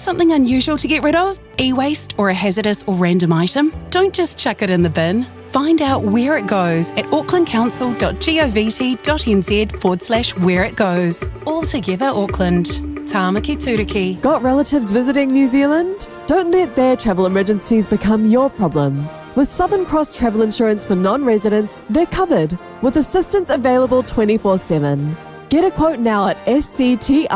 something unusual to get rid of? E waste or a hazardous or random item? Don't just chuck it in the bin. Find out where it goes at aucklandcouncil.govt.nz forward slash where it goes. All together, Auckland. Tāmaki Turuki. Got relatives visiting New Zealand? Don't let their travel emergencies become your problem. With Southern Cross Travel Insurance for non residents, they're covered with assistance available 24 7. Get a quote now at scti.co.nz.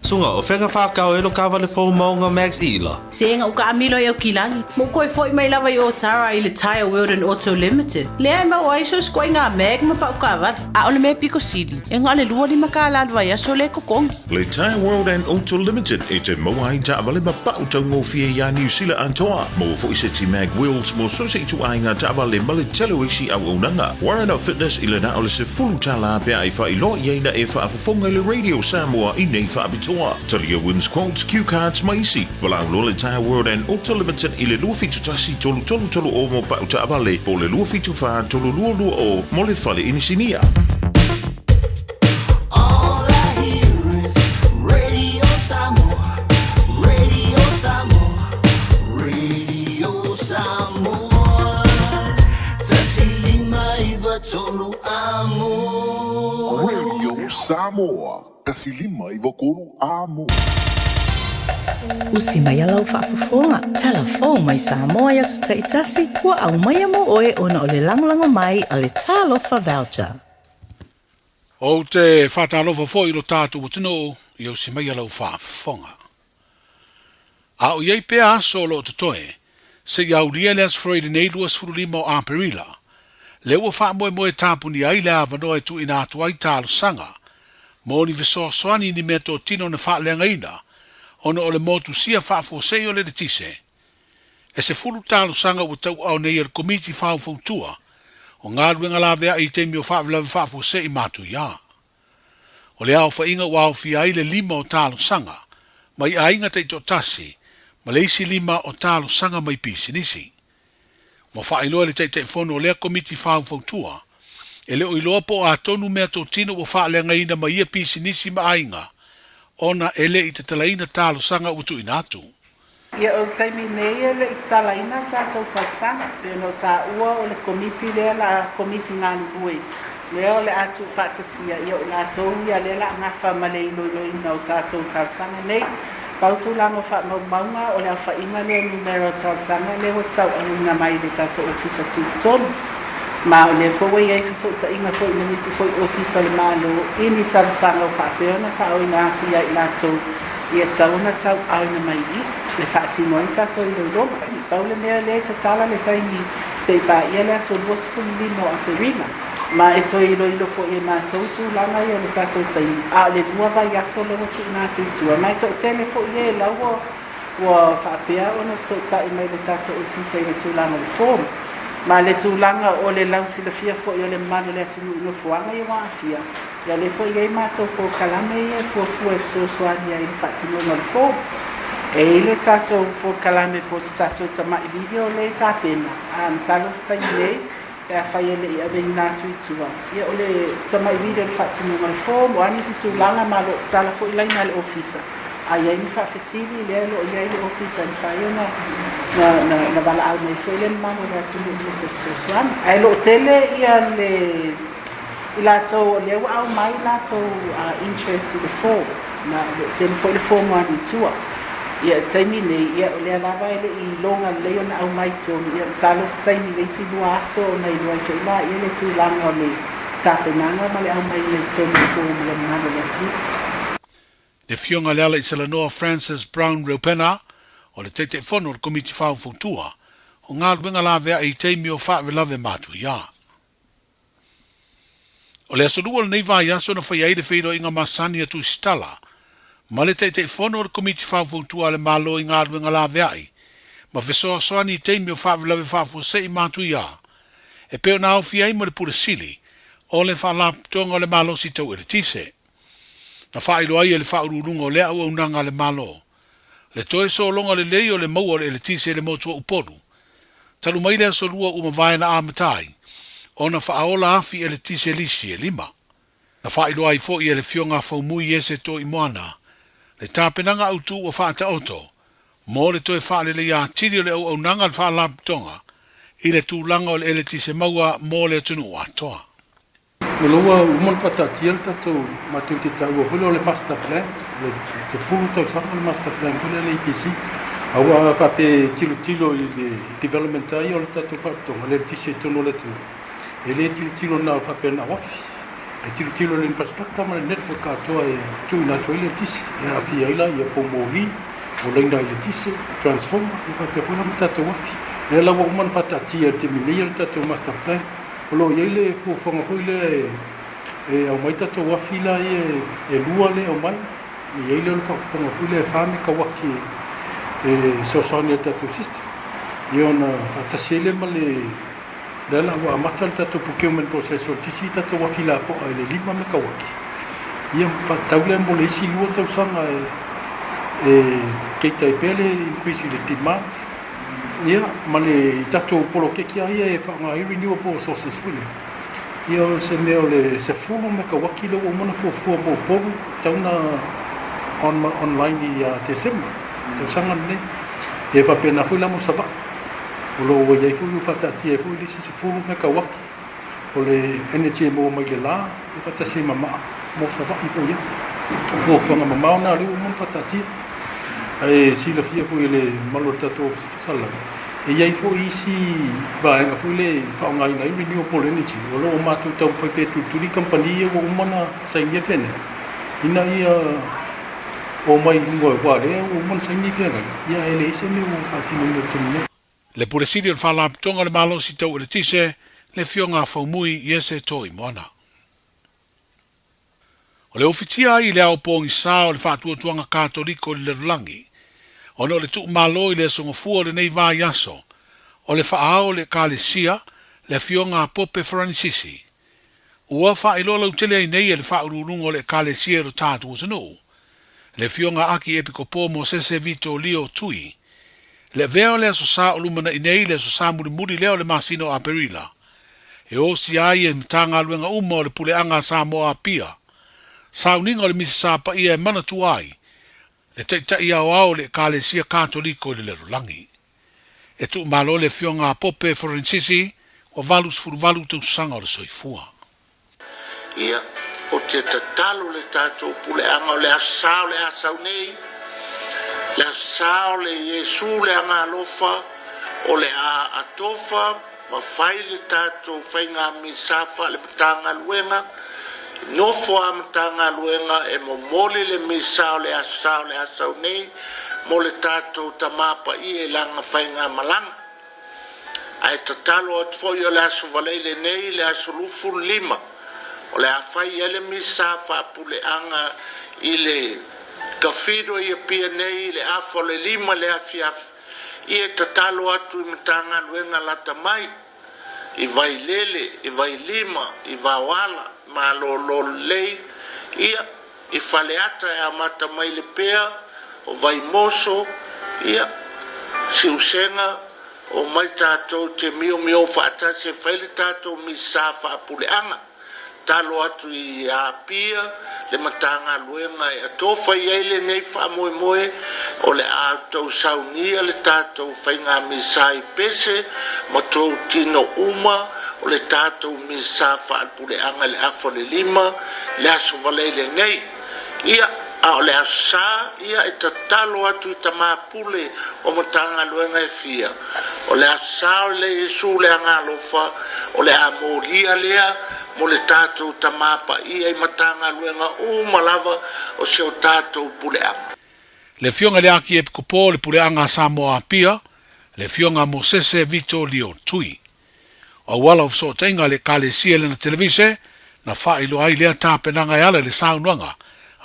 Suga, o fea na whākau e lo kawale fou maunga Max Ila? Se ua kaamilo i Aukilagi, ma ua toe foi mai lava i Otara i le Tyre World and Auto Limited, lea e maua ai so o se ituaiga mag ma pau taavale. A o le mea pito sili, e na o le $25 le vaiaso lea e totogi. Le Tyre World and Auto Limited e te maua ai taavale ma pau taugofie iā Niu Sila atoa. Maua foi seti mag wheels mo so o se ituaiga taavale ma le tele o isi auaunaga. Warren of Fitness i le na o le $10 pe a e faailoa i ai na e faafofoga i le Radio Samoa i nei faapitoa. Talia Wins Quotes, Cue Cards ma isi. Valaau loa le Tyre World and Auto Limited i le 271 3330 mo pau taavale po o le 274 3220 mo le fale inisinia. All I hear is Radio Samoa, Radio Samoa, Radio Samoa. 159 amo. Radio Samoa, 153 amo. Usi mai lau faafofoga, talafou mai Samoa i aso taitasi, ua aumaia mo oe ona o le lagolago mai a le Talofa Voucher. Ou te faatalofa foi i lo tatou atunuu i ausi mai lau faafofoga. A o i ai pea aso o lo o totoe, seia aulia le Aso Faraile nei 25 o Aperila, lea ua faamoemoe e tapuni ai le avanoa e tuuina atu ai talosaga mo ni fesoasoani i ni meatotino na faaleagaina ona o le motusia faafuasei o le eletise. E 10 talosaga ua tauaao nei e le Komiti Faufautua o Galuega Laveai i taimi o faalavelave faafuasei matuia. O le aofaiga ua aofia ai le lima o talosaga mai aiga taitoatasi ma le isi lima o talosaga mai pisinisi. Ua faailoa e le Taitaifono o lea Komiti Faufautua, e le o iloa po o a tonu meatotino ua faaleagaina mai ia pisinisi ma aiga ona e le i tatalaina talosaga ua tuuina atu. Ia o le taimi nei e le i tatalaina tatou talosaga, pei ona taua o le Komiti lea la Komiti galulue lea o le a tuufaatasia, ia o i latou ia lea la a gafa ma le iloiloina o tatou talosaga nei. Pau tulaga o faamaumauga o le aofaiga lea o numera o talosaga lea ua taualuina mai i le tatou Ofisa Tutotonu. Ma o lea foi ua i ai fesootaiga foi ma nisi foi Ofisa o le Malo i ni talosaga ua faapea ona faaoina atu ia i latou ia tatau ona tauaoina mai i i e faatino ai tatou iloiloga. Pau le mea lea e tatala le taimi se i paia le aso 25 o Aperila. Ma e toe iloilo foi e matou tulaga ia o le tatou taimi, a o le lua vaiaso lea ua tuuina atu i tua, ma e toatele foi e la ua ua faapea ona fesootai mai le tatou ofisa i le tulaga o le form. Ma le tulaga o le lausilafia foi o le mamalu o le atunuu i nofoaga ia ua aafia, ia lea foi e i ai matou polokalame ia e fuafua e fesoasoani ai i le faatinoga o le form. E i ai le tatou polokalame po o se tatou tamai video lea e tapena, a masalo se taimi nei, Pe afai e le i aveina atu i tua, ia o le tamai video i le faatinoga o le form, o a nisi tulaga ma lo o tala foi laina a le ofisa. A i ai ni faafesili, lea o lo o i ai le ofisa e mafai ona na, na, na valaau mai foi le mamalu o le atunuu mo se fesoasoani. Ae lo o tele ia le i latou o lea ua aumai latou interest i le form, ma o lo o tele foi le form ua alu i tua. Ia, i le taimi nei, ia, o lea lava e le i iloga lelei ona aumai i totonu, ia, masalo se taimi i le isi lua aso ona iloa ai foi laia le tulaga o le tapenaga ma le aumaiga i totonu o form a le mamalu o le atunuu. Le Afioga i le Alaisalanoa Francis Brown Reupena, o le Taitaifono o le Komiti Faufautua o Galuega Laveai i taimi o Faalavelave Matuia. O le aso Lua o lenei vaiaso na faia ai le feiloaiga masani a Tusitala ma le Taitaifono o le Komiti Faufautua a le Malo i Galuega Laveai ma Fesoasoani i taimi o faalavelave faafuasei matuia e pei ona aofia ai ma le Pule Sili o le Faalapotopotoga o le Malosi Tau Eletise. Na faailoa ai e le Faauluuluga o lea auaunaga a le Malo le toe sologa lelei o le maua o le eletise i le motu o Upolu talu mai le aso Lua ua mavae na amata ai ona faaola afi eletise lisi e lima. Na faailoa ai foi e le Afioga a Faumui Iese Toimoana le Le tapenaga autu ua faataoto mo le toe faaleleia atili o le auaunaga a le Faalapotopotoga i le tulaga o le eletise maua mo le atunuu atoa. O la ua uma ona faataatia le tatou, matou te taua foi lea o le master plan, o le 10 tausaga le master plan foi lea a le EPC. Aua a faapea e tilotilo i le development lava ia o le tatou faalapotopotoga, le eletise i totonu o le atunuu, e le tilotilo na o faapea na o afi, e tilotilo i le infrastructure ma le network atoa e tuuina atu ai le eletise, e aafia ai la ia poumoli, o laina eletise, transformer, ia faapea foi la ma tatou afi. O lea la ua uma ona faataatia i le taimi nei le tatou master plan. O lo o i ai le fuafuaga foi lea e aumai tatou afi la ia e lua lea e aumai, e i ai lea o le faaopoopoga foi lea e 4 mekauati e fesoasoani ai i le tatou system. Ia ona faatasi ai lea ma le lea la ua amata le tatou procurement process o le tisi tatou afi lapoa i le 5 mekauati. Ia faatatau lea mo le isi 2 tausaga e cater ai pea le increase i le demand. Ia, ma le i tatou poloketi lava ia e faaaoga ai renewable sources foi lea, ia o se mea o le 10 mekauati lea ua uma ona fuafua mo Upolu e tatau ona on, online ia Tesema, tausaga lenei. Ia e faapena foi la mo Savaii. O lo o ua i ai foi, ua faataatia ai foi le isi 10 mekauati o le energy e maua mai le la, e faatasi ai ma maa mo Savaii foi ia. O fuafuaga mamao na o lea ua uma ona faataatia. Ae silafia foi e le mamalu o le tatou Ofisa Faasalalau, e i ai foi isi vaega foi lea e faaaogaina ai renewable energy. O lo o matou taumafai pea e tulituli kamupani ia ua uma ona sainia feagaiga, ina ia omai i luga aua o lea ua uma ona saini feagaiga, ia ae leai se mea ua faatinoina i le taimi nei. Le Pule Sili o le Faalapotopotoga o le Malosi Tau Eletise, le Afioga a Faumui Iese Toimoana. O le ofitia ai i le ao pogisa o le Faatuatuaga Katoliko i le lalolagi, ona o le tuumalo i le aso Gafua o lenei vaiaso, o le faaao o le Ekalesia, le Afioga a Pope Faranisisi. Ua faailoa lautele ai nei e le Faauluuluga o le Ekalesia i lo tatou atunuu, le Afioga Aki Epikopo Mosese Vito Lio Tui, le avea o le Aso Sa o lumanai nei, le Aso Sa mulimuli lea o le masina o Aperila, e osia ai e Matagaluega uma o le Puleaga a Samoa Apia, sauniga o le Misa Sa Paia e manatua ai le Taitai Aoao o le Ekalesia Katoliko i le lalolagi. E tuumalo le Afioga a Pope Forenisisi ua 88 tausaga o le soifua. Ia, ou te tatalo le tatou puleaga o le Aso Sa o le a sau nei, le Aso Sa o le Iesu le Agaalofa, o le a atofa ma fai le tatou faiga misa faale-Matagaluega, nofo a Matagaluega e momoli le misa o le Aso Sa o le a sau nei mo le tatou Tama Paia i lana faigamalaga. Ae tatalo atu foi o le Aso Valei lenei, le aso 25, o le a fai ai le misa faapuleaga i le Cathedral i Apia nei i le afa o le 5 i le afiafi. Ia e tatalo atu i Matagaluega lata mai, i Vailele, i Vailima, i Vaoala, Malolo lelei, ia, i Faleata e amata mai le pea o Vaimoso, ia, Siusega, omai tatou te miomio faatasi e fai le tatou misa faapuleaga. Talo atu i Apia le Matagaluega e atofa i ai lenei faamoemoe o le a tou saunia le tatou faiga misa i pese ma tou tino uma o le tatou misa faapuleaga i le afa o le 5 le Aso Valei lenei. Ia, a o le Aso Sa, ia e tatalo atu i tama pule o Matagaluega e fia, o le Aso Sa o le Iesu le Agaalofa, o le a molia lea mo le tatou tama paia i Matagaluega uma lava o si o tatou puleaga. Le Afioga i le Akiepikopo o le Puleaga a Samoa Apia, le Afioga a Mosese Vito Lio Tui. O auala o fesootaiga a le Ekalesia i lana televise, na faailoa ai lea tapenaga e ala i le saunoaga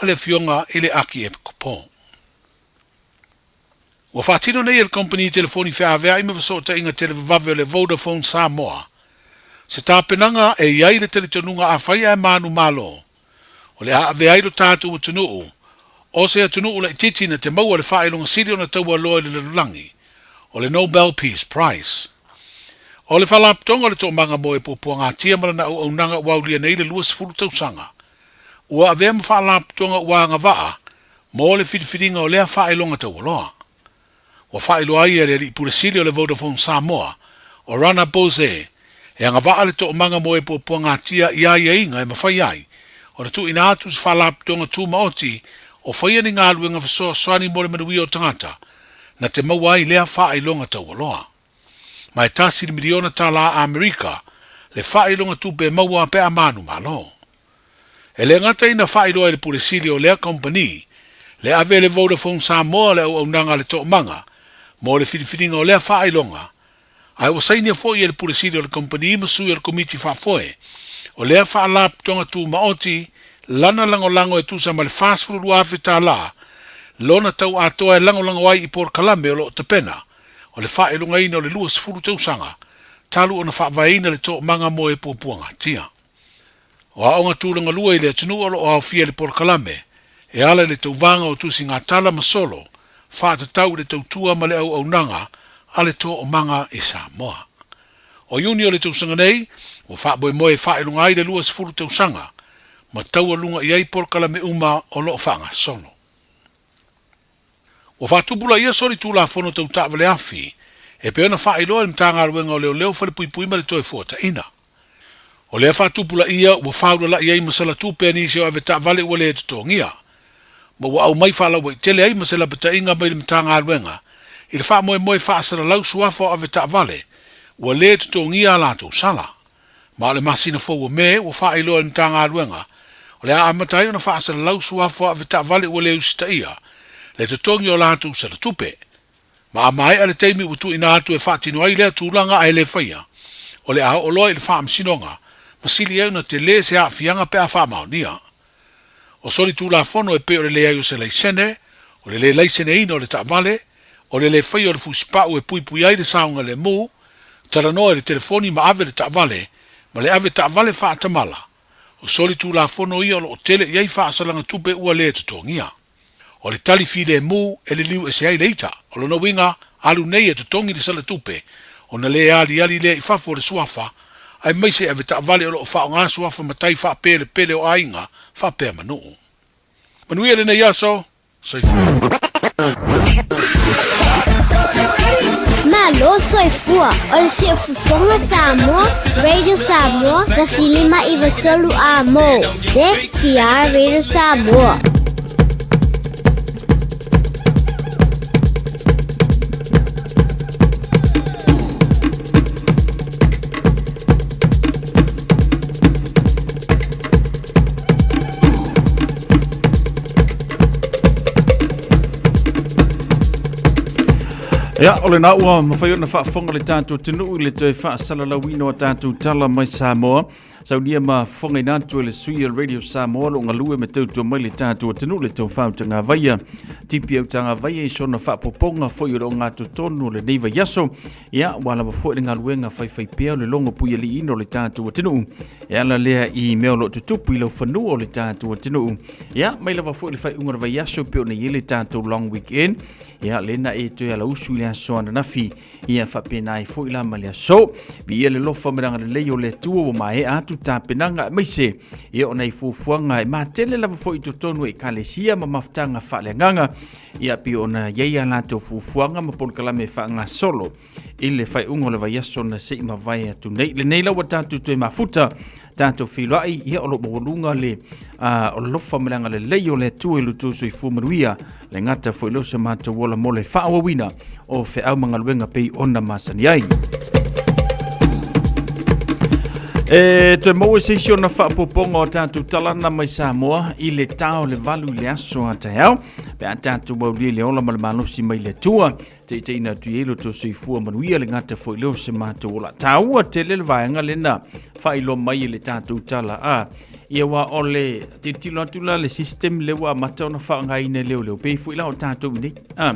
a le Afioga i le Akiepikopo. Ua faatino nei e le Kamupani Telefoni Feaveai ma Fesootaiga Televavave o le Vodafone Samoa se tapenaga e i ai le talitonuga afai ae manumalo o le a avea ai lo tatou atunuu o se atunuu laitiiti na te maua le faailoga sili ona taualoa i le lalolagi, o le Nobel Peace Prize. O le Faalapotopotoga o le Toomaga mo e Puapuagatia ma lana auaunaga ua aulia nei le 20 tausaga, ua avea ma faalapotopotoga ua agavaa. mo le filifiliga o lea faailoga taualoa. Ua faailoa ai e le Alii Pule Sili o le Vodafone Samoa, o Rana Bose, e agavaa le toomaga mo e puapuagatia i aiaiga e mafai ai ona tuuina atu se faalapotopotoga tumaoti o faia ni galuega fesoasoani mo le manuia o tagata na te maua ai lea faailoga taualoa. Ma e $1 miliona Amerika le faailoga tupe e maua pe a manumalo. E le gata ina faailoa i le Pule Sili o lea kamupani, le ave e le Vodafone Samoa le auaunaga a le toomaga mo le filifiliga o lea faailoga, ae ua sainia foi e le Pule Sili o le kamupani ma sui o le Komiti Faafoe o lea Faalapotopotoga Tumaoti lana lagolago e tusa ma le $42,000 lona tau atoa e lagolago ai i polokalame o lo o tapena o le faailogaina o le 20 tausaga talu ona faavaeina le toomaga mo e puapuagatia. O aoga tulaga lua i le atunuu o lo o aofia i le polokalame e ala i le tauvaga o tusigatala ma solo faatatau i le tautua ma le auaunaga a le toomaga i Samoa. O Iuni o le tausaga nei, ua faamoemoe e faailoga ai le 20 tausaga ma taualuga i ai polokalame uma o lo o faagasolo. Ua faatupulaia soli Tulafono Tau Taavale Afi e pei ona faailoa e le Matagaluega o Leoleo Falepuipui ma le Toefuataiga. O lea faatupulaia ua faaulala'i ai masala tupe a nisi o avetaavale ua le totogia, ma ua aumai faalauaitele ai ma se lapataiga mai le Matagaluega i le faamoemoe faasalalau suafa o avetaavale ua le totogia a latou sala. Ma o le masina fou o Me ua faailoa e le Matagaluega o le a amata ai ona faasalalau suafa avetaavale ua le usitaia le totogi o latou sala tupe. Ma a maea le taimi ua tuuina atu e faatino ai lea tulaga ae le faia, o le a oo loa i le faamasinoga ma sili ai ona tele se aafiaga pe a faamaonia. O soli tulafono e pei o le leai o se laisene, o le le laiseneina o le taavale, o le le faia o le fusipau e puipui ai le saogalemu, talanoa i le telefoni ma ave le taavale, ma le ave taavale faatamala, o soli tulafono ia o lo o tele i ai faasalaga tupe ua le totogia. O le tali filemu e liliu ese ai le ita, o lona uiga, alu nei e totogi le sala tupe, ona le aliali lea i fafo o le suafa, aemaise ave taavale o lo o faaaoga suafa matai faapelepele o aiga faapea ma nuu. Manuia lenei aso, Soifua. Malo soifua o le siufofoga Samoa, Radio Samoa, 105 93 amo. CKR Radio Samoa. Ia, o lena ua mafai ona faafofoga le tatou atunuu i le toe faasalalauina o tatou tala mai Samoa. Saunia ma fofogaina atu e le sui o Radio Samoa lo galue me tautua mai le tatou atunuu le tou fautagavaia. Tipi au tagavaia i sona faapopoga foi o le ogatotonu o lenei vaiaso. Ia, ua lava foi le galuega faifaipea o le logo puialiiina o le tatou atunuu. E ala lea i mea o lo o tutupu i laufanua o le tatou atunuu. Ia, mai lava foi le faaiuga o le vaiaso pei ona i ai le tatou long weekend. Ia, lena e toe alausu i le aso ananafi. Ia, faapena ai foi la ma le aso. Viia le lofa ma le agalelei o le Atua ua maea atu tapenaga aemaise ia o nai fuafuaga e matele lava foi i totonu o ekalesia ma mafutaga faaleagaga. Ia pei ona i ai a latou fuafuaga ma polokalame faagasolo i le faaiuga o le vaiaso na se i mavae atu nei. Lenei la ua tatou toe mafuta, tatou feiloai, ia o lo o maualuga le alofa ma le agalelei o le Atua i lo outou soifua manuia, le gata foi lea o se matou ola mo le faaauauina o feau ma galuega pei ona masani ai. E toe maua se isi ona faapopoga o tatou talana mai Samoa i le ta o le 8 i le aso a taeao. Pe a tatou aulia i le ola ma le malosi mai le Atua, teiteina atu i ai lo outou soifua manuia le gata foi lea o se matou ola. Taua tele le vaega lena faailoa mai e le tatou tala a. Ia ua o le tilotilo atu la le system lea ua amata ona faaaogaina e leoleo, pei foi la o tatou i nei. A,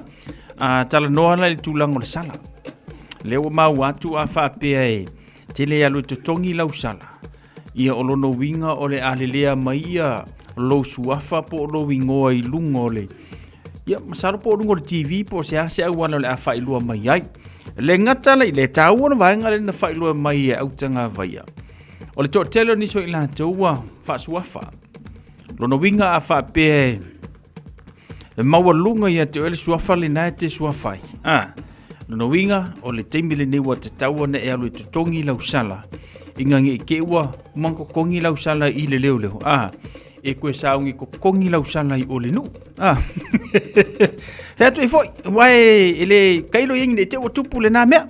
a talanoa la i le tulaga o le sala. Lea ua maua atu a faapea e tele alu e totogi lau sala. Ia o lona uiga o le a lelea mai ia lou suafa po o lou igoa i luga o le ia masalo po o luga o le TV po o se a se auala o le a faailoa mai ai. Le gata la i le taua le vaega lea na faailoa mai e autagavaia. O le toatele o nisi o i latou ua faasuafa. Lona uiga a faapea e E maualuga ia te oe le suafa lena e te suafa ai. A, lona uiga, o le taimi lenei ua tatau ona e alu e totogi lau sala, ina ne i te i ua magotogi lau sala i le leoleo, a, e toe sauni totogi lau sala i o le nuu. A, fai atu ai foi, aua e le tailo i ai ne i te i ua tupu lena mea.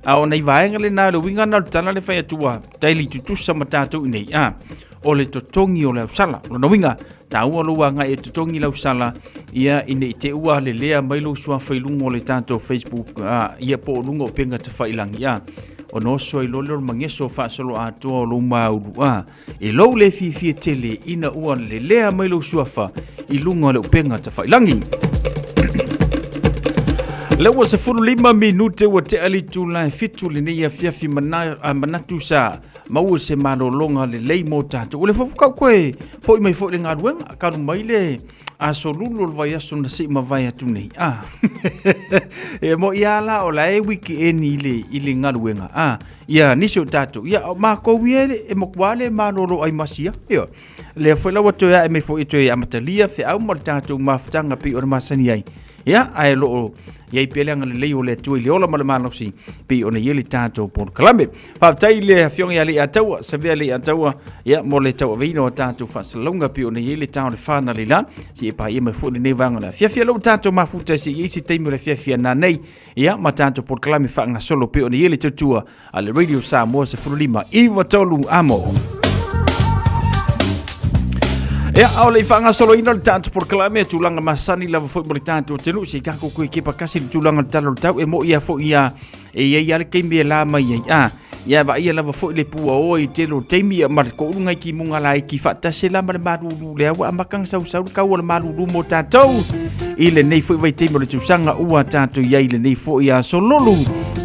A o nai vaega lena, o le uiga lena o le tala le fai atu ua taili tutusa ma tatou i nei, a, o le totogi o lau sala. O lona uiga, taua lou agai e totogi lau sala, ia ina i te ua lelea mai lou suafa i luga o le tatou Facebook, a, ia po o luga o upega tafailagi, a, ona oso ai loa lea o le mageso faasoloatoa o lou maulu, a, e lou le fiafia tele ina ua lelea mai lou suafa i luga o le upega tafailagi. Lea ua 15 minute ua tea le itula e 7 lenei afiafi manatu sa maua se malologa lelei mo tatou. O le fofu kau koe foi mai foi le galuega, kalu mai le aso lulu o le vaiaso na sei mavae atu nei. Ah. e mo ia la o la e weekend i le galuega. Ah, ia nisi o tatou. Ia o makou ia e matua le malolo ai masia. Ia. Lea foi la ua toe ae mai foi toe amatalia feau ma le tatou mafutaga pei ona masani ai. Ia, ae o lo o i ai pea le agalelei o le Atua i le ola ma le malosi pei ona i ai le tatou polokalame. Faafetai i le Afioga ia Leiataua, Savea Leiataua, ia, mo le tauaveina o tatou faasalalauga pei ona i ai le tao o le fa analeila. Se i paia mai foi lenei vaega o le afiafi. O lea ua tatou mafuta se i i ai se taimi o le afiafi a nanei, ia, ma tatou polokalame faagasolo pei ona i ai le tautua a le Radio Samoa 15 93 amo. Ia, a o le i faagasoloina le tatou polokalame, tulaga masani lava foi mo le tatou atunuu, se i tatou toe kepa kasi le tulaga o le tala o le tau, e moi a foi ia, e i ai lava le taimi e la mai ai. A, ia vaaia lava foi le puaoa i tele o taimi, ia, ma le toulu nai timuga laiti faatasi la ma le malulu lea ua amata ona sausau le tau o le malulu mo tatou i lenei foi vaitaimi o le tausaga ua tatou i ai i lenei foi aso lolu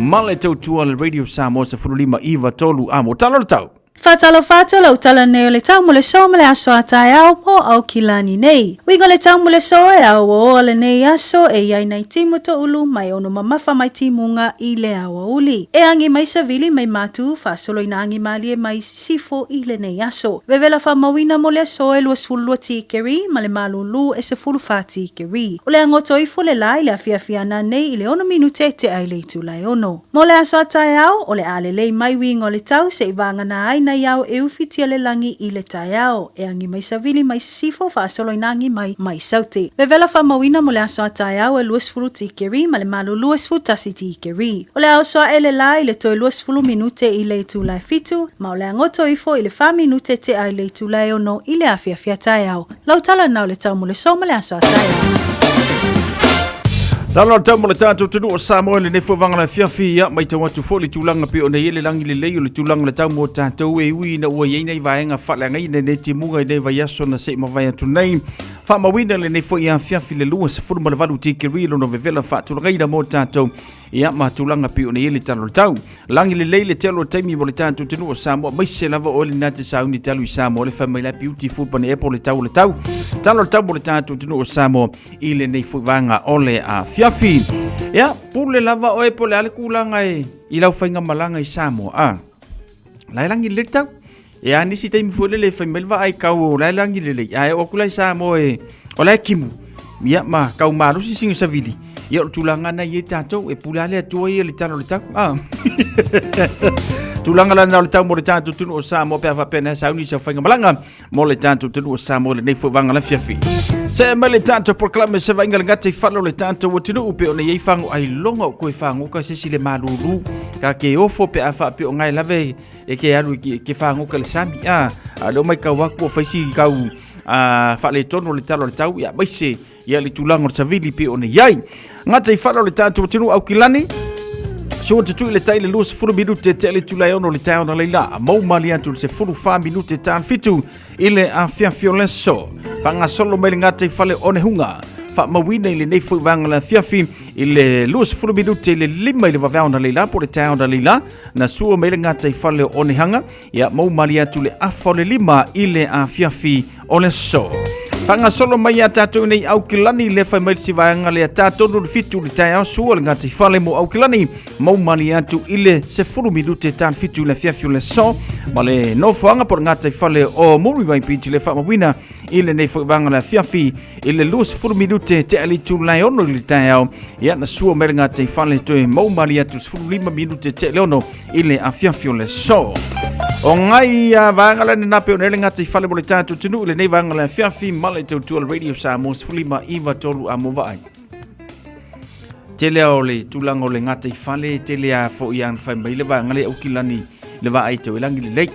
ma le tautua le Radio Samoa 15 93 amo. Tala o le tau. Faatalofa atu lau tala nei o le tau mo le so ma le aso a taeao mo Aukilani nei. Uiga le tau mo le so e aoaoa lenei aso e iai nai timu toulu mai ono mamafa mai timuga i le aoauli. E agi mai savili mai matu faasolo ina agi malie mai sisifo i lenei aso. Vevela faamauina mo le aso e 22 tikeri ma le malūlū e 14 tikeri. O le agoto ifo le la i le afiafi ana nei i le 6 minute tea i le itula e 6. Mo le aso a taeao, o le a lelei mai uiga o le tau se i vagana ai nai ao e ufitia le lagi i le taeao, e agi mai savili mai sisifo faasolo ina agi mai mai saute. Vevela faamauina mo le aso a taeao e 20 tikeri ma le malu 21 tikeri. O le a oso ae le la i le toe 20 minute i le itula e 7, ma o le a goto ifo i le 4 minute tea i le itula e 6 i le afiafi a taeao. Lau tala na o le tau mo le so ma le aso a taeao. Tala o le tau mo le tatou atunuu o Samoa i lenei foi vaega o le afiafi, ia, matau atu foi le tulaga pei ona i ai le lagi lelei o le tulaga o le tau mo tatou e ui ina ua i ai nei vaega faaleagaina i nei timuga i nei vaiaso na se i mavae atu nei. Faamauina lenei foi afiafi le 28 tikeri lona vevela faatulagaina mo tatou ia ma tulaga pei ona i ai le tala o le tau. Lagi lelei le tele o taimi mo le tatou atunuu o Samoa, maise lava oe lena te sauni te alu i Samoa, le fai mai la beautiful pane e po le tau o le tau. Tala o le tau mo le tatou atunuu o Samoa i lenei foi vaega o le afiafi. Ia, pule lava oe po o le a le tulaga e i lau faigamalaga i Samoa, a. La e lagi lelei le tau. E a nisi taimi foi lele e fai mai le vaai kau o la e lagi lelei, ae oo atu la i Samoa e o la e kimu. Ia ma kau malosi sina savili. Ia o le tulaga na i ai tatou e pule lava le Atua ia i le tala o le tau. Ah. Tulaga la na o le tau mo le tatou atunuu o Samoa pe a faapea na sauni sa faigamalaga mo le tatou atunuu o Samoa i lenei foi vaega lafiafi. Se mai le tatou polokalame se vaaiga le gata i fale o le tatou atunuu pe ona i ai fago ailoga o koe fagoka se isi le malulu ka ke ofo pe a faapea o ngae lava e ke alu i ke fagoka le sami a a leo mai kau aku o faisi kau a faaletonu o le tala o le tau ia maise ia le tulaga o le savili pe ona i ai. Gata i fale o le tatou atunuu Aukilani, Sua te tui le tai le 20 minute te le itula e 6 le taeao na leila, a mau malie atu le 14 minute ta le 7 i le afiafi o le aso. Faagasolo mai le gata i fale o Onehunga, faamauina i lenei foi vaega le afiafi i le 20 minute i le 5 i le vaveao na leila po o le taeao na leila, na sua mai le gata i fale o Onehanga, ia mau malie atu le afa o le 5 i le afiafi o le aso. Faagasolo mai ia tatou nei Aukilani le fai mai le si vaega lea tatonu le 7 le taeao sua le gataifale mo Aukilani maumalie atu i le 10 minute ta le 7 i le afiafi o le aso ma le nofoaga po o le gataifale o Muriwai Beach le faamauina i lenei foi vaega o le afiafi i le 20 minute tea le itula e 6 i le taeao ia na sua mai le gataifale toe maumalie atu 15 minute tea le 6 i le afiafi o le aso. O ngai a vaega lea na pe o nei le gataifale mo le tatou atunuu i lenei vaega o le afiafi ma le tautua le Radio Samoa 15 iva tolu a mo vaai. Tele o le tulaga o le gataifale, tele a foi a fai mai le vaega le Aukilani le vaai tau i lagi lelei.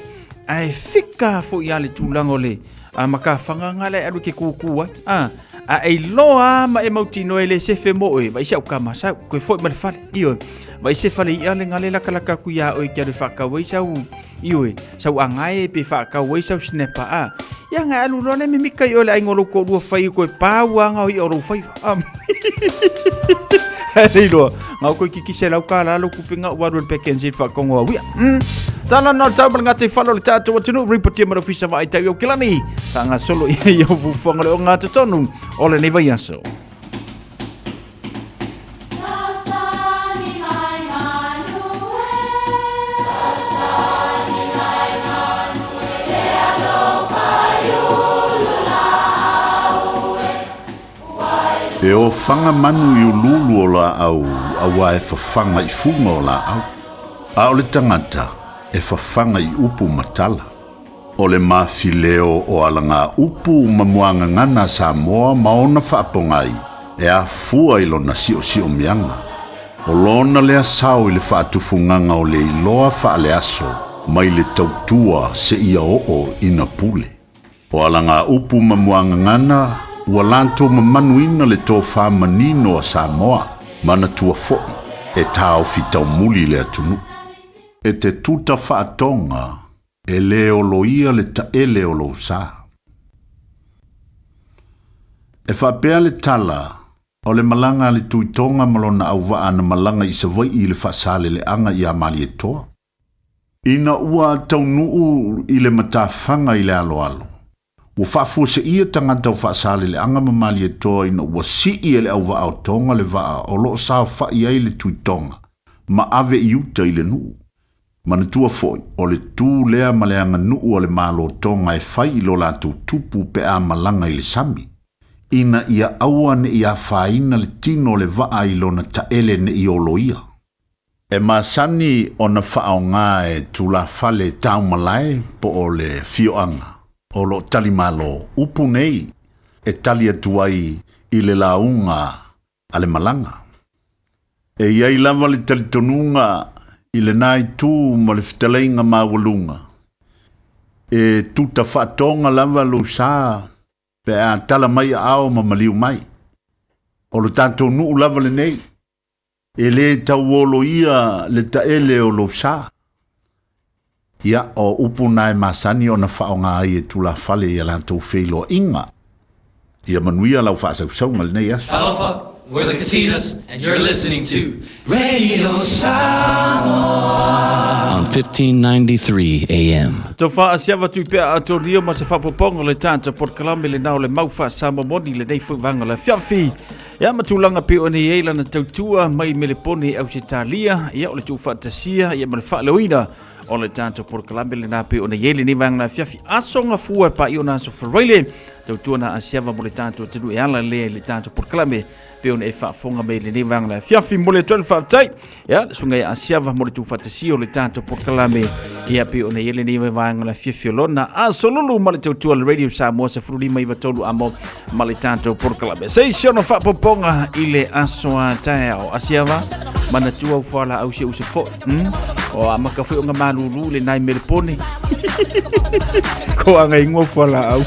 Ae fika foi a le tulaga o le a makafaga nga le alu ke kūkū ai. A, a e iloa ma e mautinoa e le sefe mo oe, vai se au kama sau, koe foi ma le fale, ioe. Vai se fale i'a le ngale lakalaka aku iā oe ke alu e faakau ai sau, ioe, sau agae pe faakau ai sau snapper, a. Ia nga alu loa le mimika i oe le aiga o lou toalua fai koe pau a nga o i'a o lou faiva. A. Hei loa, ngau koe kikise lau ka la lou kupe nga ua alu e le peke NZ whaakongo au ia. Tala no tau ma le ngata i whalo le tātou atunuu, ripotia ma le ofisa vaai tau i Aukilani. Whaangasolo ia i au fufuanga le o ngā totonu o lenei vaiaso. E ofaga manu i uluulu o laau auā e fafaga i fuga o laau, a o le tagata e fafaga i upu ma tala. O le mafileo o alagaupu ma muagagana a Samoa ma ona faapogai e afua i lona siosiomiaga. O lona lea sao i le faatufugaga o le iloa faaleaso mai le tautua seia oo ina pule. O alagaupu ma muagagana ua latou mamanuina le tofa manino a Samoa, manatua foi e taofi taumuli le atunuu. E te tuta faatoga e lē oloia le taele o lou sa. E faapea le tala, o le malaga a le Tuitoga ma lona auvaa na malaga i Savaii i le faasaleleaga iā Malietoa. Ina ua taunuu i le matafaga i le aloalo, ua faafuaseia tagata o Faasaleleaga ma Malietoa ina ua sii e le auvaa o Toga le vaa o lo o saofai ai le Tuitoga ma ave i uta i le nuu. Manatua foi, o le tu lea ma le aganuu a le Malo Toga e fai i lo latou tupu pe a malaga i le sami, ina ia aua ne i afaina le tino o le vaa i lona taele ne i oloia. E masani ona faaaoga e tulafale taumalae po o le afioaga o lo o talimalo upu nei e tali atu ai i le lauga a le malaga. E i ai lava le talitonuga i lena itu ma le fetalaiga maualuga, e tuta faatoga lava lou sa pe a tala mai aao ma maliu mai. O lo tatou nuu lava lenei, E lē tauoloia le taele o lou sa. Ia, o upu na e masani ona faaaoga ai e tulafale i a latou feiloaiga. Ia manuia lau faasausauga lenei aso. Talofa, we're the Katinas and you're listening to Radio Samoa on 1593 AM. Tofa asiava tui pea a tō ma se faapopoga o le tātou polokalame lenā o le mau faa-Samoa moni lenei foi vaega o le afiafi. Ia ma tulaga pei ona i ai lana tautua mai Melepone i Ausetalia, ia o le tuufaatasia ia ma le faaleoina o le tatou polokalame lena pei ona i ai lenei vaega afiafi aso gafua e paia ona aso Faraile tautua na asiava mo le tatou atunuu e ala lea i le tatou polokalame pei ona e faafofoga mai i lenei vaega afiafi mo le atu ai le faafetai ia le susuga ia Asiava mo le tuufaatasia o le tatou polokalame ia pei ona i ai lenei vaega o le afiafi o lona aso lulu ma le tautua le Radio Samoa 1593 amo ma le tatou polokalame. Se isi ona faapopoga i le aso a taeao. Asiava, manatua au fualaau se use foi. O a maka foi o nga malulu le nai melepone. Ko anga ingoa fualaau.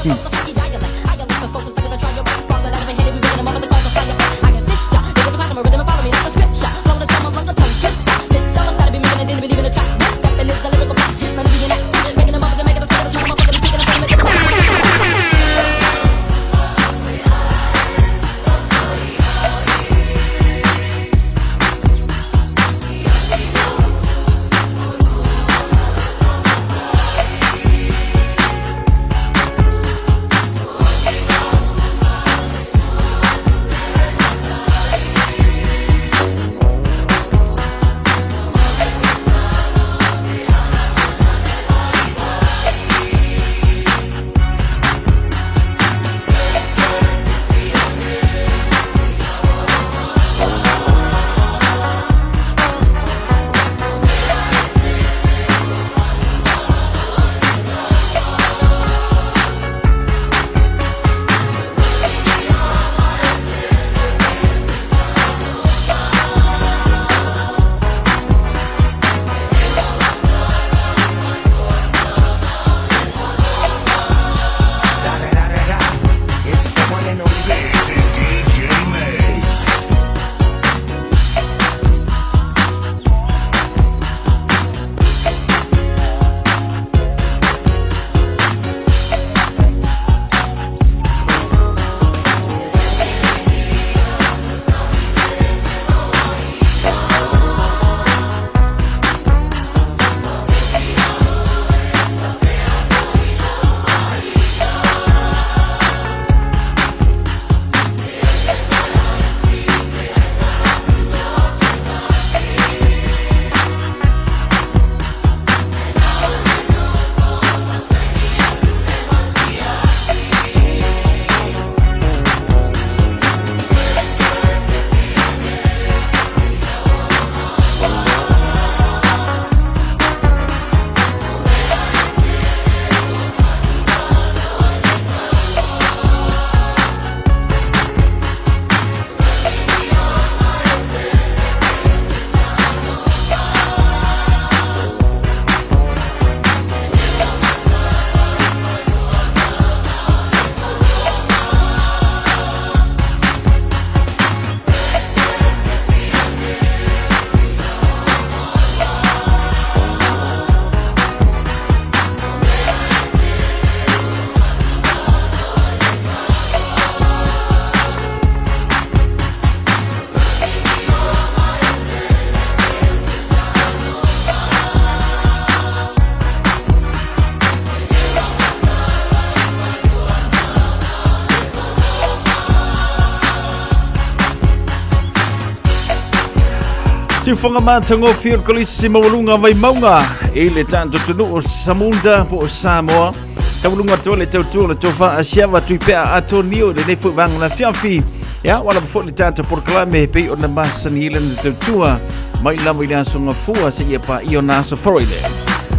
Siufoga matagofie o le Kolisi Maualuga Vaimauga i le tatou atunuu o Samunda po o Samoa. Tauluga atu ai le tautua o le tofa a Siava Tuipea Atonio i lenei foi vaega afiafi. Ia, ua lava foi le tatou polokalame e pei ona masani ai lana tautua mai lava i le aso Gafua seia paia ona aso Faraile.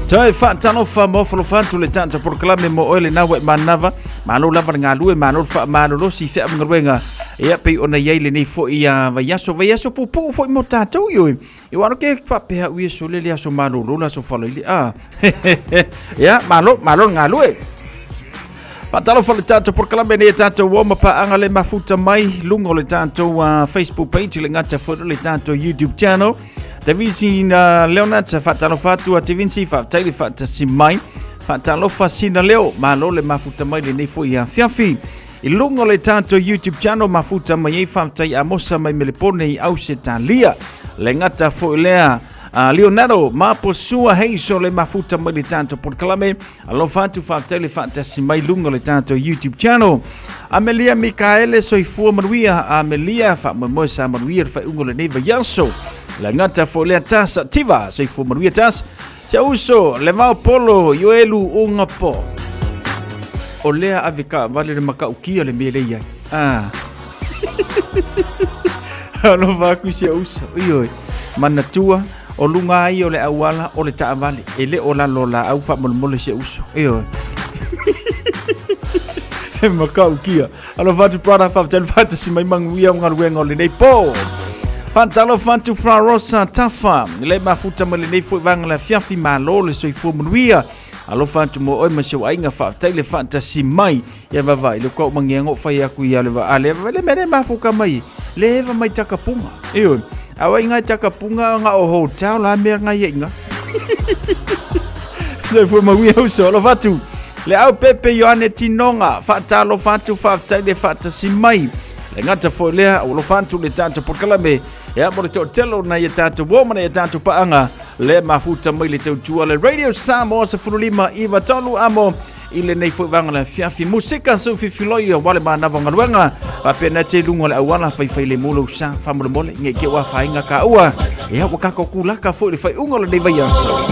Toe faatalofa ma ofalofa atu le tatou polokalame mo oe lena ua e manava. Malo lava le galue, malo le faamalolosi i feavagaluega. Ia, pei ona i ai lenei foi a vaiaso, vaiaso puupuu foi mo tatou, ioe. Ia ua ke faapea au Iesu le le aso malolo le aso falaile. Ah. Ia, malo, malo le galue. Faatalofa le tatou polokalame nei e tatou o ma paaga le mafuta mai luga o le tatou Facebook page le gata foi le tatou YouTube channel. Davinci Leonard faatalofa atu a Davinci faafetai le faatasi mai. Faatalofa sina leo malo le mafuta mai lenei foi afiafi. I luga o le tatou YouTube channel mafuta mai ai faafetai Amosa mai Melepone i Ausetalia. Le gata foi lea a Leonardo Maposua Heiso le mafuta mai le tatou polokalame. Alofa atu faafetai le faatasi mai luga o le tatou YouTube channel. Amelia Mikaele soifua manuia. Amelia faamoemoe sa manuia le faaiuga o lenei vaiaso. Le gata foi lea Tasa Tiva soifua manuia Tas. Se uso, le vao polo, Ioelu unga po. O lea ave ka vale le makaukia le mea le iai. Ah. Alofa aku si uso. Ioe. Manatua, o luga ai o le auala o le taavale. E le o lalo la au faamolemole si uso. Ioe. E makaukia. Alofa atu brother, faafetai le faatasi mai manuia o galuega o lenei po. Faatalofa atu Fra Rosa Tafa, le mafuta mai lenei foi vaega le afiafi, malo le soifua manuia. Alofa atu mo oe ma si ou aiga, faafetai le faatasi mai. Ia vavaai, le kua umangia ngo fai aku ia le va ale, le mele mafuka mai, le eva mai takapunga. Ioe, awa inga takapunga nga o hotel la mea nga ia inga. Soifua manuia uso, alofa atu. Le au pepe Ioane Tinoga, faatalofa atu, faafetai le faatasi mai. Le gata foi lea, ua alofa atu le tatou polokalame, ia mo le toatele o nai a tatou uo ma nai a tatou paaga, le mafuta mai le tautua le Radio Samoa 15 93 amo i lenei foi vaega le afiafi. Musika su fifiloi aua le manava o galuega, faapea te luga o le auala faifai le mu lou sa faamolemole nge ke ua afaina kaua. Ia ua tatou kulaka foi i le faaiuga o lenei vaiaso.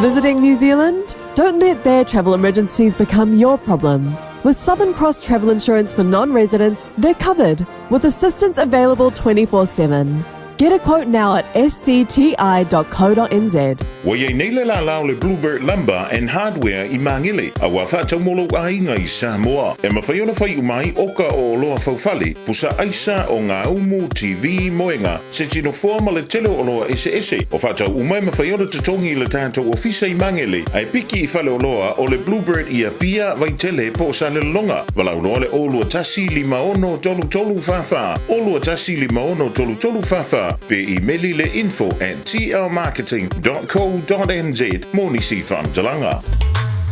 Visiting New Zealand? Don't let their travel emergencies become your problem. With Southern Cross Travel Insurance for non residents, they're covered with assistance available 24 7. Get a quote now at scti.co.nz. Ua i ai nei le lālā o le Bluebird Lumber and Hardware i Māngere, a ua faatau mo lou aiga i Samoa. E mafai ona fai uma ai oka o oloa faufale, pusa aisa, ogaumu, TV, moega, se tinofoa ma le tele o oloa eseese. O faatau uma e mafai ona totogi i le tatou ofisa i Māngere, ae piki i faleoloa o le Bluebird i Apia, Vaitele po o Salelologa. Valaau loa le 021 56 33 44, 021 56 33 44, pe imeli le info at tlmarketing.co.nz mo nisi faamatalaga.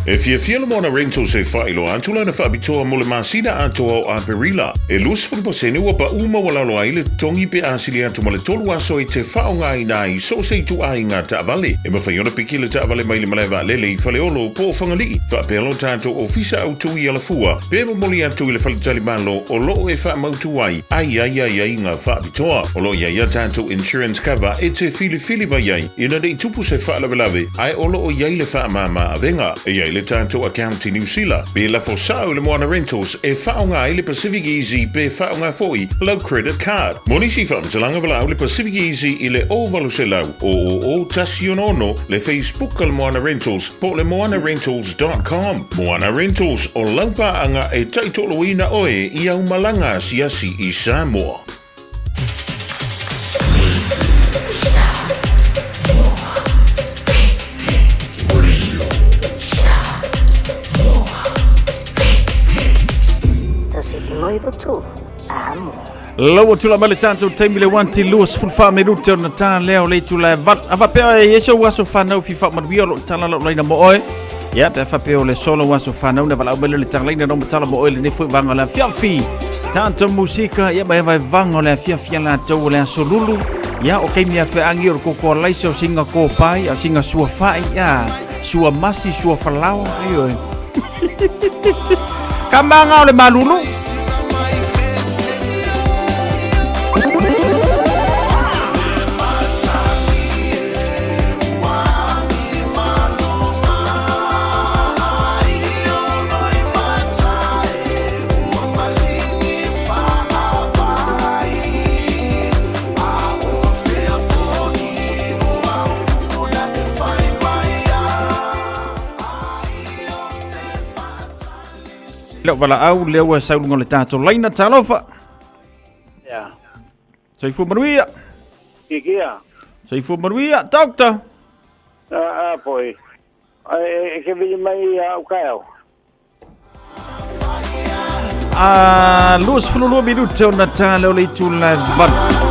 E fiafia le Moana Rentals e faailoa atu lana faapitoa mo le masina atoa o Aperila. E 20% ua paʻu maualalo ai le totogi pe a sili atu ma le tolu aso e te faaaogaina ai so o se ituaiga taavale. E mafai ona piki le taavale mai le malae vaalele i Faleolo po o Fagalii, faapea lo tatou ofisa autu i Alafua, pe momoli atu i le faletalimalo o lo o e faamautu ai ai ai aiaiga faapitoa. O lo o i ai a tatou insurance cover e te filifili mai ai ina ne i tupu se faalavelave ae o lo o i ai le faamāmā avega. E i ai le tatou account i Niu Sila, pe lafo sao i le Moana Rentals e faaaoga ai le Pacific Easy pe faaaoga foi lau credit card. Mo nisi faamatalaga valaau le Pacific Easy i le 0800 000 166, le Facebook a le Moana Rentals po o le moanarentals.com. Moana Rentals, o lau paaga e taitoloina oe i au malaga asiasi i Samoa. Lau tula mai le tatou taimi le 1 24 minute ona tā lea o le itula e valu. A faapea e i ai sou aso fanau fia faamanuia o lo o tala lau laina mo oe. Ia, pe a faapea o le aso lou aso fanau na valaau mai lea o le talaina no matala mo oe lenei foi vaega o le afiafi. Tatou musika, ia ma e vaevaga o le afiafi a latou o le aso lulu. Ia, o taimi a feaangi o le koko a laisa o singa kōpai, o singa suafa'i, ia, sua masi, sua falaoa, ioe. Ka manga o le malulu. Leo valaau, lea ua sau luga o le tatou laina, talofa. Yeah. Soifua manuia. Kikia. Soifua manuia, doctor. A, a poi. E, e ke vili mai a ukaeo. A 22 minute ona tā leo le itu la valu.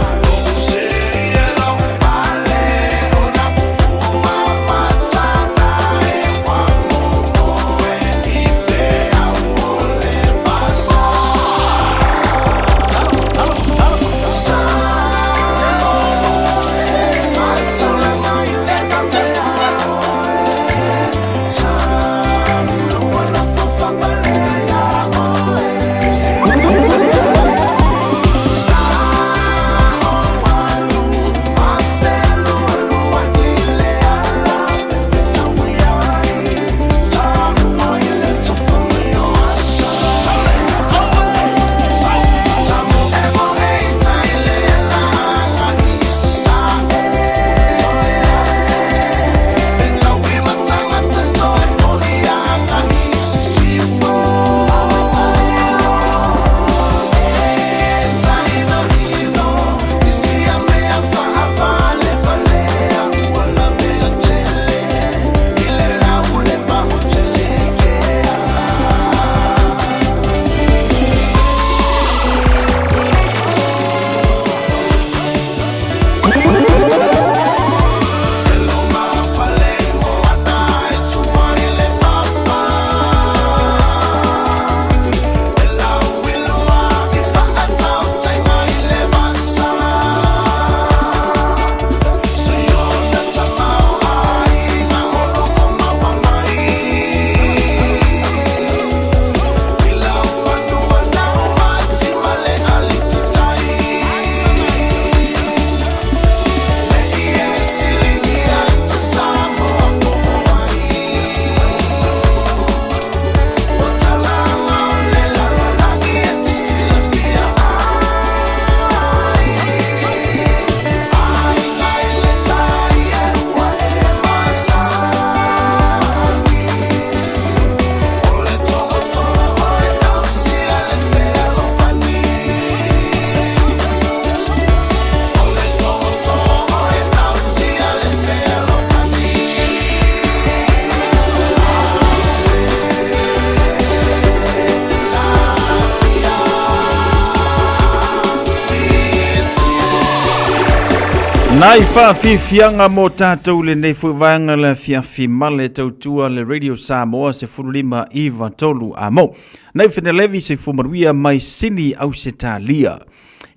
Nai whawhiwhianga mō tātou lenei fui vaenga le afiafi male tautua le Radio Samoa 15 iva tolu a mo. Nei Fenelevi se fumaruia mai Sini Ausetalia.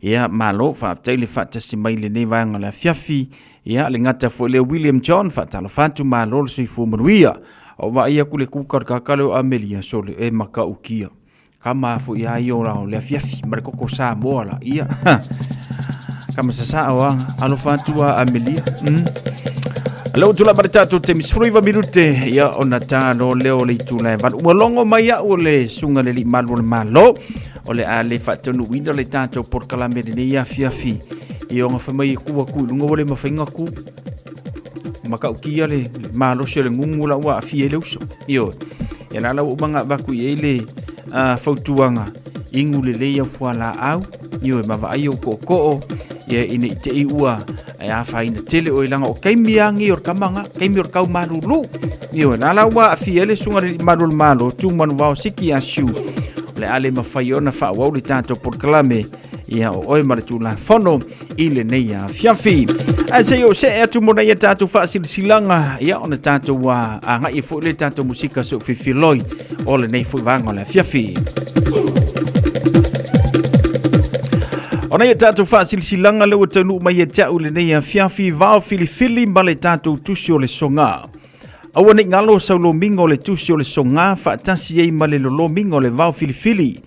Ia malo whaafetai le whaatasi mai lenei vaenga le afiafi. Ia le ngata foi le William John whaatalofa atu malo le soifua manuia. O vaai aku le kuka le kakale o Amelia sole e makaukia. Ka mafu ia i o lao le afiafi ma le koko Samoa la ia. Ka masasa o anga alofa atu a Amelia. Leo tula mare tātou te misfuru iwa minute ia ona tālo leo le itula e valu. Ua longo mai au o le sunga le li malu o le malo o le a le whaatonu ina le tātou porkalame le nei afiafi. I o ngawha mai e kua ku i lunga wale mawhainga ku. Makaukia le malosi o le ngungu la ua awhia i le uso. Ioe. Ia la la ua umanga vaku i ai le fautuaga, inu lelei au fualaau, ioe, ma vaai ou kookoo, ia ina i te i ua e afaina tele oe laga o taimi agi o le kamaga, taimi o le tau malulu. Ioe, la la ua aafia ai le susuga i le alii malu o le Malo, Tumanuvao Siki Asiu, o le a le mafai ona faaauau le tatou polokalame ia o oe ma le Tulafono i lenei afiafi. Ae se i ou see atu mo nei a tatou faasilasilaga, ia ona tatou agai foi le tatou musika seufifiloi o lenei foi vaega o le afiafi. Ona ia tatou faasilasilaga le ua taunuu mai ia te au lenei afiafi vao filifili ma le tatou tusi o le soga. Aua nei galo sau lomiga o le tusi o le soga faatasi ai ma le lolomiga o le vao filifili.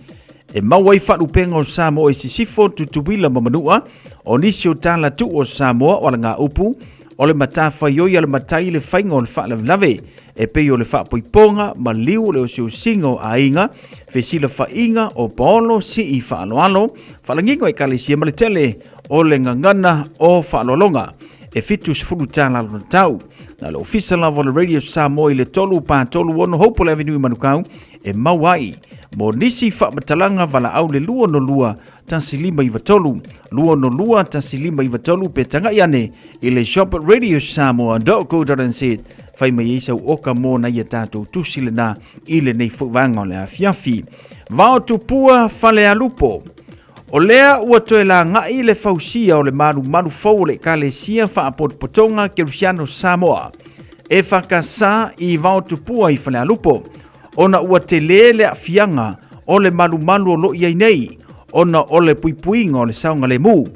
E maua ai faalupega o Samoa i Sisifo, Tutuila ma Manua, o nisi o tala tuu o Samoa o alagaupu, o le matafaioi a le matai i le faiga o le faalavelave, e pei o le faapoipoga, maliu o le osiosiga o aiga, fesilafaiga o paolo, sii faaaloalo, faalagiga o ekalesia ma le tele o le gagana o faaaloaloga. E 70 tala lona tau. Na le ofisa lava o le Radio Samoa i le 3 4 3 6 Hopewell Avenue i Manukau, e mau ai mo nisi faamatalaga valaau le 262 1593 262 1593 pe tagai ane i le shop radiosamoa.co.nz fai mai ai sau oka mo nai a tatou tusi lena i lenei foi vaega o le afiafi. Vao tupua fale alupo. O lea ua toe lagai le fausia o le malumalu fou o le Ekalesia Faapotopotoga Kerisiano Samoa e whakasa i Vaotupua i Falealupo, ona ua tele le aafiaga o le malumalu o lo o i ai nei ona o le puipuiga o le saogalemu.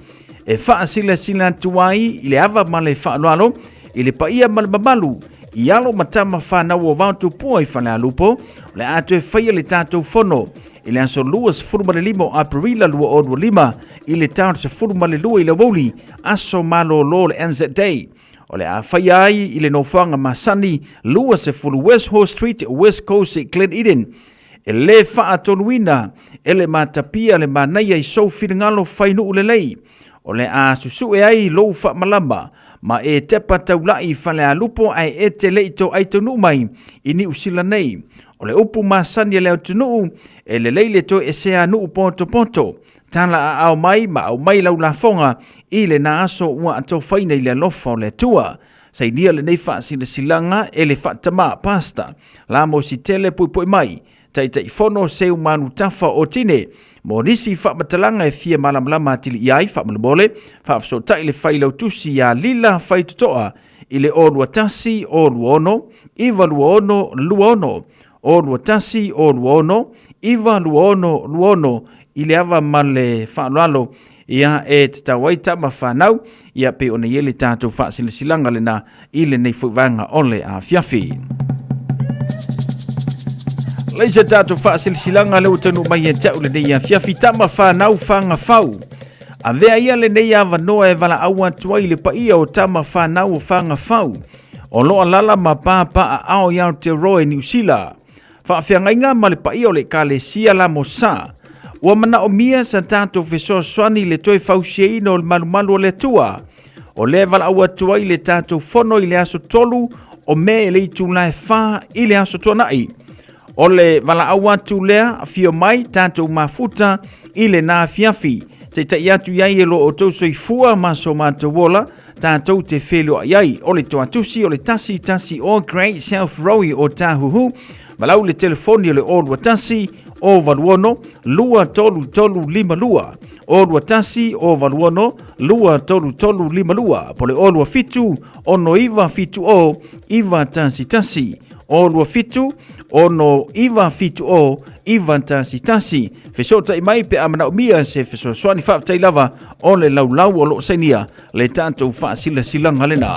E faasilasila atu ai i le ava ma le faaaloalo i le paia ma le mamalu i alo ma tama fanau o Vaotupua i Falealupo, o le a toe faia le tatou fono i le aso 25 o Aperila 2025 i le tau 12 i le aoauli, aso malolo o le Anzac Day. O le a faia ai i le nofoaga masani 20 West Horse Street, West Coast i Glen Eden. E le faatonuina e le matapia le manaia i sou finagalo fai nuu lelei. O le a susue ai lou faamalama ma e tepa taulai i Falealupo ae e te le i toai taunuu mai i Niu Sila nei. O le upu masani a le atunuu, e lelei le toe esea nuu potopoto. Tala aao mai ma aumai lau lafoga i lena aso ua atofaina i le alofa o le Atua. Sainia lenei faasilasilaga e le faatama, pastor, la Mositele Puipui Mai, Taitaifono Seu Manutafa o Tine. Mo nisi faamatalaga e fia malamalama atili i ai, faamolemole, faafesootai le failautusi ia Lila Faitotoa i le 021 026 926 26 021 026 926 26 i le ava ma le faaaloalo ia e tatau ai tama fanau ia pei ona i ai le tatou faasilasilaga lena i lenei foi vaega o le afiafi. Leisa tatou faasilasilaga lea ua taunuu mai ia te au lenei afiafi tama fanau fagafau. Avea ia lenei avanoa e valaau atu ai i le paia o tama fanau o Fagafau o lo o alaala ma papaaao i Aotearoa i Niu Sila. Faafeagaiga ma le paia o le Ekalesia Lamosa. Ua manaomia sa tatou fesoasoani i le toe fausiaina o le malumalu o le Atua. O lea e valaau atu ai le tatou fono i le aso 3 o Me i le itula e 4 i le aso Tuanai. O le valaau atu lea, afio mai tatou mafuta i lena afiafi. Taitai atu i ai e lo outou soifua ma so matou ola, tatou te feiloai ai. O le toatusi o le 1 1 o Great South Road o Tāhuhu, valaau le telefoni o le 021 086 23352. 021 086 23352 po le 027 6970 911 027 6970 911. Fesootai mai pe a manaomia se fesoasoani. Faafetai lava o le laulau o loo sainia le tatou faasilasilaga lena.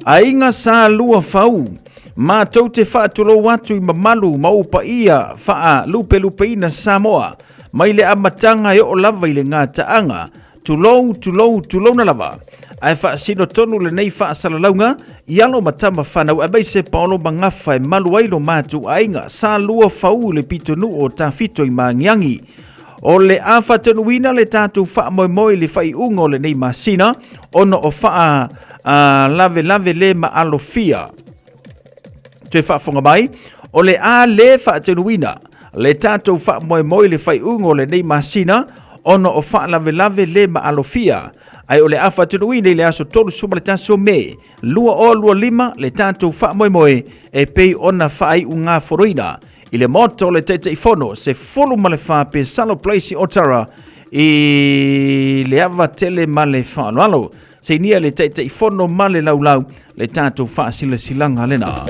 Aiga sa lua fau, matou te faatulou atu i mamalu ma ou paia faalupelupeina Samoa mai le amataga e oo lava i le gataaga. Tulou, tulou, tulouna lava. Ae faasino tonu lenei faasalalauga i alo ma tama fanau aemaise paolo ma gafa e malu ai lo matou aiga sa lua fau i le pitonuu o Tafito i Magiagi. O le a faatonuina le tatou faamoemoe i le faaiuga o lenei masina ona o faa lavelave le maalofia. Toe faafofoga mai, o le a le faatonuina le tatou faamoemoe i le faaiuga o lenei masina ona o faalavelave le maalofia, ae o le a faatonuina i le aso 31 o Me 2025 le tatou faamoemoe e pei ona faaiugaforoina i le Maota o le Taitaifono 14 Pesalo Place i Otara i le ava tele ma le faaaloalo. Sainia le Taitaifono ma le laulau le tatou faasilasilaga lena.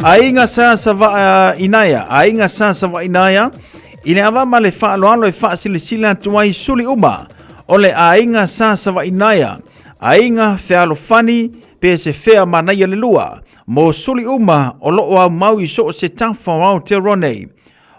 Aiga sa savaa inaia, aiga sa savaa inaia, i le ava ma le faaaloalo e faasilasila atu ai suli uma o le aiga sa savaa inaia, aiga fealofani pe se fea manaia le lua, mo suli uma o loo aumau i so o se tafa o Aotearoa nei.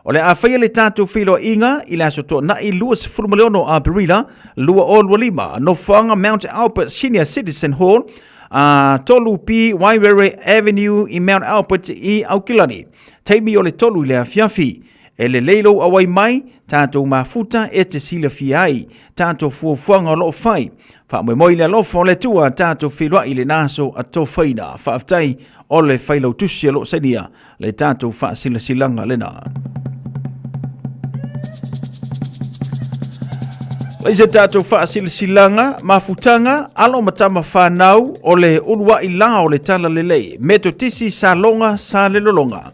O le a faia le tatou feiloaiga i le aso Toonai 26 Aperila 2025, nofoaga Mount Albert Senior Citizen Hall, a 3P Wairere Avenue i Mount Albert i Aukilani. Taimi o le 3 i le afiafi. E lelei lou auai mai, tatou mafuta e te silafia ai tatou fuafuaga o loo fai. Faamoemoe i le alofa o le Atua tatou feiloai i lena aso atofaina. Faafetai o le Failautusi o loo sainia le tatou faasilasilaga lena. Lai se tatou faasilasilaga mafutaga alo ma tama whanau o le uluai la o le tala lelei Metotisi Saloga sa le lologa.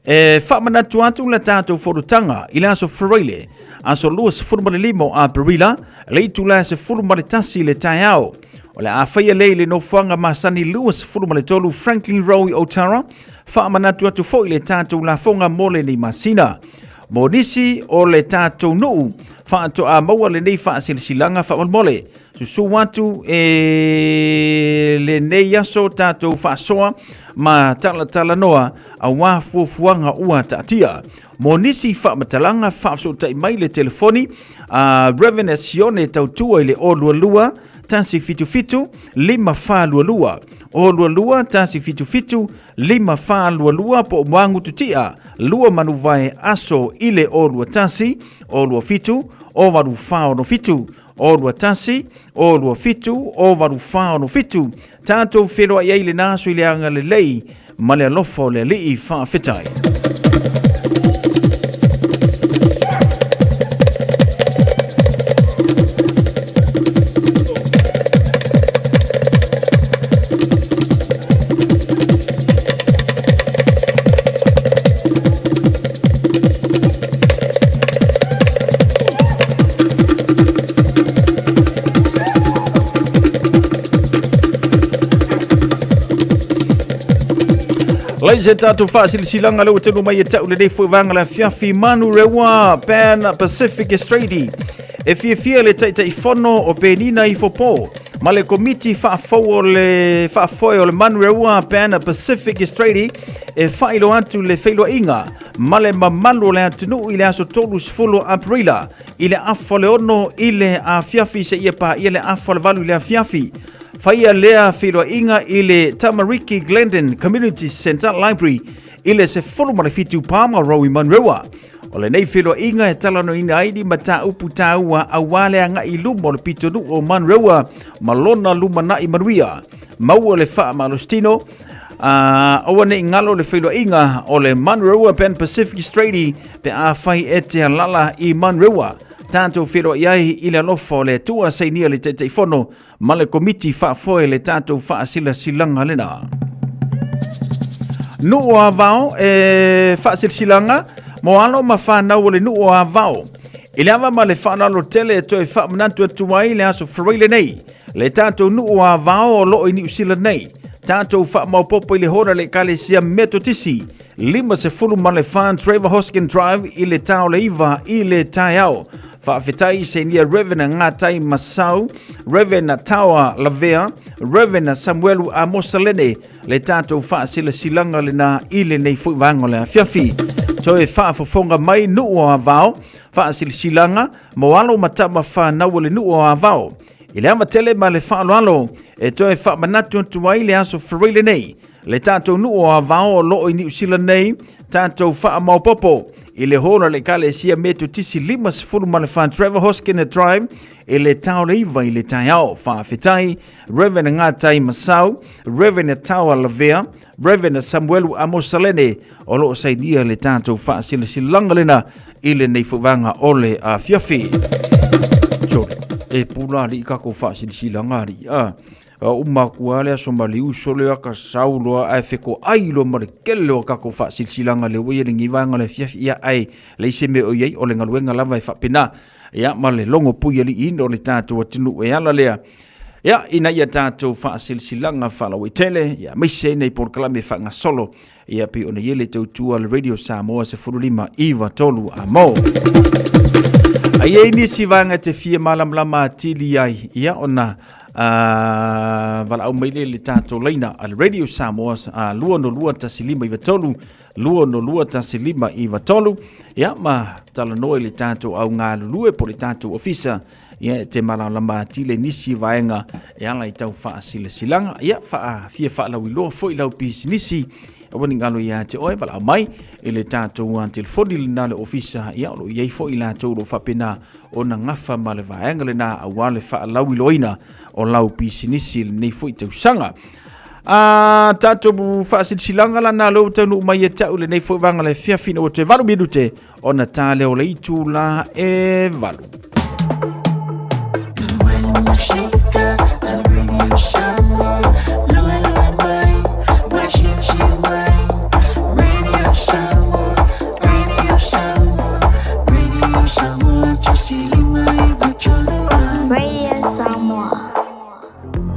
E faamanatu atu le tatou fonotaga i le aso Faraile, aso 25 o Aperila, le itula e 11 i le taeao. O le a faia lea i le nofoaga masani 23 Franklin Road i Otara, faamanatu atu foi le tatou lafoga mo lenei masina. Mo nisi o le tatou nuu, faatoa maua lenei faasilasilaga faamolemole. Susu atu e lenei aso tatou faasoa ma talatalanoa aua fuafuaga ua taatia. Mo nisi faamatalaga faafesootai mai le telefoni a Reverend Sione Tautua i le 022 177 5422 022 177 5422 po o Muagututia 2 Manuvae aso i le 021 027 08467 021 027 08467. Tatou feiloai ai lena aso i le agalelei ma le alofa o le Alii. Faafetai. Lai se tātou whaasilasilaga le ua tenu mai e tau lenei foi vanga le afiafi Manu Rewa Pan Pacific Strady. E fiafia le Taitaifono o Penina Ifopō ma le Komiti Faafou o le Faafoe o le Manu Rewa Pan Pacific Strady e faailoa atu le feiloaiga ma le mamalu o le atunuu i le aso 30 Aperila i le afa o le 6 i le afiafi seia paia le afa o le 8 i le afiafi. Faia lea feiloaiga i le Tamariki Glendon Community Centre Library i le 17 Palmer Road i Manurewa. O lenei feiloaiga e talanoaina ai ni mataupu taua aua le agai i luma o le pitonuu o Manurewa ma lona lumanai manuia. Maua le faamalositino, aua ne i galo le feiloaiga o le Manurewa Pan Pacific Straight pe afai e te alala i Manurewa. Tatou feiloai ai i le alofa o le Atua, sainia le Taitaifono ma le Komiti Faafoe le tatou faasilasilaga lena. Nuu o Avao e faasilasilaga mo alo ma fanau o le nuu o Avao. I le ava ma le faaaloalo tele e toe faamanatu atu ai le aso Faraile nei, le tatou nuu o Avao o loo i Niu Sila nei, tatou faamaopoopo i le hora le Ekalesia Metotisi, 54 Trevor Hoskin Drive i le ta o le 9 i le taeao. Faafetai sainia Reverend Ngatai Masau, Reverend Taoa Lavea, Reverend Samuelu Amosalene, le tatou faasilasilaga lena i lenei foi vaega o le afiafi. Toe faafofoga mai nuu o Avao, faasilasilaga mo alo ma tama fanau o le nuu o Avao. I le ava tele ma le faaaloalo e toe faamanatu atu ai le aso Faraile lenei, le tatou nuu o Avao o loo i Niu Sila nei, tatou faamaopoopo i le holo a le Ekalesia Metotisi 54 Trevor Hoskin Drive i le ta o le 9 i le taeao. Faafetai Reverend Ngatai Masau, Reverend Taoa Lavea, Reverend Samuelu Amosalene o loo sainia le tatou faasilasilaga lena i lenei foi vaega o le afiafi. Sorry. E pula alii kako faasilasilaga alii. Ah. Uma atu lava le aso ma le uso lea ka sau loa ae fetoai loa ma le tele o tatou faasilasilaga lea ua i ai lenei vaega o le afiafi. Ia, ae leai se mea o i ai, o le galuega lava e faapena. Ia, ma le logo puialiiina o le tatou atunuu e ala lea. Ia, ina ia tatou faasilasilaga faalauaitele, ia, aemaise ai nei polokalame faagasolo, ia, pei ona i ai le tautua a le Radio Samoa 15 93 a mo. A i ai nisi vaega e te fia malamalama atili ai, ia, ona valaau mai lea i le tatou laina a le Radio Samoa 202 1593 202 1593, ia, ma talanoa i le tatou au galulue po o le tatou ofisa, ia, e te malamalama atili i nisi vaega e ala i tau faasilasilaga, ia, fia faalauiloa foi lau pisinisi, aua ne i galo ia te oe, valaau mai i le tatou telefoni lena le ofisa, ia, o lo o i ai foi latou o lo o faapena ona gafa ma le vaega lena aua le faalauiloaina o lau pisinisi i lenei foi tausaga. A tatou faasilasilaga la na lea ua taunuu mai ia te au i lenei foi vaega le afiafi ina ua toe 8 minute ona ta lea o le itula e 8. Radio Samoa.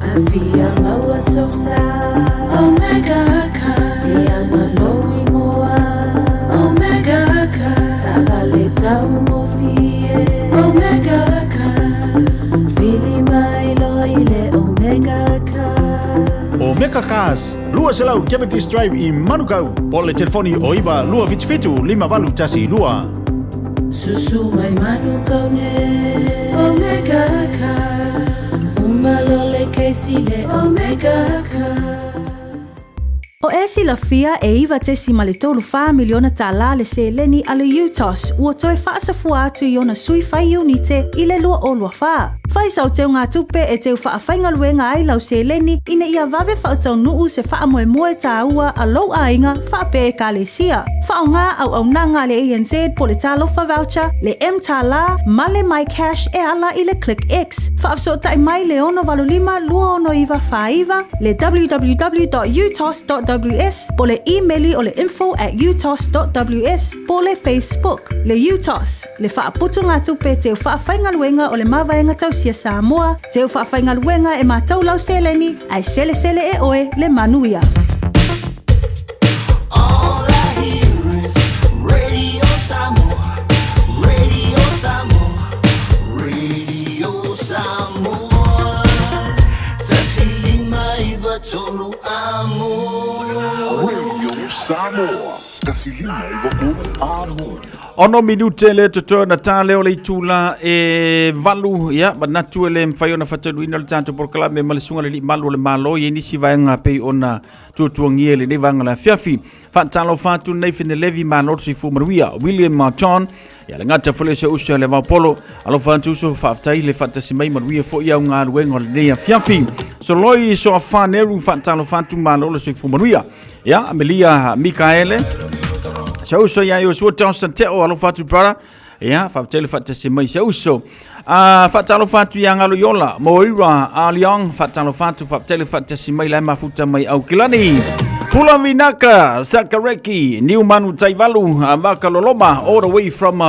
Afia maua sosa Omega ka Ia malo ingoa Omega ka Taavale taugofie Omega ka Vili mai loa i le Omega ka Omega Cars, 200 Cavendish Drive i Manukau, po o le telefoni o 9 277 5812. Susu mai Manukau nei Omega Cars Uma loa le kesi le Omega Cars. O e silafia e $9.34 miliona tālā le seleni a le UTOS ua toe faasafua atu i ona sui fai iunite i le 2024. Fai sau teugatupe e teu faafaigaluega ai lau seleni ina ia vave faautaunuu se faamoemoe tāua a lou aiga faapea Ekalesia. Faaaoga auaunaga a le ANZ po o le Talofa Voucher, le mTālā ma le MyCash e ala i le ClickX. Faafesootai mai le 685 269 49, le www.utos.ws po o le imeli o le info@utos.ws po o le Facebook. Le UTOS, le faaputugatupe teu faafaigaluega o le Mavaega Tausia Samoa, teu faafaigaluega e matau lau seleni ae selesele e oe le manuia. All I hear is Radio Samoa, Radio Samoa, Radio Samoa. 1593 amo. Radio Samoa, 1593 amo. 6 minute le totoe ona tā lea o le itula e 8, ia, manatu e le mafai ona faataunuuina le tatou polokalame ma le susuga i le Alii Malu o le Malo i ai nisi vaega pei ona tuatuagia i lenei vaega o le afiafi. Faatalofa atu lenei Fenelevi Malo le soifua manuia. William John, ia le gata foi le se uso le Vaupolo. Alofa atu uso, faafetai le faatasi mai manuia foi au galuega o lenei afiafi. Soloi Soafa Neru, faatalofa atu Malo le soifua manuia. Ia, Amelia Mikaele, se uso ia Iosua Johnson Teo, alofa atu brother. Ia, faafetai le faatasi mai se uso. A faatalofa atu iā Galo Iola, Moira Aliong, faatalofa atu, faafetai le faatasi mai la e mafuta mai Aukilani. Pula Vinaka, Sakareki, Niumanu Taivalu, Vaka Loloma, all the way from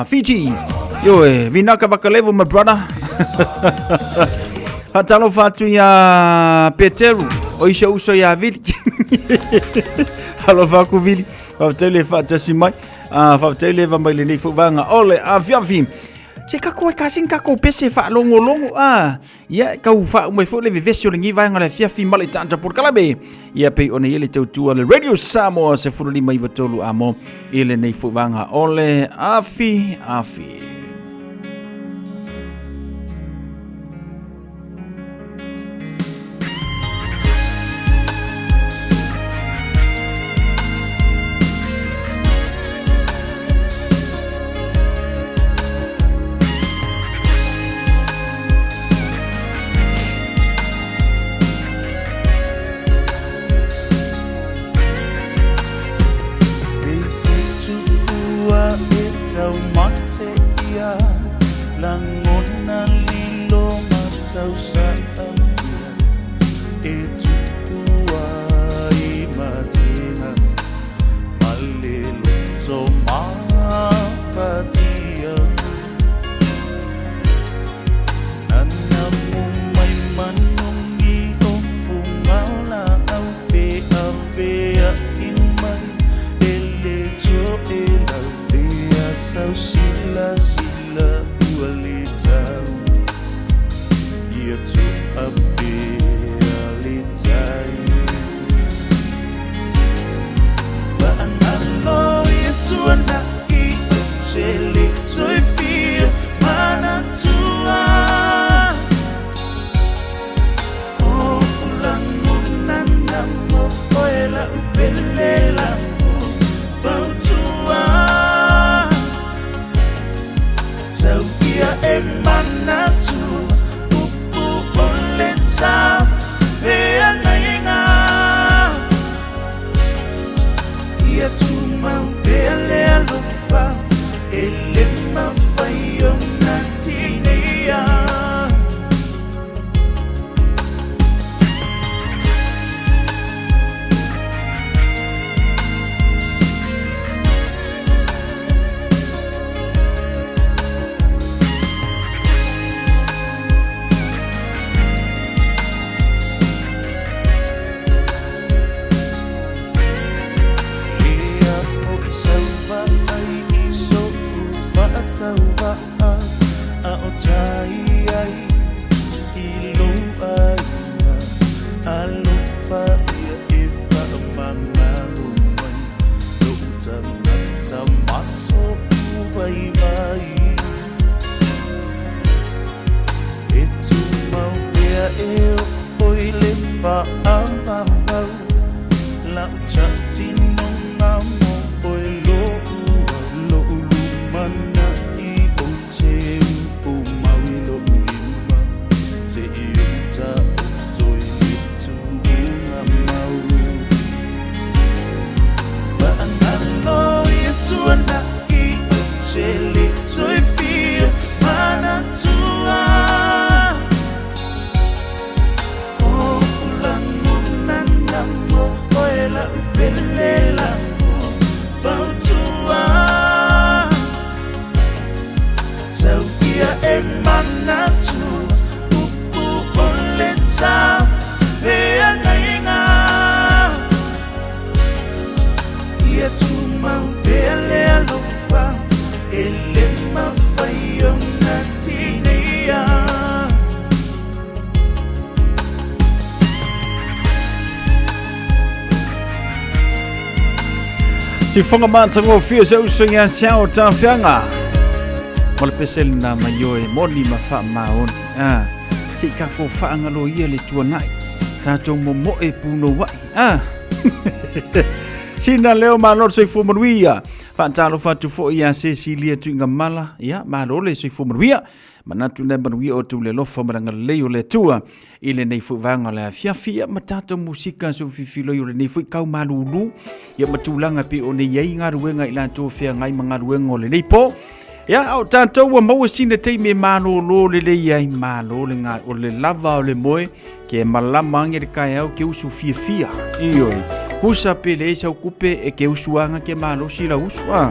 Fiji. Ioe, Vinaka Vakalevu, my brother. Faatalofa atu iā Peteru, o isi uso iā Vili. Alofa aku Vili, faafetai le faatasi mai. Faafetai le eva mai lenei foi vaega o le afiafi. Se kako e kasi ni kako pese faalogologo a ia kau faauma ai foi le vevesi o lenei vaega o le afiafi ma le taata polokalame. Ia pei ona i ai le tautua le Radio Samoa 1593 amo i lenei foi vaega o le afiafi. Sifoga matagofie se uso ia siao tafiaga ma le pese lena mai o e moni ma faamaoni. A se i kako faagaloia le tuanai tatou momoe punouai. A sina leo malo le soifua manuia. Faatalofa atu foi ia Cecilia Tuigamala. Ia malo le soifua manuia. Manatu lea manuia o tu le alofa ma le agalelei o le Atua i lenei foi vaega o le afiafi ia ma tatou musika so fifiloi o lenei foi kau malulu ia ma tulaga pei ona i ai galuega i latou feagai ma galuega o lenei po. Ia, a o tatou ua maua sina taimi e malōlō lelei ai, malo le ga, o le lava o le moe, ke malama ange le kaeao ke usu fiafia. Ioe, kusa pe leai sau kupe e ke usu anga ke malosi lau usu, a.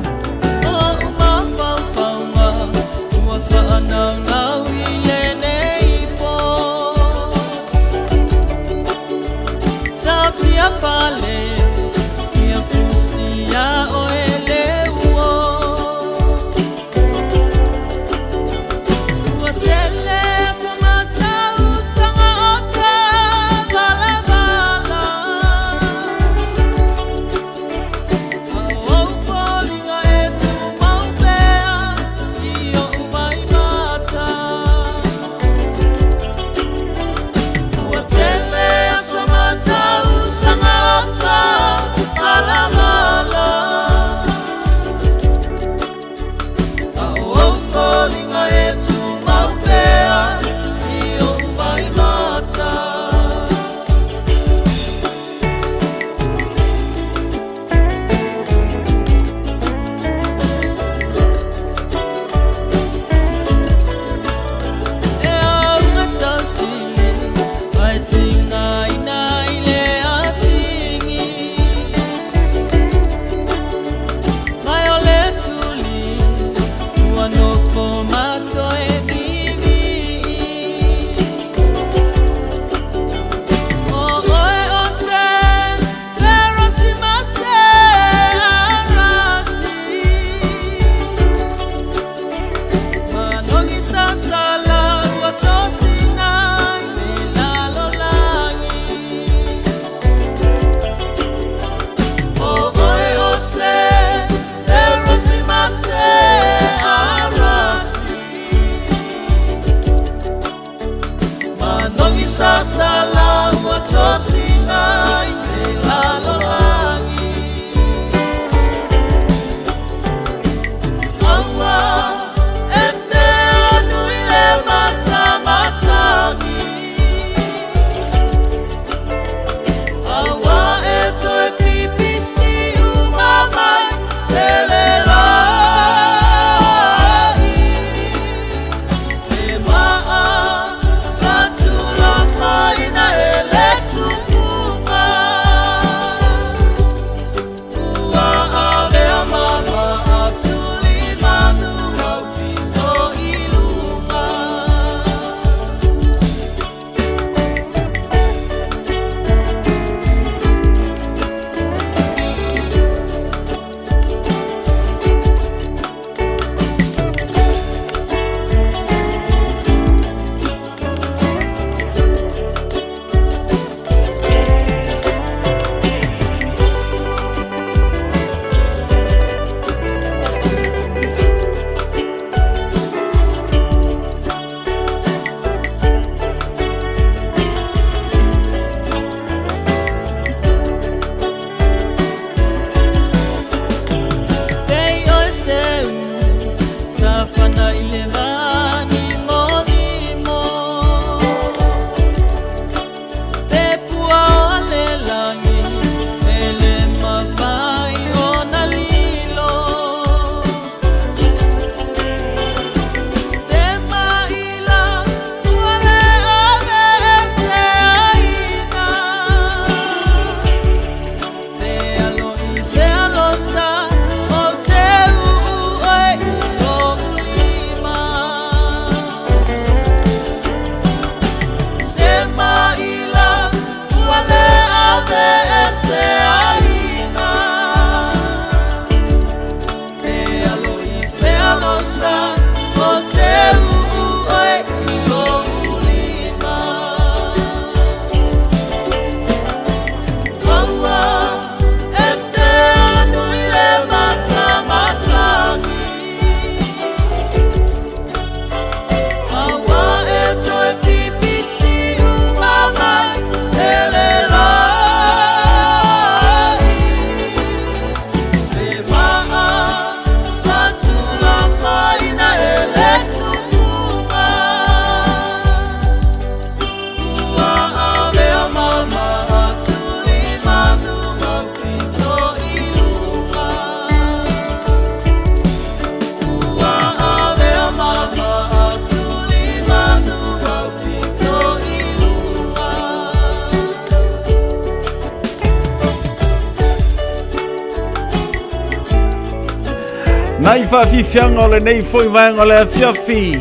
Nai faafiafiaga o lenei foi vaega o le afiafi.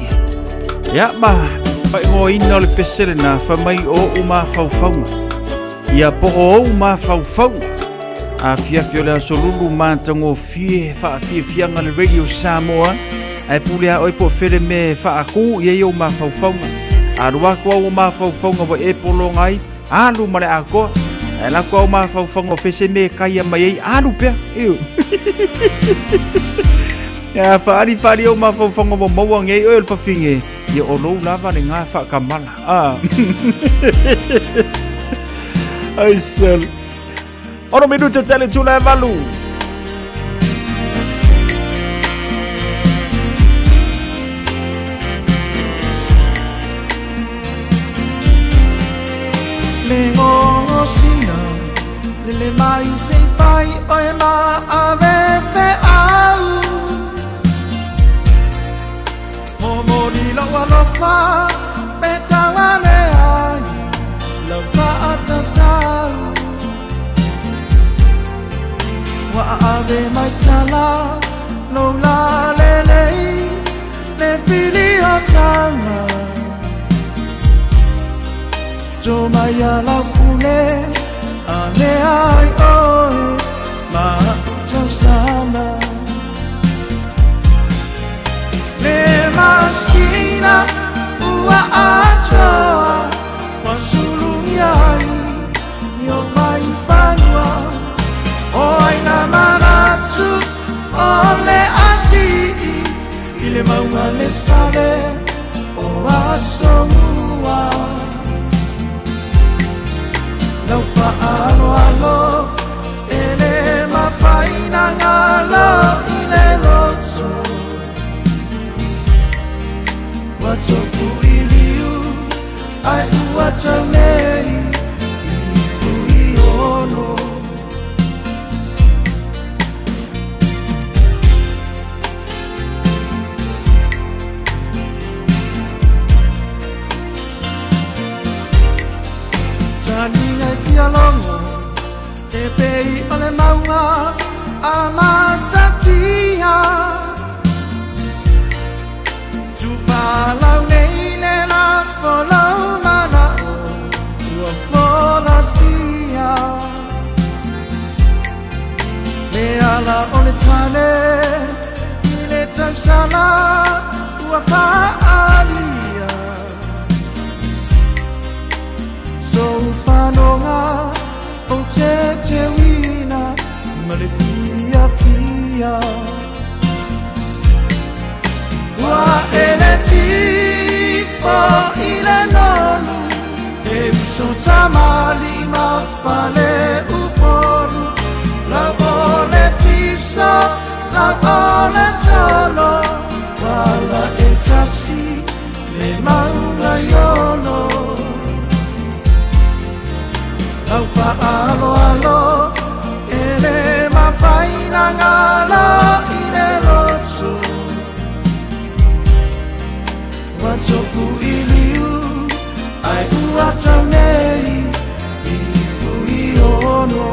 Ia ma faaigoaina o le pese lena fai mai o ou mafaufauga. Ia po o ou mafaufauga. Afiafi o le aso lulu matagofie faafiafiaga le Radio Samoa. Ae pule a oe po o fele me faakū i ai ou mafaufauga. Alu atu au o mafaufauga ua e pologa ai, alu ma le atoa. Ae lako au mafaufauga o fese me kaia mai ai, alu pea. Iu. Ia faali faali ou mafaufauga ua maua nei oe o le fafine, ia o lou lava le gā faakamala. Ah. Ai sel. Ono minuta tele tula e valu. Le gogosina lele mai se i fai oe ma ave feau Momoli lou alofa pe tauale ai lau faatatau Ua aave mai tala lou lalelei le fili o taga To mai a lau pule a lea ai oe ma a'u tausala Le masina ua atoa ua sulugia ai i o mai fanua O ai na manatu o le asii i le mauga le fale o aso mua Lau faaaloalo e le mafai na galo i le loto Ua tofu i liu ae ua tau nei i Fuiono Taniga e fia logo e pei o le mauga a Matatia Tuvalau nei le lafo lau mana'o ua folasia Le ala o le tane i le tausala ua faaalia Sou fanoga ou te teuina ma le fiafia Ua ele tifo i le nonu e uso tamalima fale upolu Lau o le fiso, lau o le tolo Wala e tasi le mauga iolo Lau faaaloalo e le mafai na galo i le loto Ua tofu i liu ae ua tau nei i Fuiono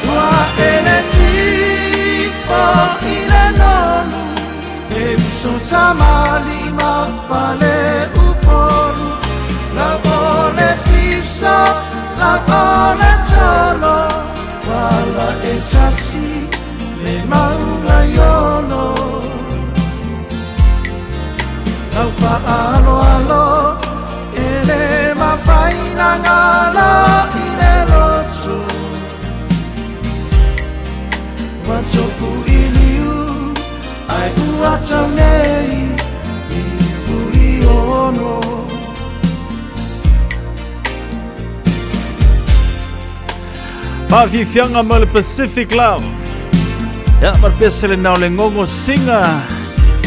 Ua ele tifo i le nonu e uso tamalima fale upolu Lau o le fiso, lau o le tolo Wala e tasi le mauga iolo Lau faaaloalo e le mafai na galo i le loto Ua tofu i liu ae ua tau nei i Fuiono. Faafiafiaga ma le Pacific Love. Ia, ma le pese lenā o le gogo siga.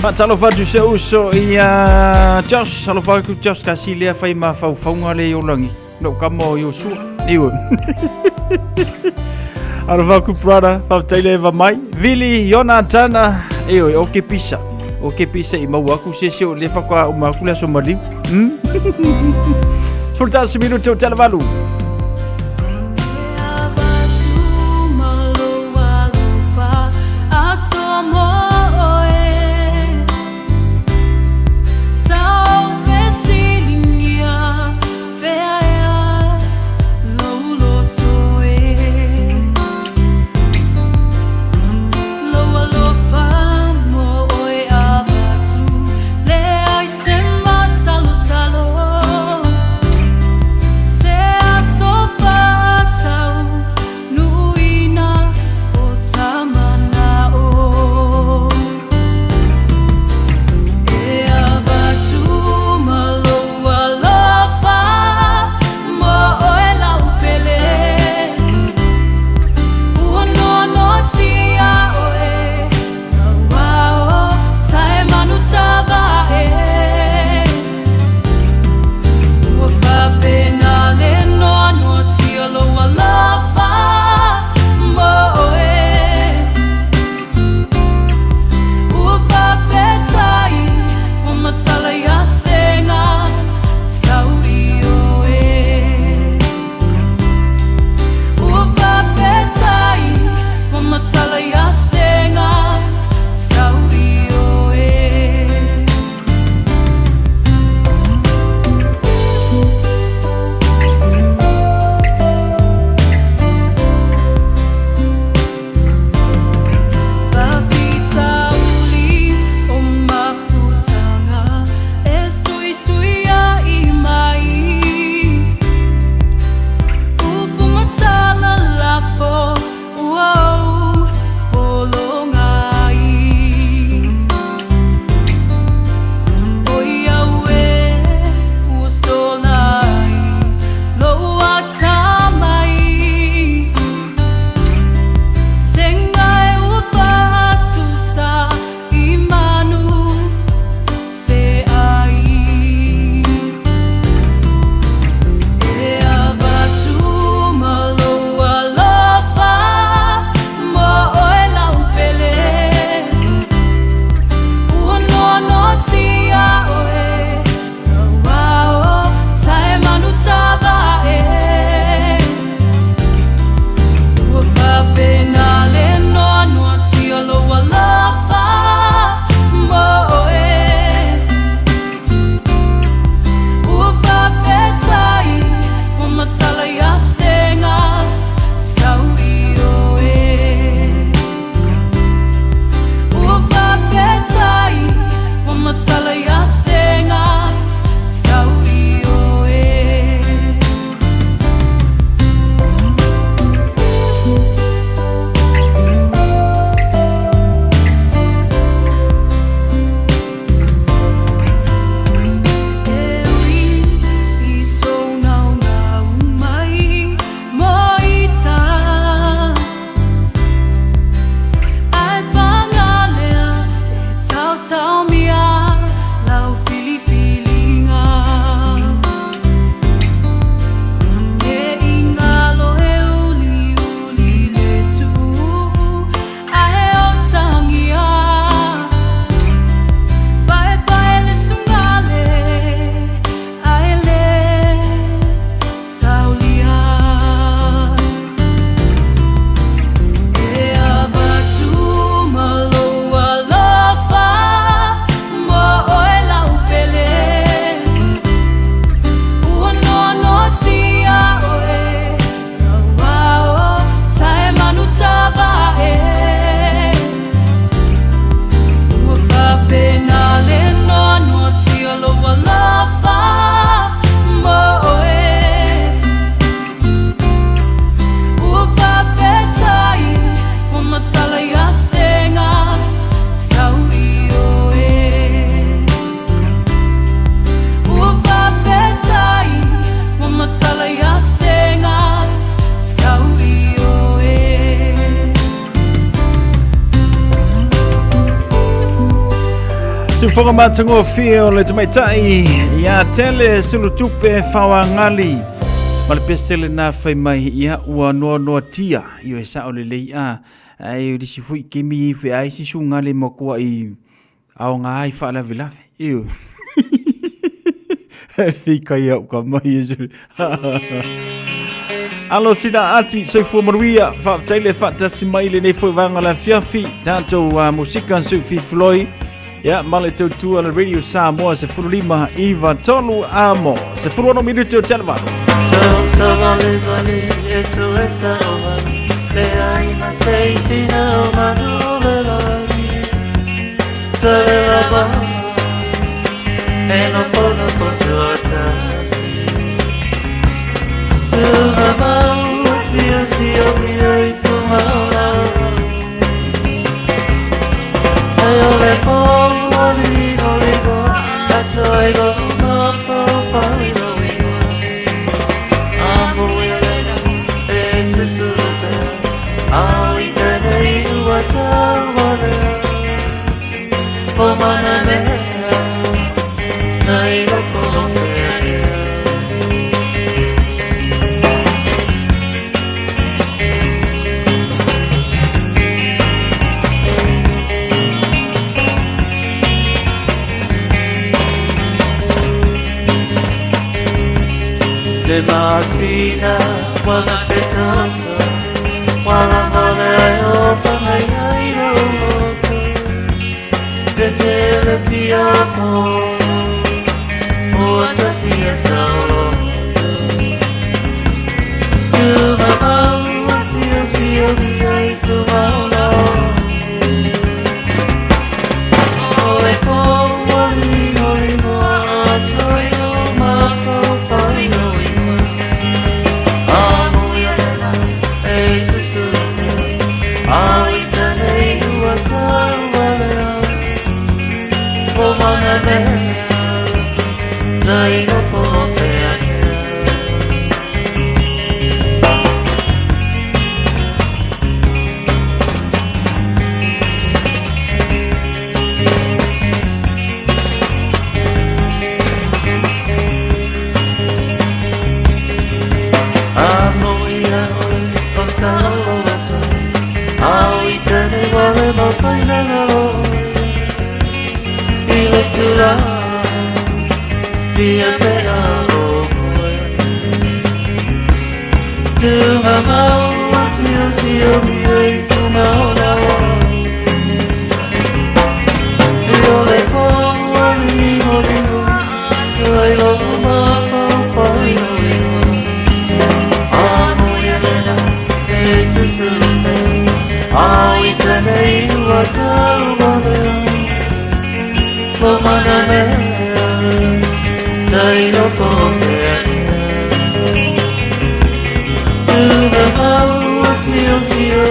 Faatalofa atu i si ou uso ia Josh, alofa atu Josh kasi lea fai mafaufauga le i olagi. Lou kama o Iosua. Ioe. Alofa atu brother, faafetai le eva mai. Vili, Iona Tana, ioe, o ke pisa. O ke pisa i maua atu se se o le faatoa uma atu le aso maliu. 11 minuti o tala valu. Siufoga matagofie o le tamaitai ia tele sulutupe faoagali ma le pese lena fai mai ia ua noanoatia ioe sa'o lelei a ae o lisi fo'i kemi feai sisuga le makua'i aoga ai faalavelave ioe lei kai au ka mai e sulu Alo sina ati soifua manuia faafetai le faatasi mai lenei foi vaega o le afiafi tatou musika su fifiloi ia ma le tautua le Radio Samoa 15 9 3 amo 16 minuti o te valu. Le masina wala se tata wala vale o whangai ai roto Te tele pia po o ta fia saolo Tuma mau sio sio mi ai tu mauna O le po o li o li moa a toi o mafo whai no ingoa Amo ia lela e susuru pea A i tane ua taualea O mana mea Na i roto o te ake. Amo ia oe o saoloto Au i tane wale mawhai na ngaro I le tula Pia te a o koe Tuma mau sio sio mi ai tu mauna o I o le po o li o li o Tuai lo mafau whai no ingoa Amo ia lela e susuru pea Au i tane ua taualea Mo mana mea Na i roto o te ake Tuma mau sio sio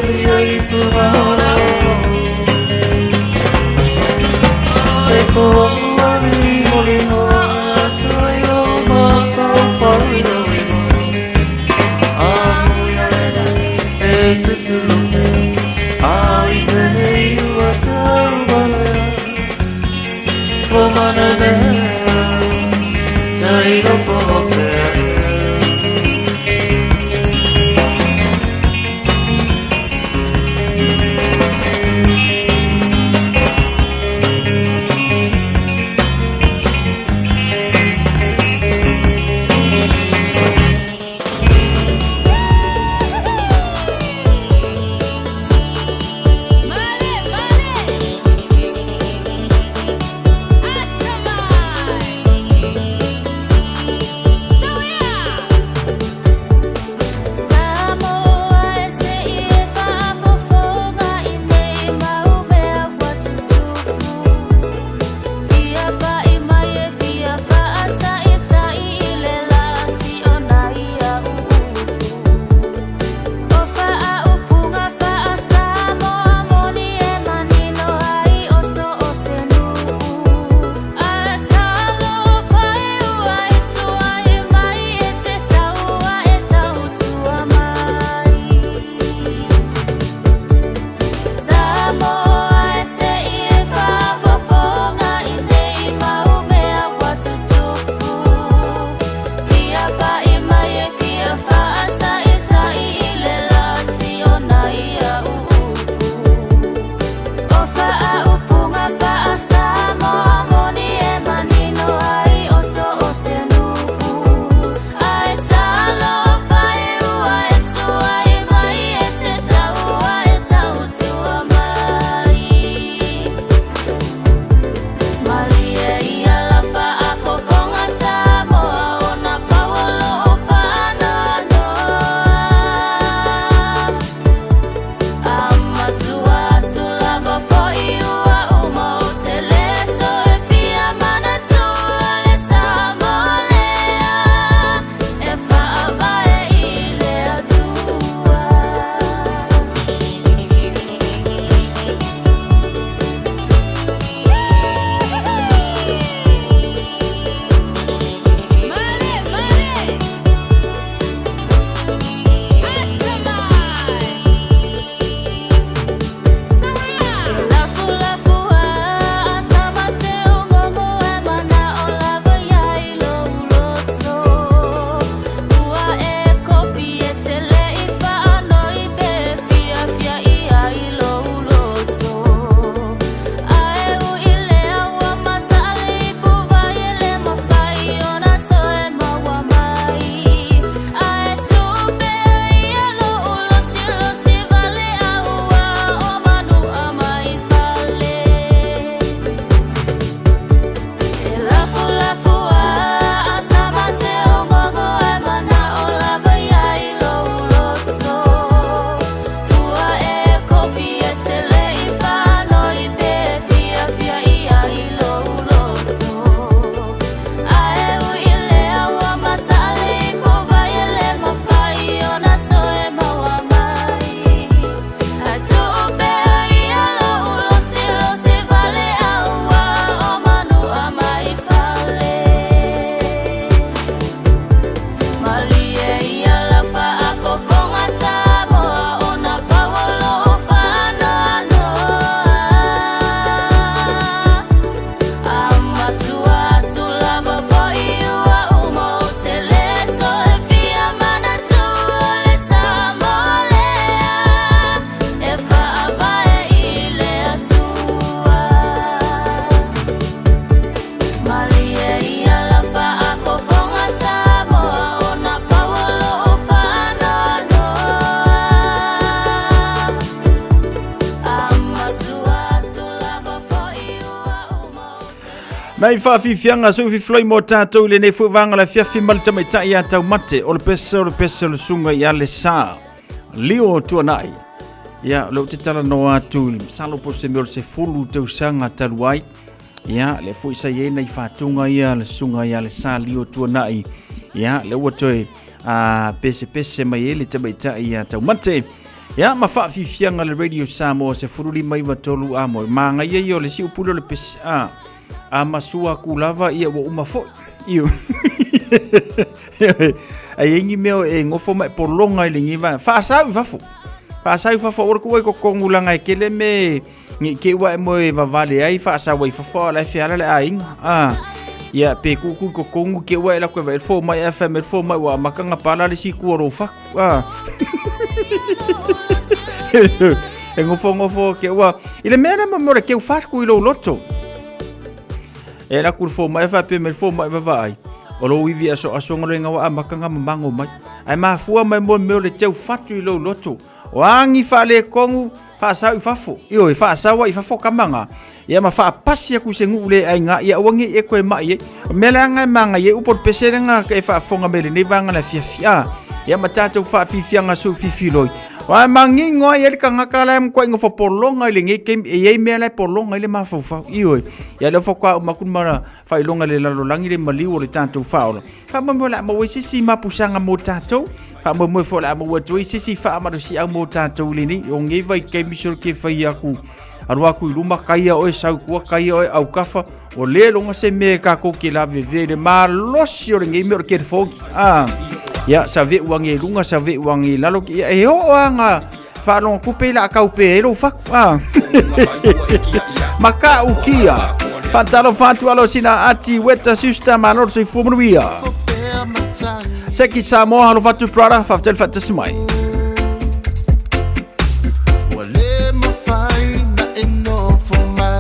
Nai faafiafiaga soififiloi mo tatou i lenei foi vaega o le afiafi ma le tamaitai ia Taumate o le pese o le pese o le susuga ia Lesa Lio Tuanai. Ia, o lea ou te talanoa atu i le masalo po o se mea o le 10 tausaga talu ai. Ia, lea foi sa i ai nai faatuga ia le susuga ia Lesa Lio Tuanai. Ia, lea ua toe pesepese mai ai le tamaitai ia Taumate. Ia, ma faafiafiaga le Radio Samoa 1593 a moe. Magaia ia o le siupule o le pese a. A masua aku lava ia ua uma foi. Io. Ai ai ni mea e ngofo mai polonga i le ngiva. Faasau i fafo. Faasau i fafo. Ora kuai ko kongu langa e kele me ngi ke ua e moe vavale ai faasau ai fafo ala e feala le aiga. Ah. Ia pe kuku ko kongu ke ua e la koe vai fo mai FM fo mai ua makanga pala le si kua ro faku. Ah. E ngofo ngofo ke ua. I le mea le mo le keu faku i lou loto. E la kul fo mai fa pe me fo mai va ai. O lou ivi aso aso ngolo nga wa amakanga mamango mai. Ai mafua mai mo me le teu fatu i lou loto. O angi fa le kongu fa sa i fafo. Io i fa sa wa i fafo kamanga. Ia ma fa pasi aku se ngu le ai nga ia wangi e koe mai e. Me la nga manga ye upo pese nga ke fa fonga me le ne vanga la fia fia. Ia ma tatou fa fi fia nga su fi fi loi. Wa mangingo ai le kangaka la mkwa ingo fo polonga ile nge ke e ei mea la polonga ile mafaufau. Io ia le fo kwa makun mara fa ilonga le lalolangi le maliu o le tatou faola. Fa mo la mo sisi mapusanga mo tatou. Fa mo mo fo la mo tu sisi fa ma si au mo tatou le ni o nge vai ke misol ke fai aku. Alu aku i luma kai oe sau kua kai oe au kafa o le longa se me ka ko ke la veve le malosi o le nge me o ke fogi. Ah. Ia sa ve uange lunga sa ve uange lalo ki e o anga whalonga kupe la kau pe e lo faku. Ah. Maka ukia. Whantalo whantu alo sina ati weta susta manoro se fuamanuia. Seki Samoa halo fatu prada whaftel whatasi mai. Ua le mafai na e nofo mai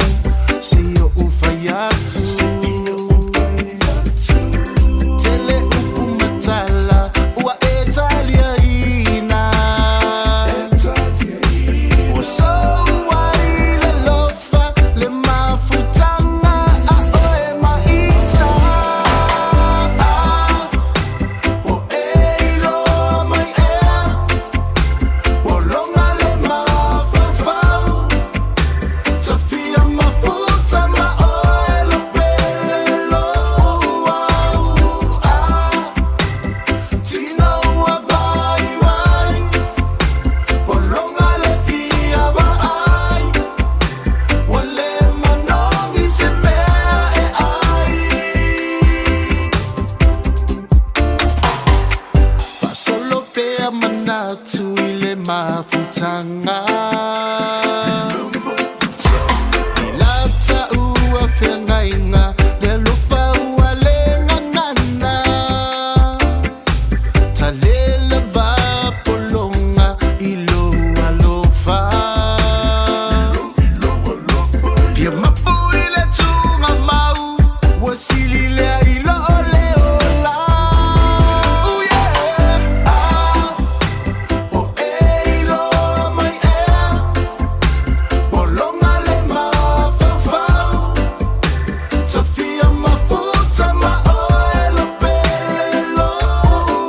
se i oʻu fai atu. Tele upu matala ua e taliaina. Ua sou ai le lofa le mafutaga a oe maita. O e iloa mai ea Polonga le mafaufau Tafia mafuta ma oe lo pele lo au ah. Tino ua vai vai Polonga le fia vaai Ua le manogi se mea e ai Faasolo pea manatu i le mafutaga I lata ua feagaiga le alofa ua le gagana Talela va pologa i lou alofa Ia mapu i le tugamau ua sili lea i loo le ola Ooh, yeah. Ah, o e iloa mai ea Polonga le mafaufau Tafia mafuta ma oe lo pele lo au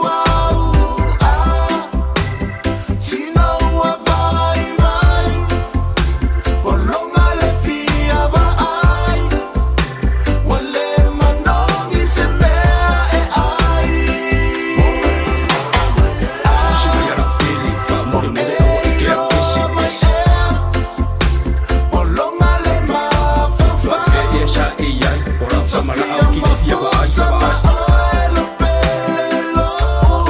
ah. Tino ua vai vai Polonga le fia vaai Ua le manogi se mea e ai Polonga le mafaufau Tafia mafuta ma oe lo pele lo au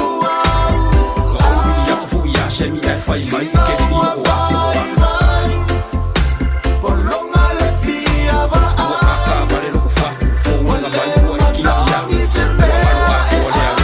Tino ua vai vai Polonga le fia vaai Ua le manogi se mea e ai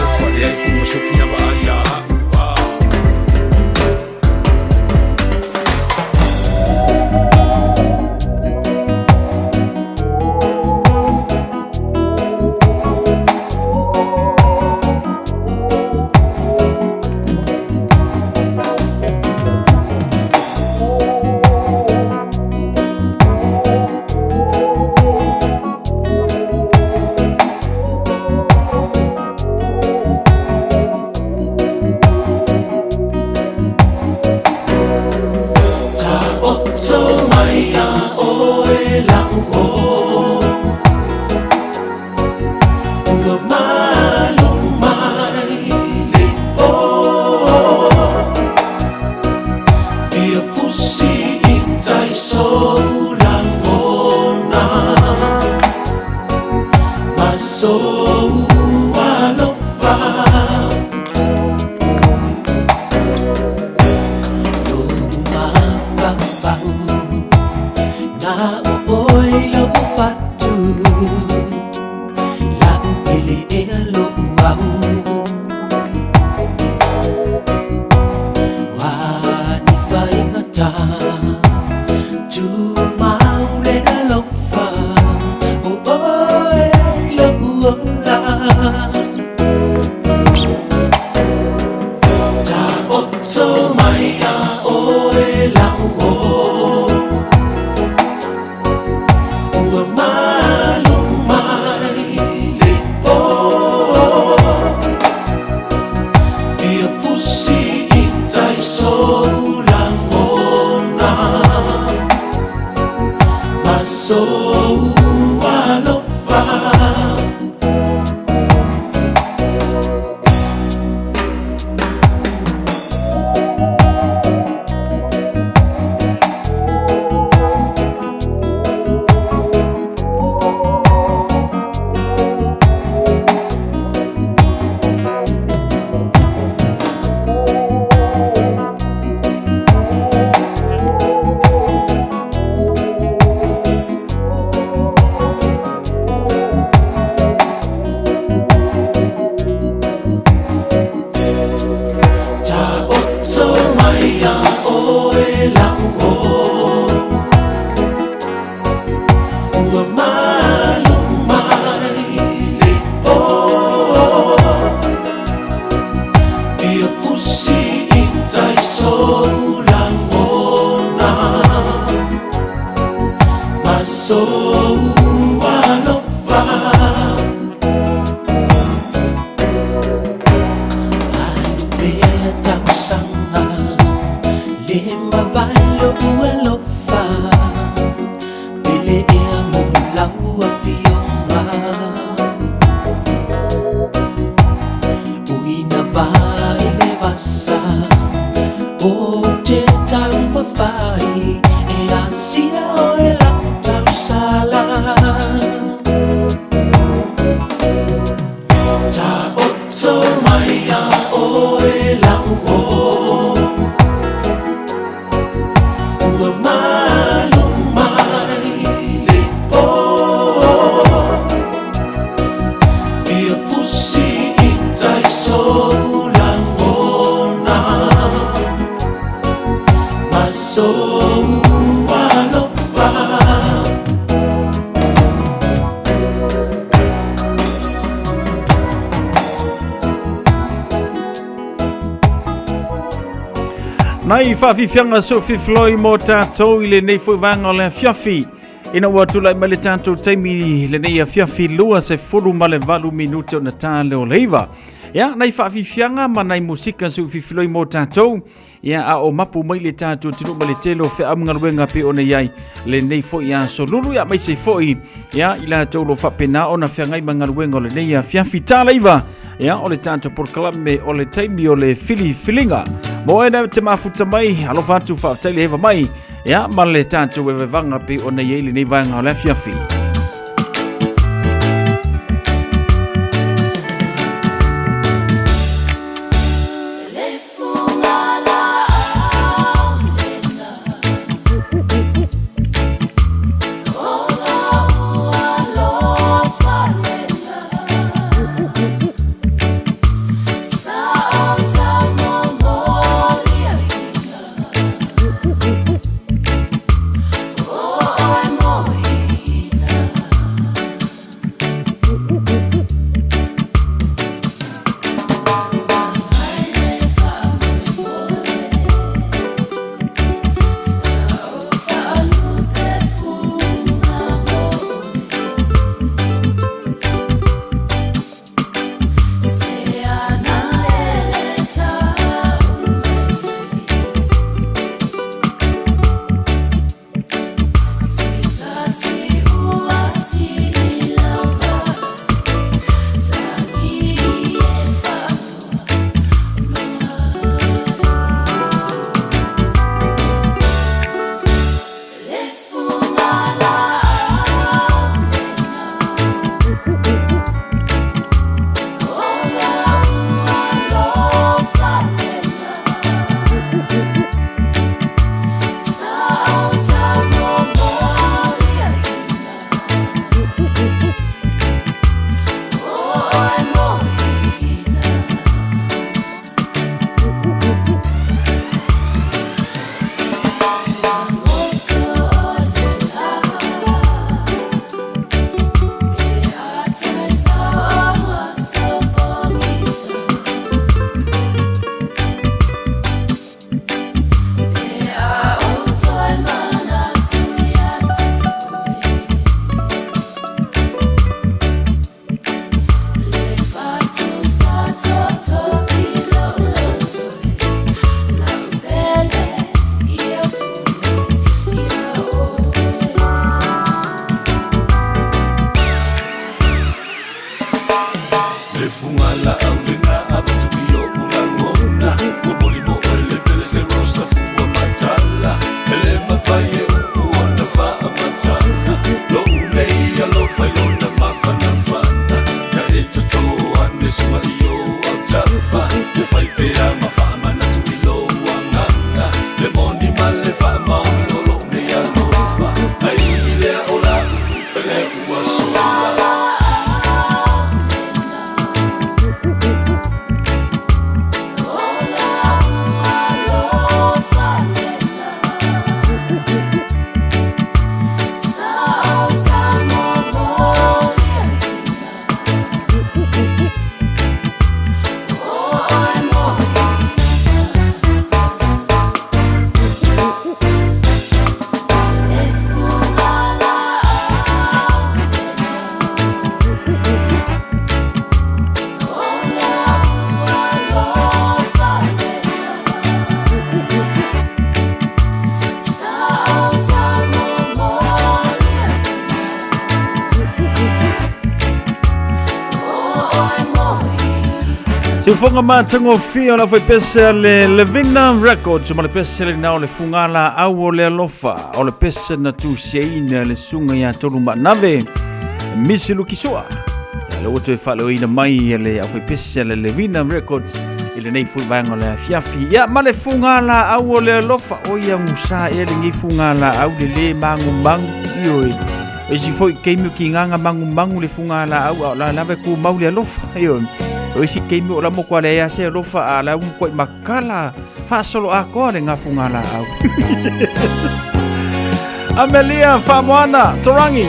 ta Tumau le alofa O oe la'u ola Ta'oto mai ia oe la'u Ua malu mai le pō Fia fusi i tai sou lagona Ma sou alofa. Ta'oto mai ia oe la'u Ua malu mai le pō Fia fusi i tai sou lagona Ma sou alofa Alu pea tausaga Le mavae lo'u alofa Pele ea mo lau afioga Uina vai le vasa O te taumafai E asia oe la'u tausala Ta'oto mai ia oe la'u Ua malu mai le pō Fia fusi i tai sou lagona Ma sou alofa. Nai faafiafiaga so fifiloi mo tatou i lenei foi vaega o le afiafi. Ina ua tulai mai le tatou taimi lenei afiafi 28 minute o na tā le o leiva. Ia, nai faafiafiaga ma nai musika so fifiloi mo tatou. Ia, a o mapu mai le tatou tinu ma le tele o feamugaluega pe ona iai lenei foi aso lulu ia mai se foi. Ia, i latou lo faapena ona feagai ma galuega o lenei afiafi tāleiva. Ia, o le tatou polokalame o le taimi o le filifiliga. Mo e te mafuta mai, alofa atu faafetai le heva mai. Ia, ma le tatou evaevaga pe ona iai lenei vaega o le afiafi. Siufoga matagofie o le aufaipese a le Levina Records ma le pese lena o le fugalaau o le alofa o le pese na tusiaina le susuga ia Tolu Maanave Misi Lukisua. Ia le ua toe faaleoina mai e le aufaipese a le Levina Records i lenei foi vaega o le afiafi. Ia ma le fugalaau o le alofa, o ia gusa ea lenei fugalaau le lē magumagu, ioe. Isi foi taimi o tigaga magumagu le fugalaau a o la lava e tumau le alofa, ioe. O isi taimi o la matua leai lava se alofa a o la ua matuai matala faasoloatoa le gafugalaau. Amelia Faamoana Torangi.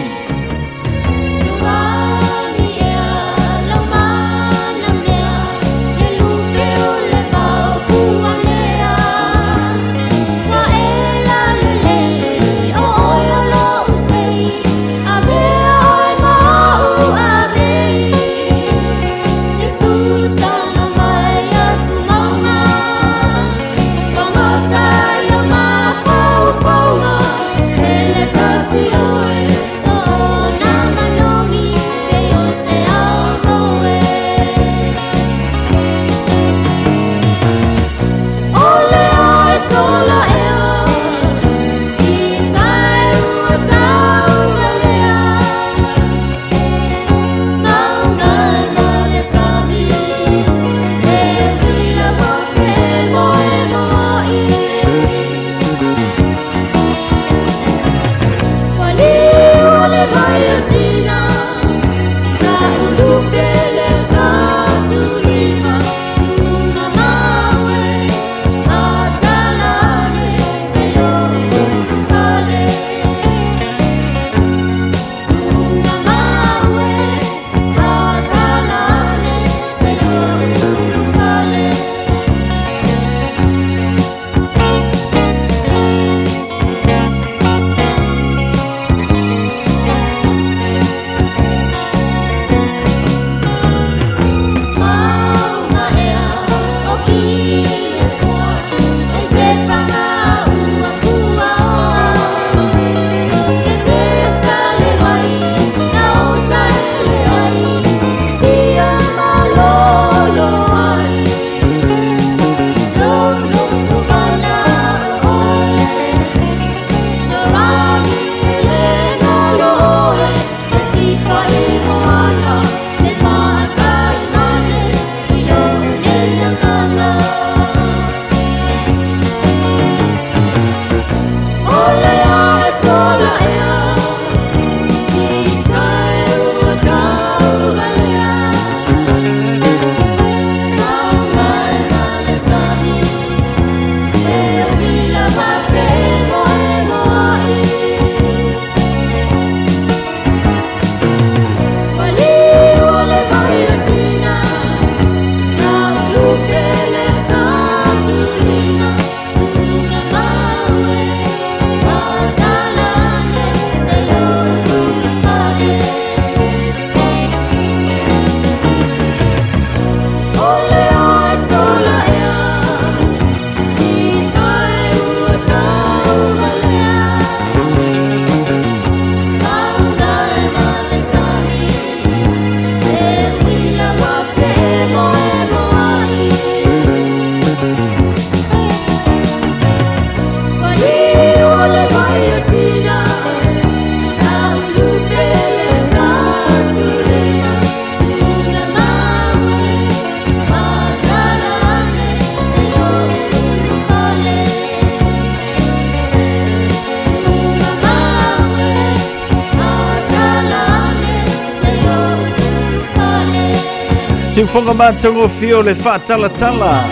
Siufoga matagofie o le faatalatala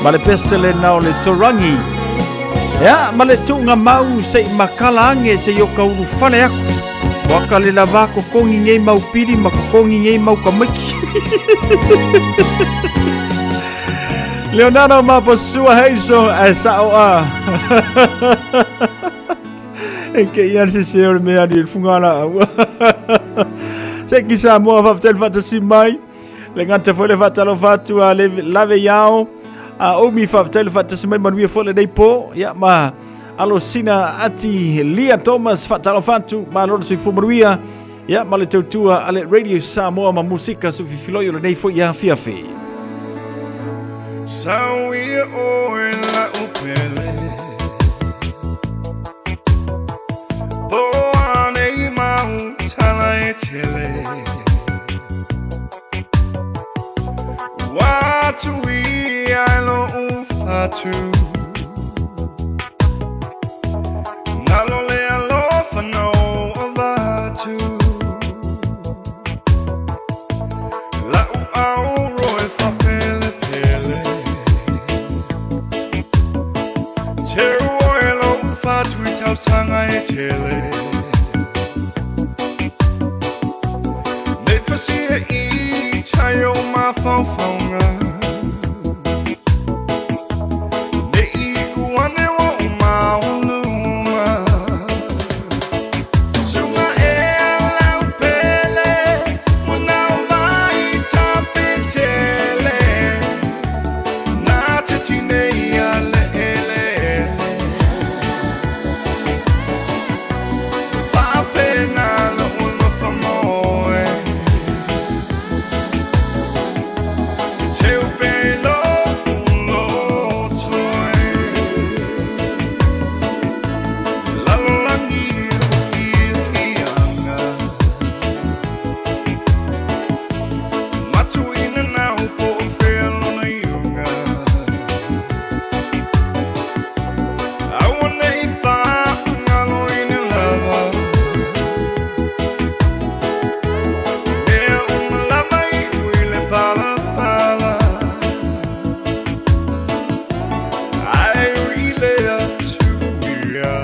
ma le pese lena o le torangi. Ia, ma le tuuga mau se i makala age se i o ka ulufale aku. Ua ka le lava kokogi nei mau pili ma kokogi nei mau kamaiki. Leonardo Mapasua Heiso ae sao a. E ke ia se se o le mea ni le fugalaau. Se ki Samoa faafetai le faatasi mai. Le gata foi le faatalofa atu a le lave iao. A omi faafetai le faatasi mai manuia foi lenei po. Ia ma alosina ati Lia Thomas faatalofa atu malo le soifua manuia. Ia ma le tautua a le Radio Samoa ma musika sufifiloi o lenei foi afiafi. Sauia oe la upele Po ane i mau tala e tele Watu i ai lo ufatu Nalo le alofa no avatu Lau au roe whapele pele Te oe lo ufatu i tausanga e tele Nei whasia i tai o mawhauwhaunga Ne i uane wa o mauluma Sunga e lau pele Wanau vai tawhitele Nā te tine ia le ele Whapena lo ulofa moe Te upe lo ulotoe Lalolangi o whiawhianga Matuina nau po o whea lona iunga Aua nei whaangalo i ni lava Mea uma lava i uile pala pala Ai uile atu ia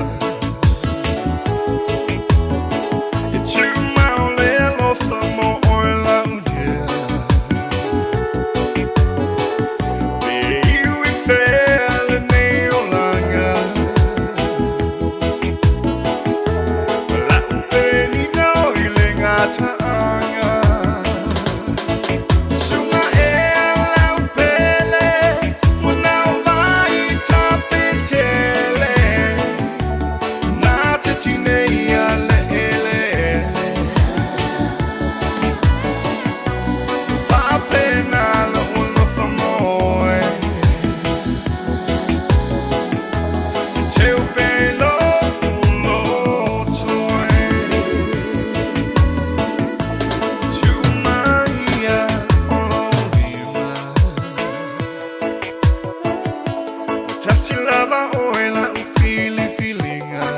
E tū maole alofa mo oe lau dea Pe iwi whea le nei olanga Lau peni nau i le ngā ta'anga Sunga e lau pele Wanau vai tawhitele Nā te tine ia le ele Whapena lo ulofa moe Te upe lo ulotoe Tu maia o lo lima Tasi lava oe la u fili filinga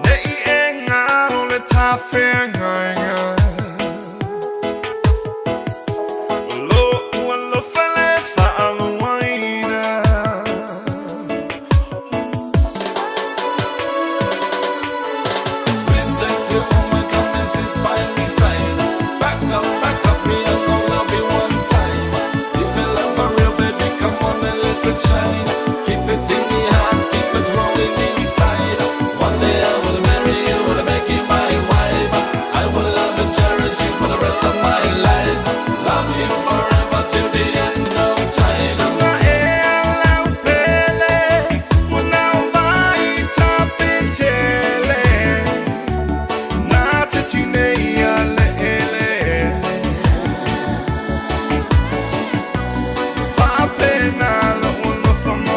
Nei e ngaro le tawhengainga Lo ua lofa le whaaluaina Sweet sexy woman, come and sit by me side. Back up, me I'm gonna love you one time. If you love for real, baby, come on and let it shine. Keep it in the heart, keep it rolling inside. One day I will marry you, will make you my wife. I will love and cherish you for the rest of my life. Love you forever till the end of time. Sunga e lau pele Wanau vai tawhitele Nā te tine ia le ele Whapena lo ulofa moe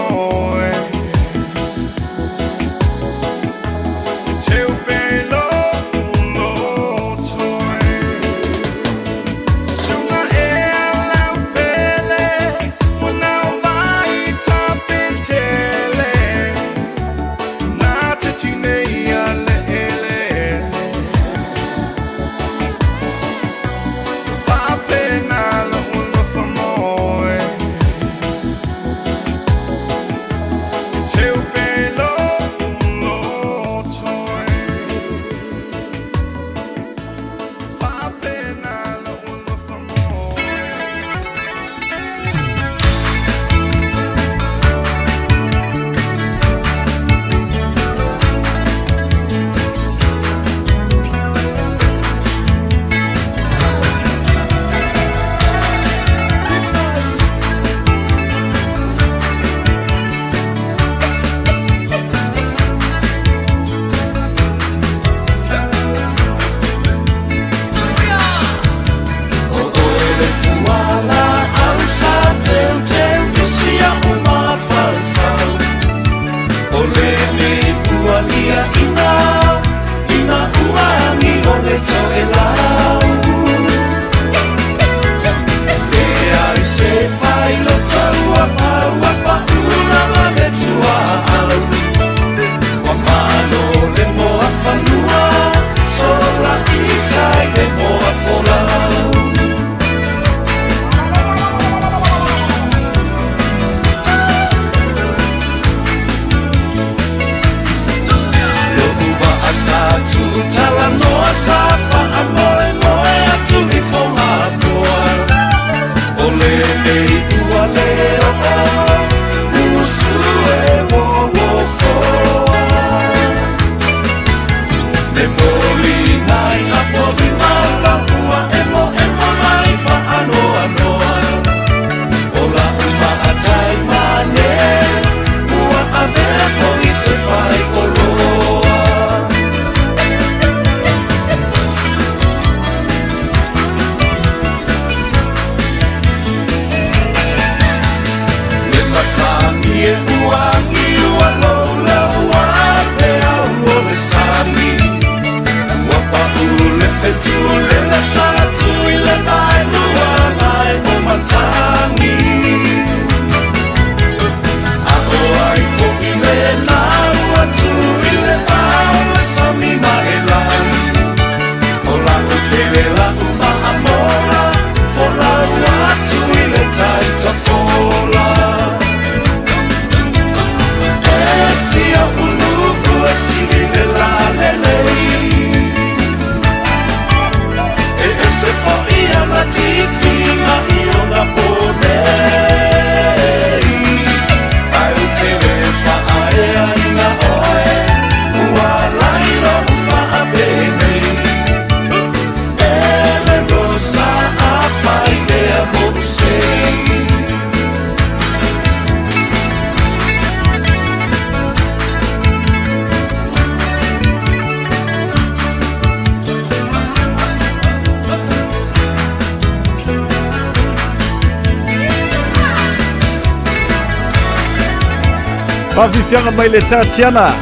Faafiafiaga mai le Tatiana.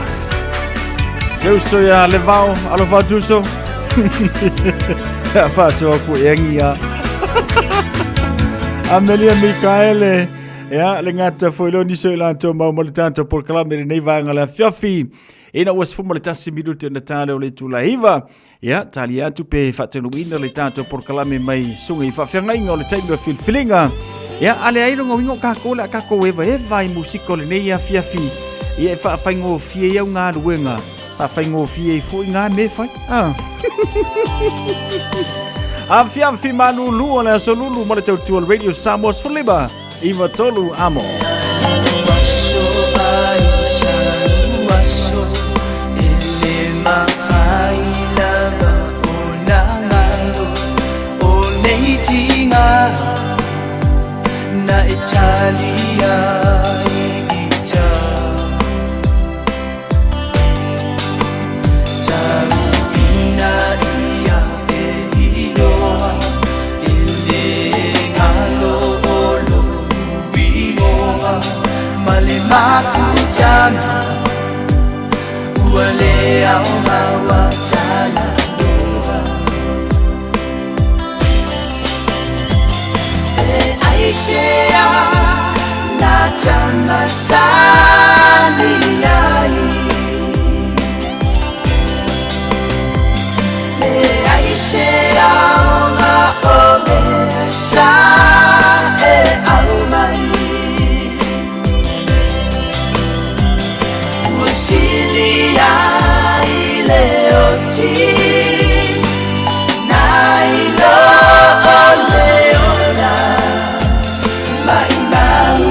Ke uso ia le vao, alofa atu uso. Ia faasoa ku e angi ia. Amelia Mikaele, ia le gata foi leo nisi o i latou mau ma le tatou polokalame i lenei vaega le afiafi. Ina ua 11 minute ona tale o le itula 9. Ia, talia atu pe faataunuuina le tatou polokalame mai suga i faafeagaiga o le taimi o filifiliga. Ia, a leai lona uiga o kākou le a kākou evaeva i musika o lenei afiafi. Ia, e faafaigofie ai au galuega, faafaigofie ai foi ngā mea e fai. Ah. Afiafi malūlū o le aso lulu ma le tautua o le Radio Samoa 15 93 amo. Aso ai sa aso e le mafai lava ona galo o nei tiga na e talia i ita Tauina ia e iloa e le galo o lou igoa ma le mafutaga ua le aoga ua talanoa E aisea na tamasani ai Le aisea ona o mea sa e aumai Ua sili ai le oti nai lo o le ola Maʻimau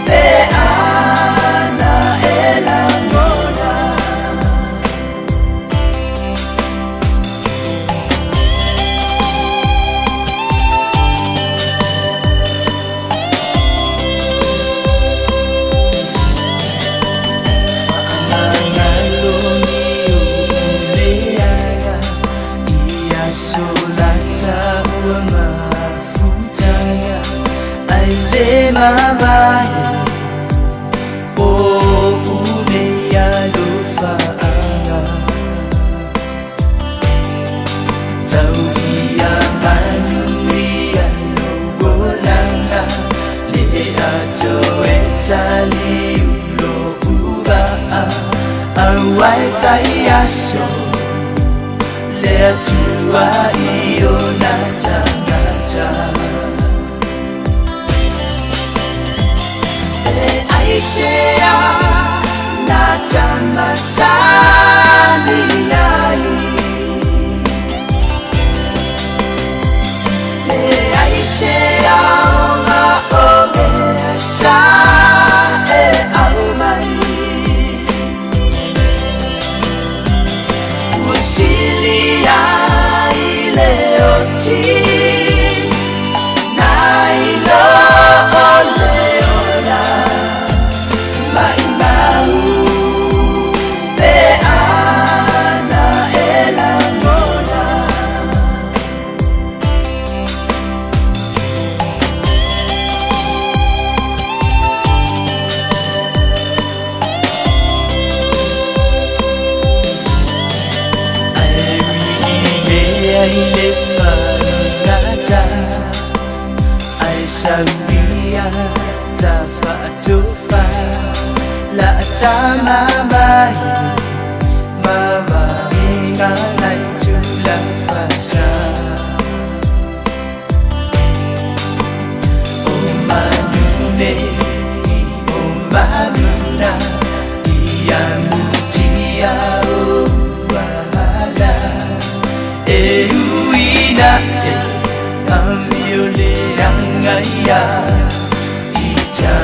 pe ana e lagona. Faamagalo ni ou leaga i aso lata ua mafutaga ai le mavae o nei alofaaga Tau ia manuia lou olaga le ato e taliu lou vaa aua e fai aso le Atua i ona tagata E aisea na tamasani ai Le aisea ona o mea sa e aumai Ua sili ai le oti nai lo o le ola Maʻimau pe ana e lagona. Ae ui i lea i le faigata Ae sauia ta faatofa la tama mai ma vaega lai tula fasa O manu nei o manuna ia mutia o uahala e uina e amio leaga ia ita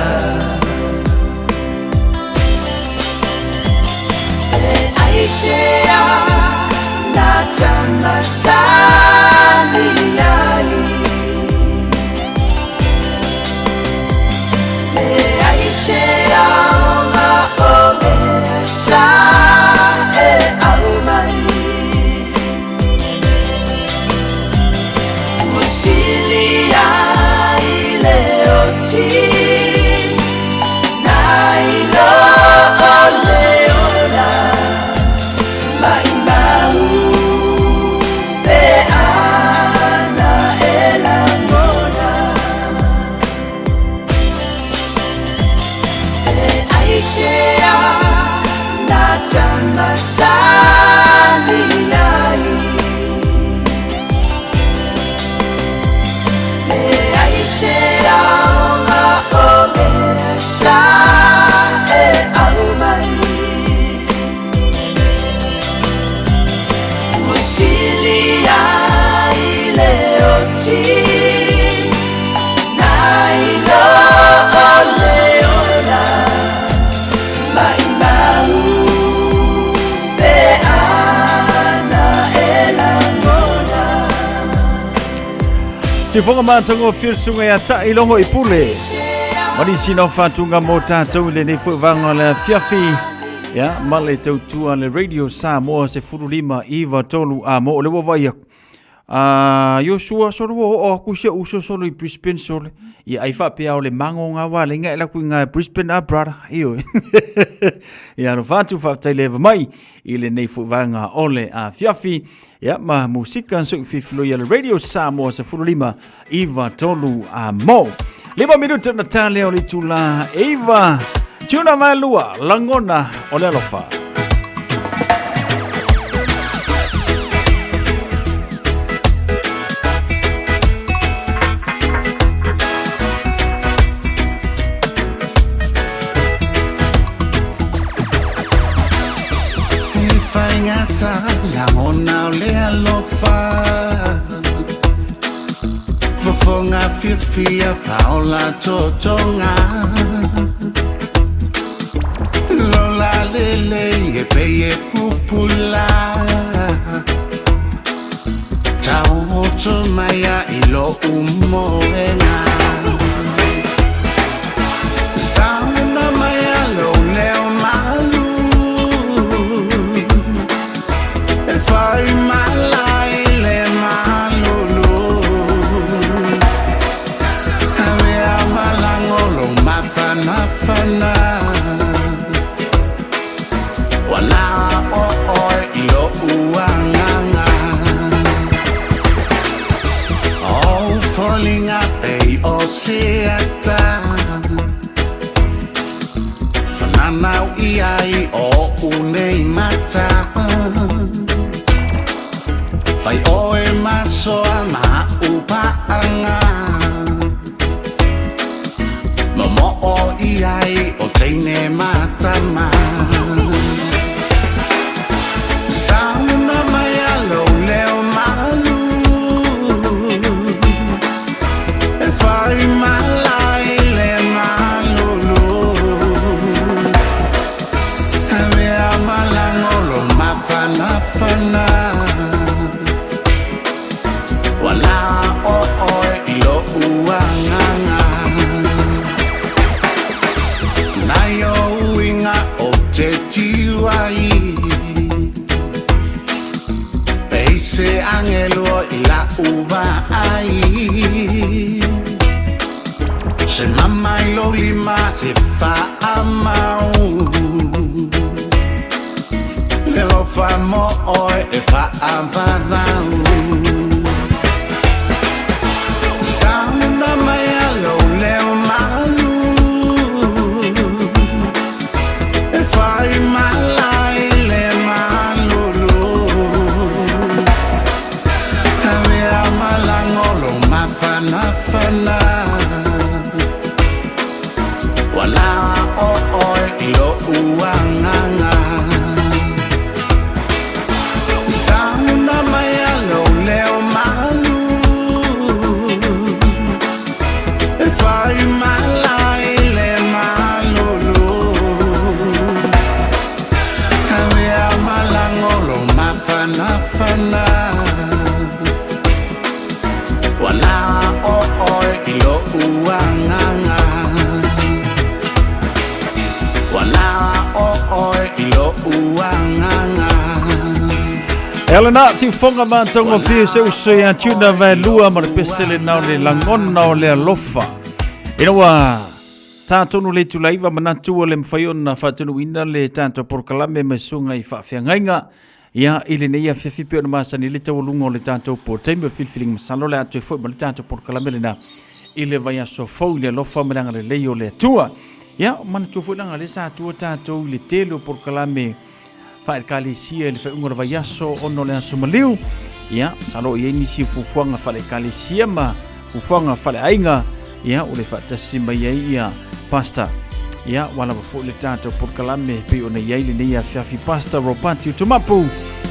E aisea na tamasani ai Le aisea ona o mea sa e aumai Ua sili ai le oti nai Siufoga matagofie le susuga ia Taʻilogo i Pule ma nisi na faatuga mo tatou i lenei foi vaega o le afiafi ia ma le tautua a le Radio Samoa 15 9 3 a mo o le ua vaai aku a Iosua solo ua oo aku si o'u uso solo i Brisbane sole ia ai faapea o le mago ngā wā lenga e laku i ngā Brisbane a brother ioe ia alofa atu faafetai le eva mai i lenei foi vaega o le afiafi ia ma musika so fifilo ia le Radio Samoa 15 iva tolu a mo lima minuta na tale o le itula eiva tuna mai lua lagona o le alofa. E faigata lagona o le alofa Fofoga fiafia faaola totoga Lola lelei e pei e pupula Taoto mai a i lo'u moega Sauna mai a lou leo malu E fai mala i le malulu Avea malago lou mafanafana Ua na o oe i lo'u agaga Ou foliga pei o se ata Whananau i ai o o'u nei mata Fai oe ma soa ma a'u pa'aga Momo'o i ai o teine ma tama Sauna mai a lou leo malu E fai mala i le malulu Avea malago lou mafanafana Ua na o oe i lo'u agaga Nai o uiga ou te tiu ai Pei se agelu o i la'u vaai Se mama i lou lima se faamau Le alofa mo oe e faavavau Sauna mai a lou leo malu E fai mala i le malulu Avea malago lou mafanafana Ua na o oe i lo'u agaga Sauna mai a lou leo malu E fai mala i le malulu Avea malago lou mafanafana Ua na o oe i lo'u agaga Ua na o oe i lo'u agaga E lena siufoga matagofie se uso ia Tuna Vaelua ma le pese lena o le lagona o le alofa. Ina ua tā tonu le itula iva manatu ua le mafai ona faatunuina le tatou polokalame mai susuga i faafeagaiga ia i lenei afiafi pei ona masani le taualuga o le tatou po taimi o le filifiliga masalo o le a toe foi ma le tatou polokalame lena i le vaiaso fou i le alofa ma le agalelei o le Atua. Ia manatua foi leaga lea sa atua tatou i le tele o polokalame faale-ekalesia i le faaiuga o le vaiaso ona o le aso maliu. Ia, masalo o i ai nisi o fuafuaga faale-ekalesia ma fuafuaga faale-aiga, ia, ua le faatasi mai ai ia Pastor. Ia, ua lava foi le tatou polokalame pei ona i ai lenei afiafi Pastor Robati Utumapu.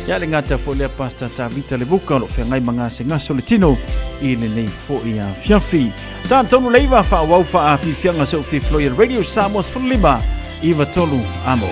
Ia, le gata foi lea Pastor Tavita Levuka o lo o feagai ma gasegase o le tino i lenei foi afiafi. Tātonu leiva whaawau whaafifianga se ufi Floyd Radio Samoa 15 93 amo.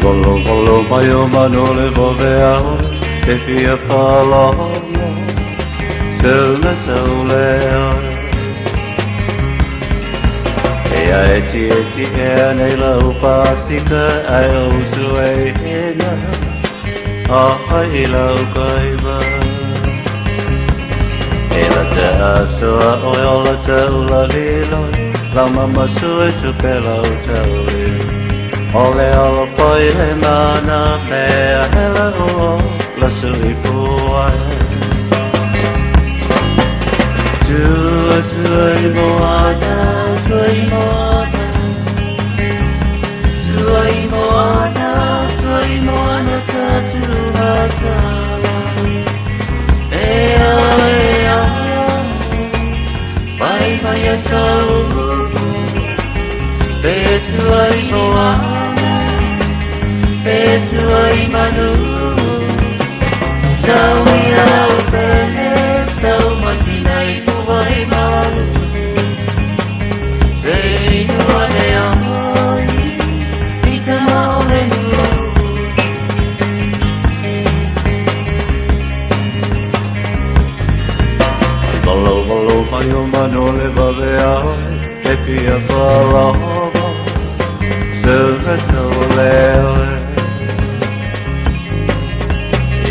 Valo valo mai o manu le vave a oe Te fia whalalo Suna saule oe E a e ti e ti e a nei lau pasika Ai o su e hina A ai lau kaiva E la te asoa oe o la te ula liloi Lau mama sue tupe lau tauli Ole alo foi le mana mea hele o la sui puai Tua sui moana, sui moana Tua moana, tua moana ta tua tala Ea, ea, vai vai a sau Pe tua i moana, pe tua i manu Sau i au pele, sau masina i puai malu Se inua le ai, i te maole nu Valo valo mai o manu le vave a oe Te fia whalalo Suna saule oe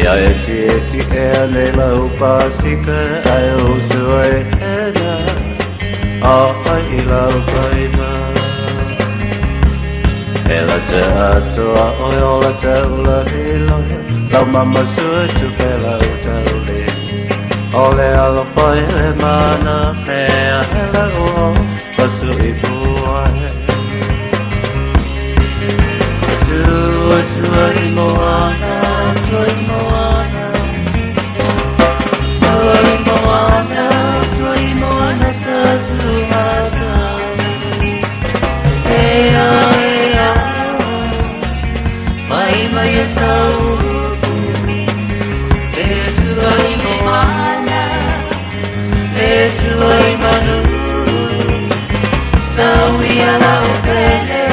Ia e ti e ti e a nei lau pasika Ai o sue hena A ai i lau kaiva E la te asoa oe o la te ula liloi Lau mama sue tupe lau tauli Ole alo whai le mana mea hele o Pasu i puai Tua tua i moana, tua i moana Tua i moana, tua i moana ta tua tala Ea, ea, mai mai e sau E tua i moana, e tua i manu Sau i a lau pele,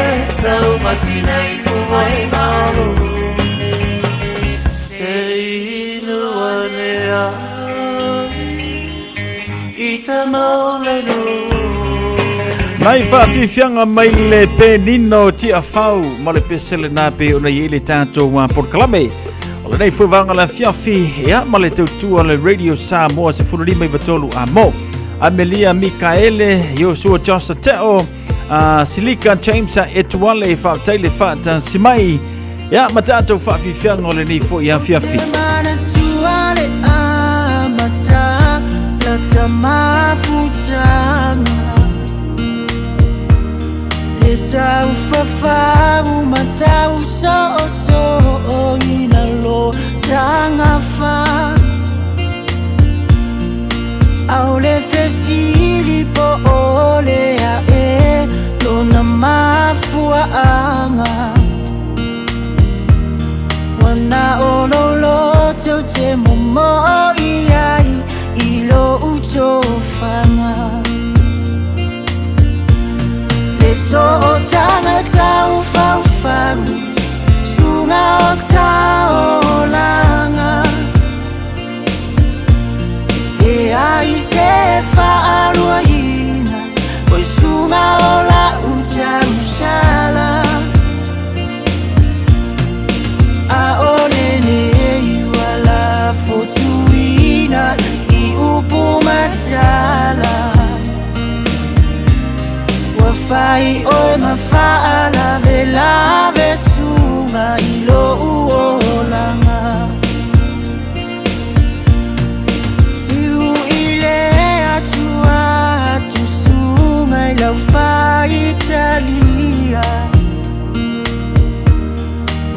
sau masina i puai malu Se inua le ai, i te maole nu Nai whaafifianga mai le penino tia fau ma le pesele nā pe ona i le tātou a porokalame. O lenei foi vaega le afiafi ia ma le tautua le Radio Samoa se fulu lima iva tolu a mo. Amelia Mikaele, Joshua Josa Teo, Silika James Etuale faafetai le faatasimai ia ma tātou faafiafiaga o lenei foi afiafi. Manatua le amata lata mafutaga E taufafau ma tausoosoo ina lo tagafa Ao le fesili po o le ae lona mafuaaga Ua na o lou loto te momoo i ai i lou tofaga Le sootaga taufaufau suga o taolaga E ai se faaluaina Oi suga o lau tausala A o lenei ua lafotuina I upu matala Ua fai oe ma faalavelave suga i lou olaga Iu i le atua atu suga i lau faitalia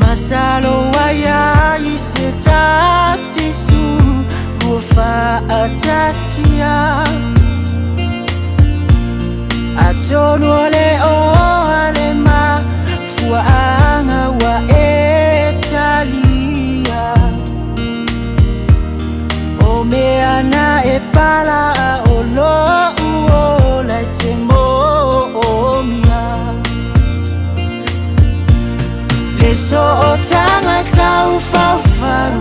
Masalo ai ai se tasi su ua faatasia Atonu o le oa le mafuaaga ua e talia O mea na e pala o lou ola e te moomia Le sootaga taufaufau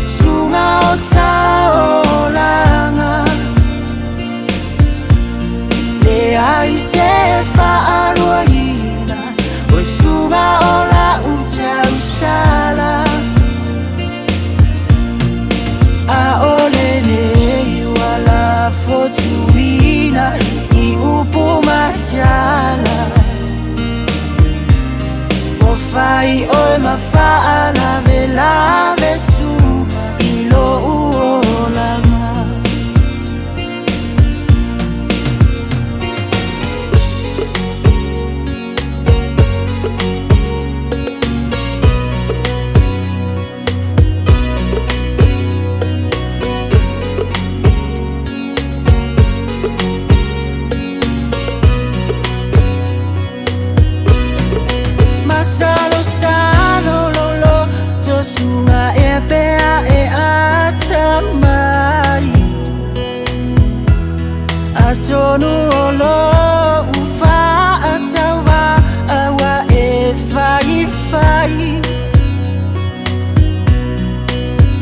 Suga o taolaga Leai se faaluaina O suga o lau tausala A o lenei wala fotuina I upu matala O fai oe ma faalavelave su I lou olaga. Masalo salo lo lo to sunga e pea e atamai Atonu o lo ufa atauva awa e fai fai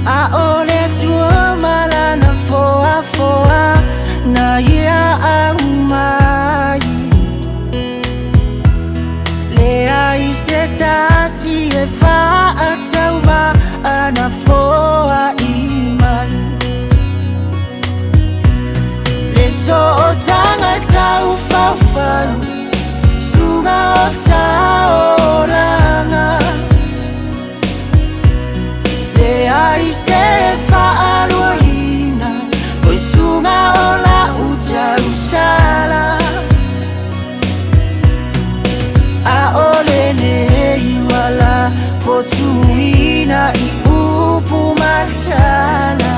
A ole tua malana foa foa na ia au mai Leai se tasi e faatauva ana foa i mai Le sootaga taufaufau Suga o taolaga Leai se faaluaina O suga o lau tausala A o lenei wala fotuina i upu matala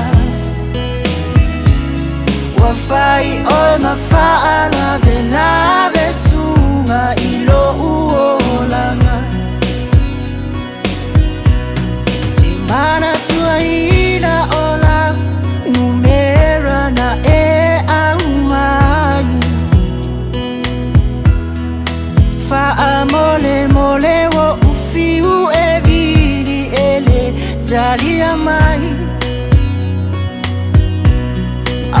Ua fai oe ma faalavelave suga i lou olaga Te manatuaina o lau numera na e au mai Faamolemole o ufiu e vili e le talia mai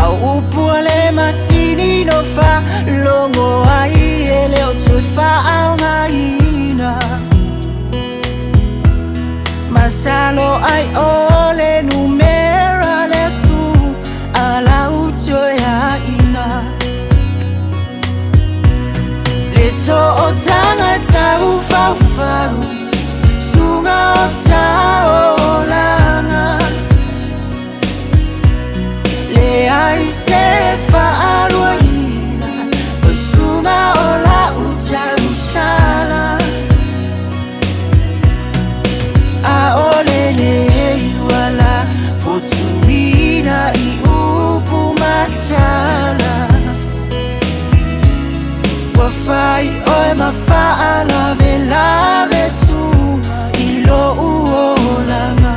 Au upu a le masini no faalogo ai e le o toe faaaogaina Masalo ai o le numera le su a lau toe aina Le sootaga taufaufau Suga o taolaga Leai se faaluaina O suga o lau tausala A o lenei wala fotuina i upu matala Ua fai oe ma faalavelave su I lou olaga.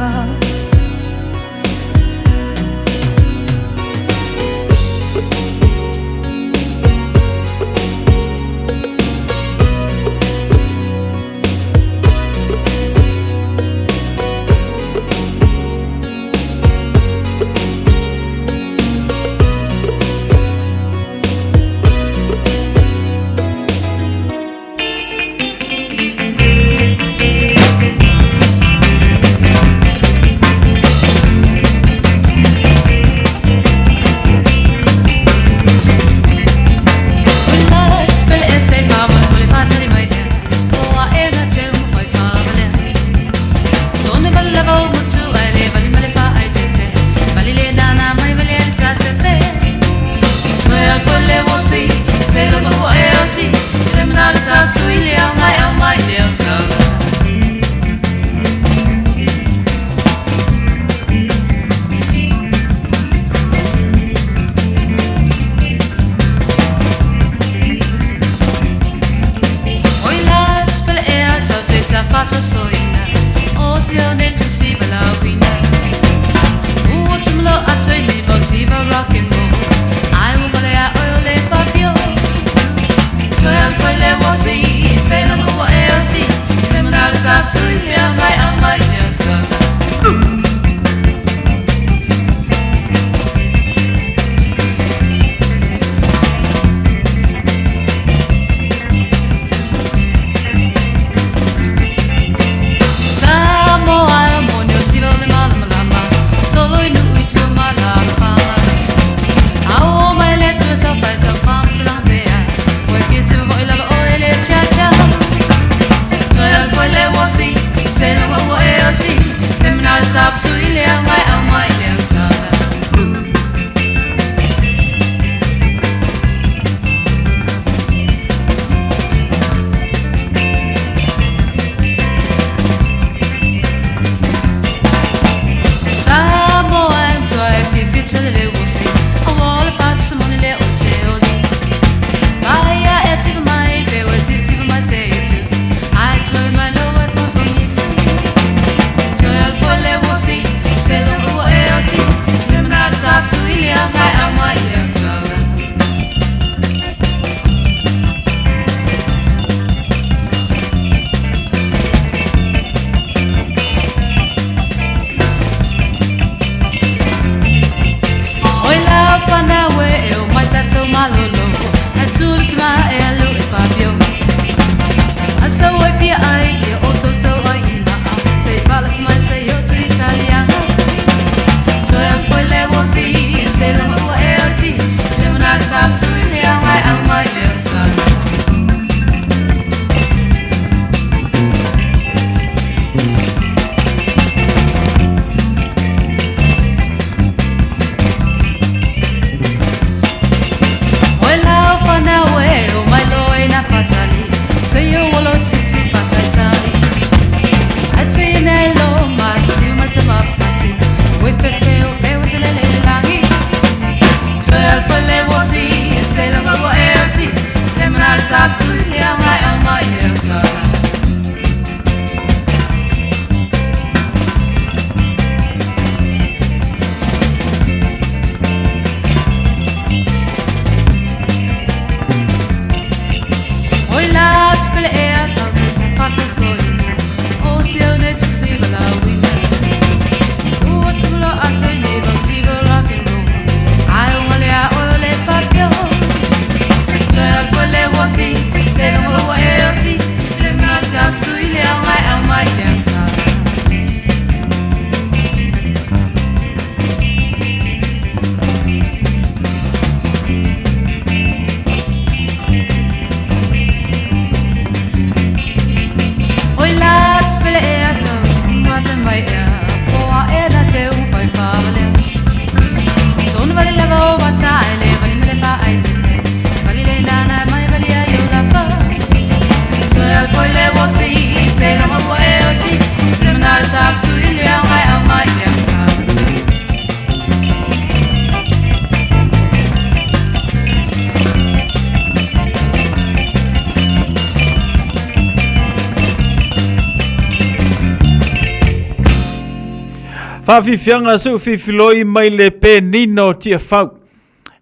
Faafiafiaga seu fifiloi mai le penina o Tiafau.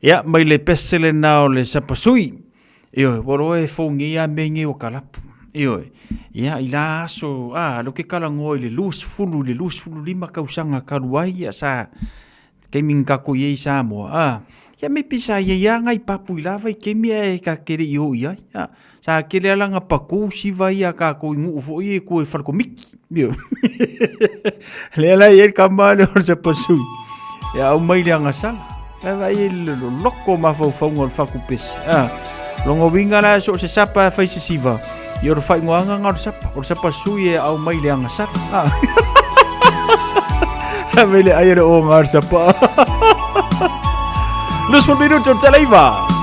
Ia, mai le pese lena o le sapasui. Ioe, ua loa e fogi a mea nei o kalapu. Ioe, ia, i la aso, a, lo ke kalagoa i le 20 i le 25 tausaga talu ai, ia, sa, taimi na tatou i ai i Samoa, a, ia maybe sa i ai lava nai papu i la vaitaimi ae ta te le i oo i ai. A, sa tele lava lana patou siva ia a tatou i nuu foi ia i tua i falekomiti. Ioe. Lea la e i ai le tama lea o le sapasui, ia aumai le agasala. Ae vaai i le loloko o mafaufauga o le fatupese. A, lona uiga la so o se sapa e fai se siva, ia o le faaigoaga lena o le sapa. O le sapasui e aumai le agasala. A. Ave le ai o le oga o le sapa. 20 minuti o le taleiva.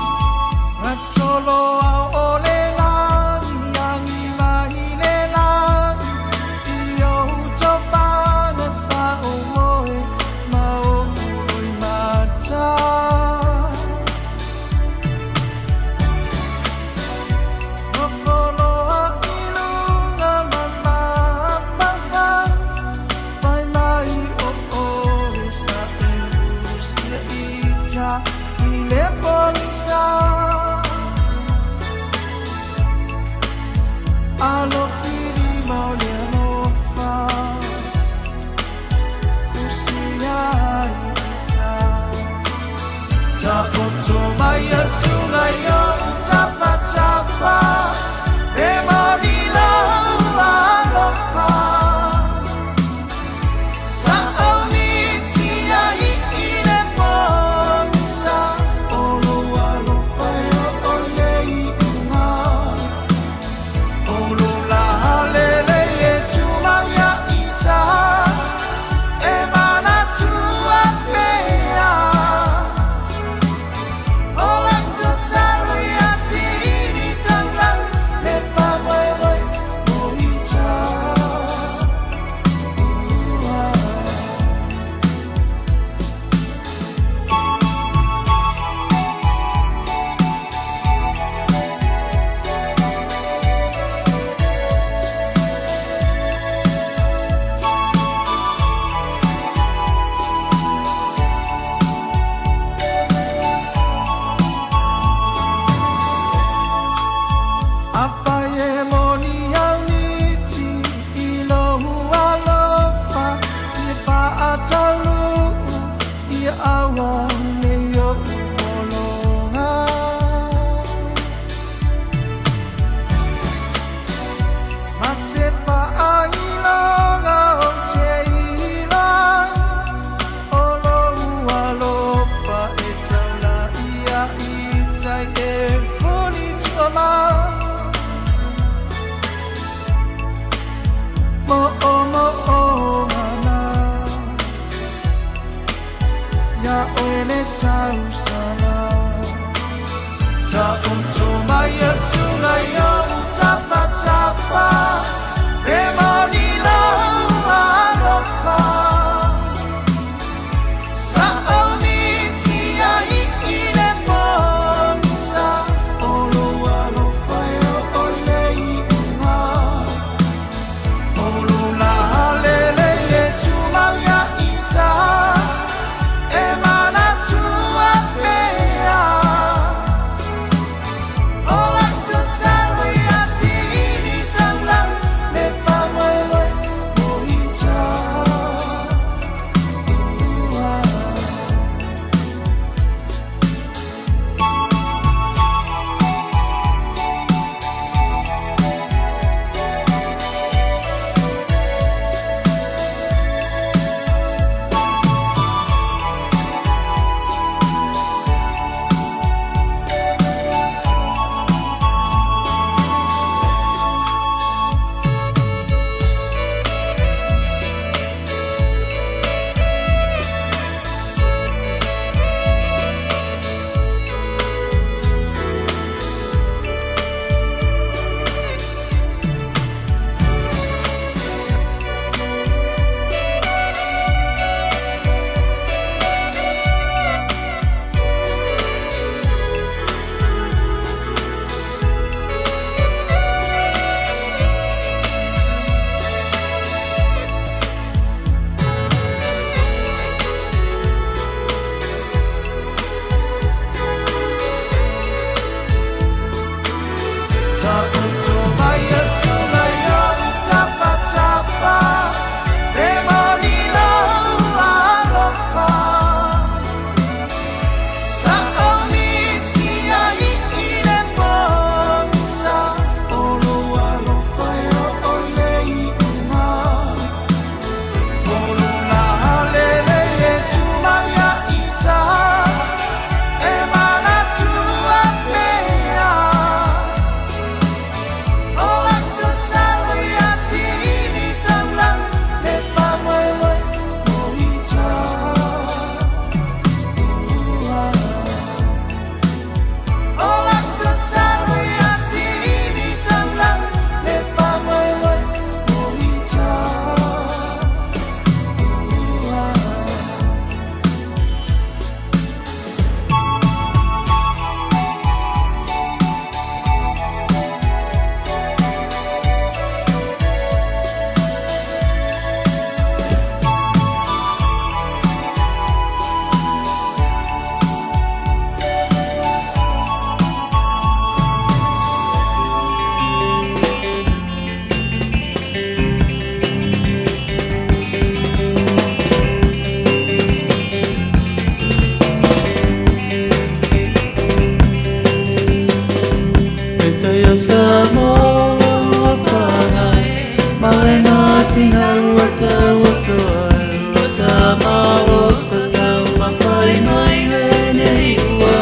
masina ua tau oso ai ua tamalo sa tau mawhai mai lenei ua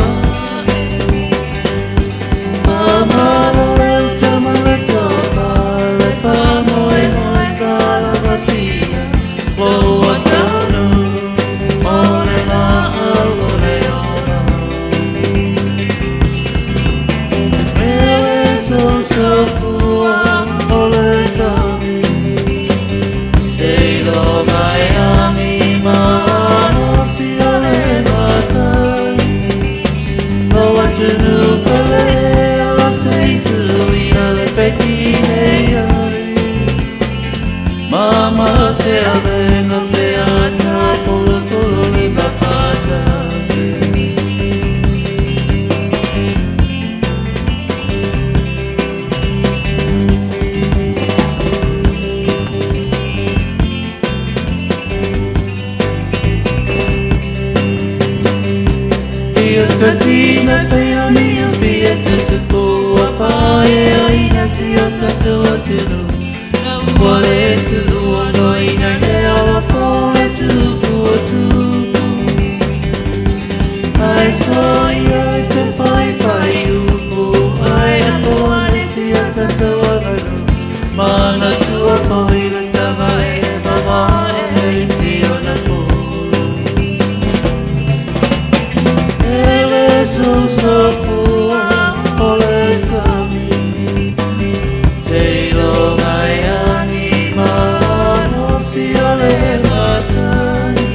e. Whamalo le utama le tofa le whamoe moe sa la masina lo ua taunu o le la au o le ola. Ele so so fua o le sami te ilo mai angi mano si o le matai lo atunu pele o se tu i a le feti nei ai mama se avenga pe ata polo polo le mafata se. Ia tatina pe o ni o fia tutupu a whae a ina si o tatu atunu. Ua le tu ua no ina le ala fole tupu o tupu. Ai so ia i te whai whai upu ai a poane si o tatu aganu. Mana tua whai le tama e mama e si o na folo. Ele so so fua o le sami te ilo mai angi mano si o le matai.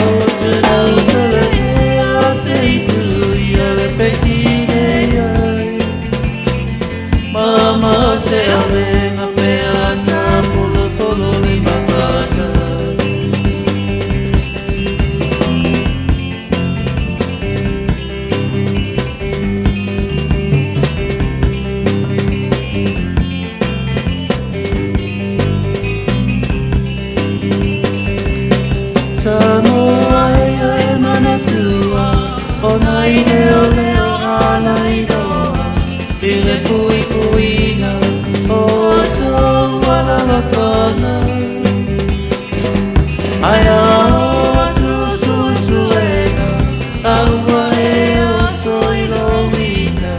O te nau pele e a se i tu i a le feti nei ai. Mama se avenga pe a ta polo polo le mafata. Samoa e e manatua o nai leo leo ala inoa i le pui puiga o tau ala la whana. Ai a o atu sui suega a ua e o soi lo wita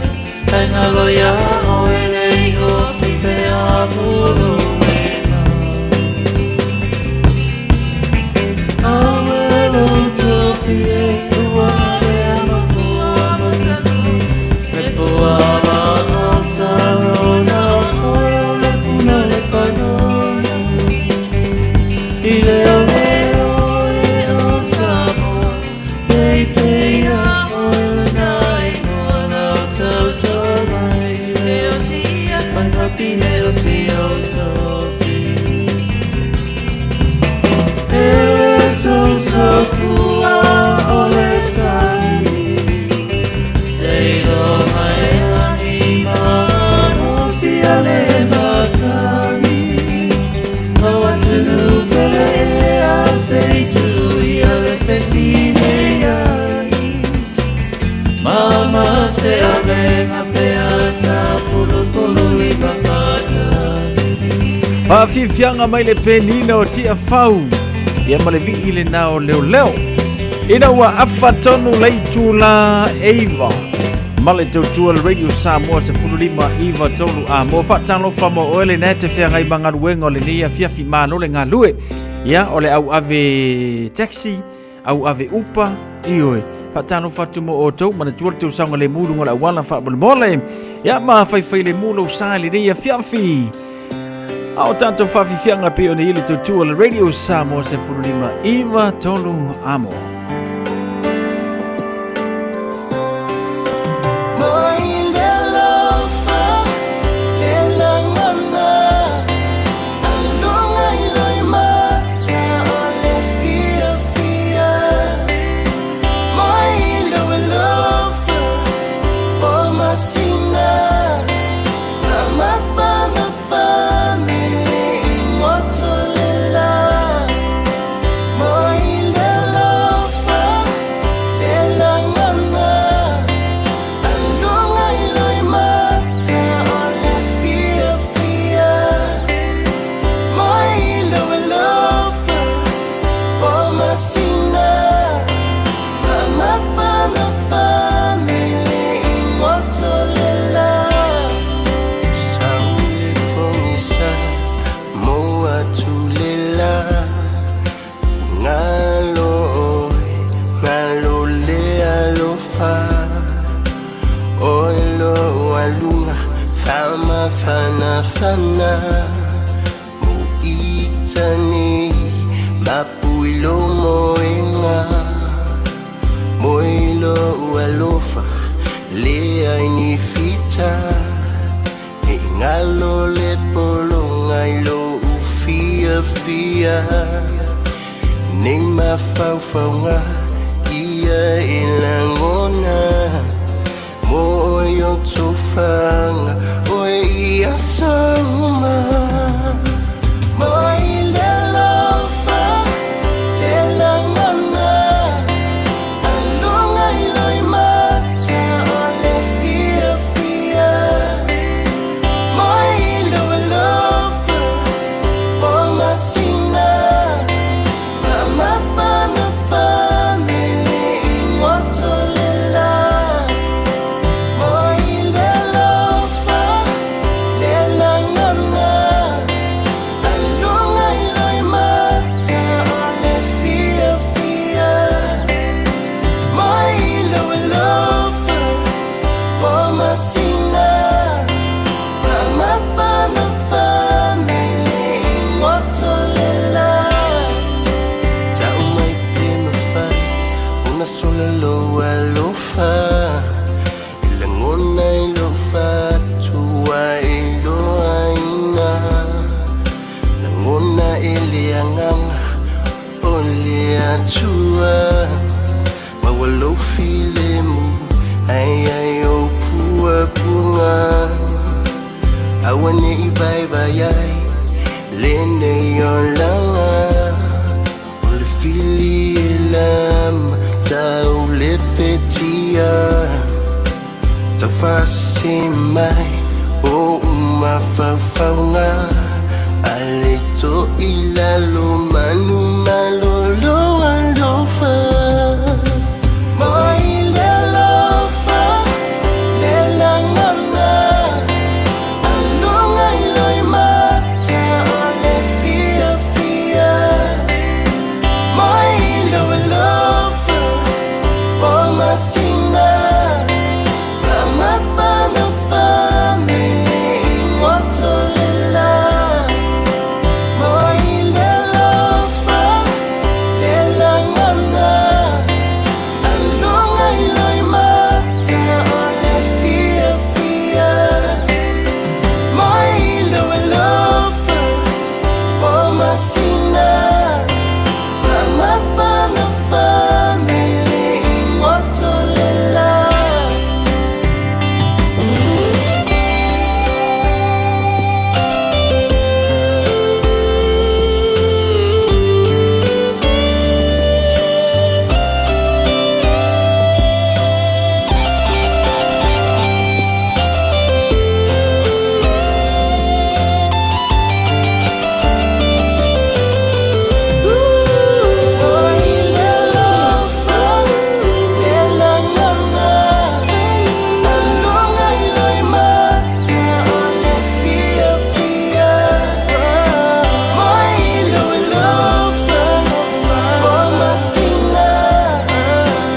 e ngalo ia o e lei o fipe a polo wena. Awelo tofi e ua e mafua matanu e fua ma o sarona o koe o le puna le panona. I leo leo e o Samoa pei pei a oe le nai noa lau tau tau mai leo tia whai mapine o si o tofi. Ele so so fua o le sami te ilo mai angi mano si a le matani. O atunu pele e a se i tu i a le feti nei ai. Mama se avenga pe a ta polo polo li mafata. Faafiafiaga mai le penina o Tiafau ia ma le vii lenā o leoleo ina ua afa tonu le itulā 9 ma le tautua le Radio Samoa 15 9 3 a mo faatalofa mo oe lenā te feagai ma galuega o lenei afiafi malo le galue ia o le auave taxi auave upa ioe faatalofa atu mo outou manatua le tausaga le muluga o le auala faamolemole ia ma faifai le mu lou sa i lenei afiafi a o tatou faafiafiaga pei ona i le tautua le Radio Samoa 15 9 3 amo. Mai le alofa, le lagona, alunga i loi mata o le fiafia. Mai le alofa, o masina, faamafanafana i le igoto le la. Mai le alofa. langona Mo itane Mapuilo moenga Moilo ualofa Le ai ni fita E ngalo le polonga i lo ufia fia Nei mafaufauga ia e lagona Mo oe o tofaga oe i aso uma Mo i le alofa le lagona Aluga i loimata o le fiafia Mo i lou alofa o masina Faamafanafana i le igoto le la Mo i le alofa le lagona Aluga i loimata o le fiafia Mo i lou alofa o masina Faamafanafana i le igoto le la Tau mai pe mafai Ona sola lou alofa I lagona i lou fatua e iloaina Lagona e le agaga o le Atua Ma ua lou filemu ai ai o puapuaga Aua nei vaivai ai lenei olaga O le fili e lama tau le petia Taufasese mai o mafaufauga Ale to i lalo manu malolo alofa Mo i le alofa le lagona Aluga i loimata o le fiafia Mo i lou alofa o masina Faamafanafana i le igoto le la Mo i le alofa le lagona Aluga i loimata o le fiafia Mo i lou alofa o masina Faamafanafana i le igoto le la. Mo i le alofa le lagona Aluga i loimata o le fiafia Mo i lou alofa o masina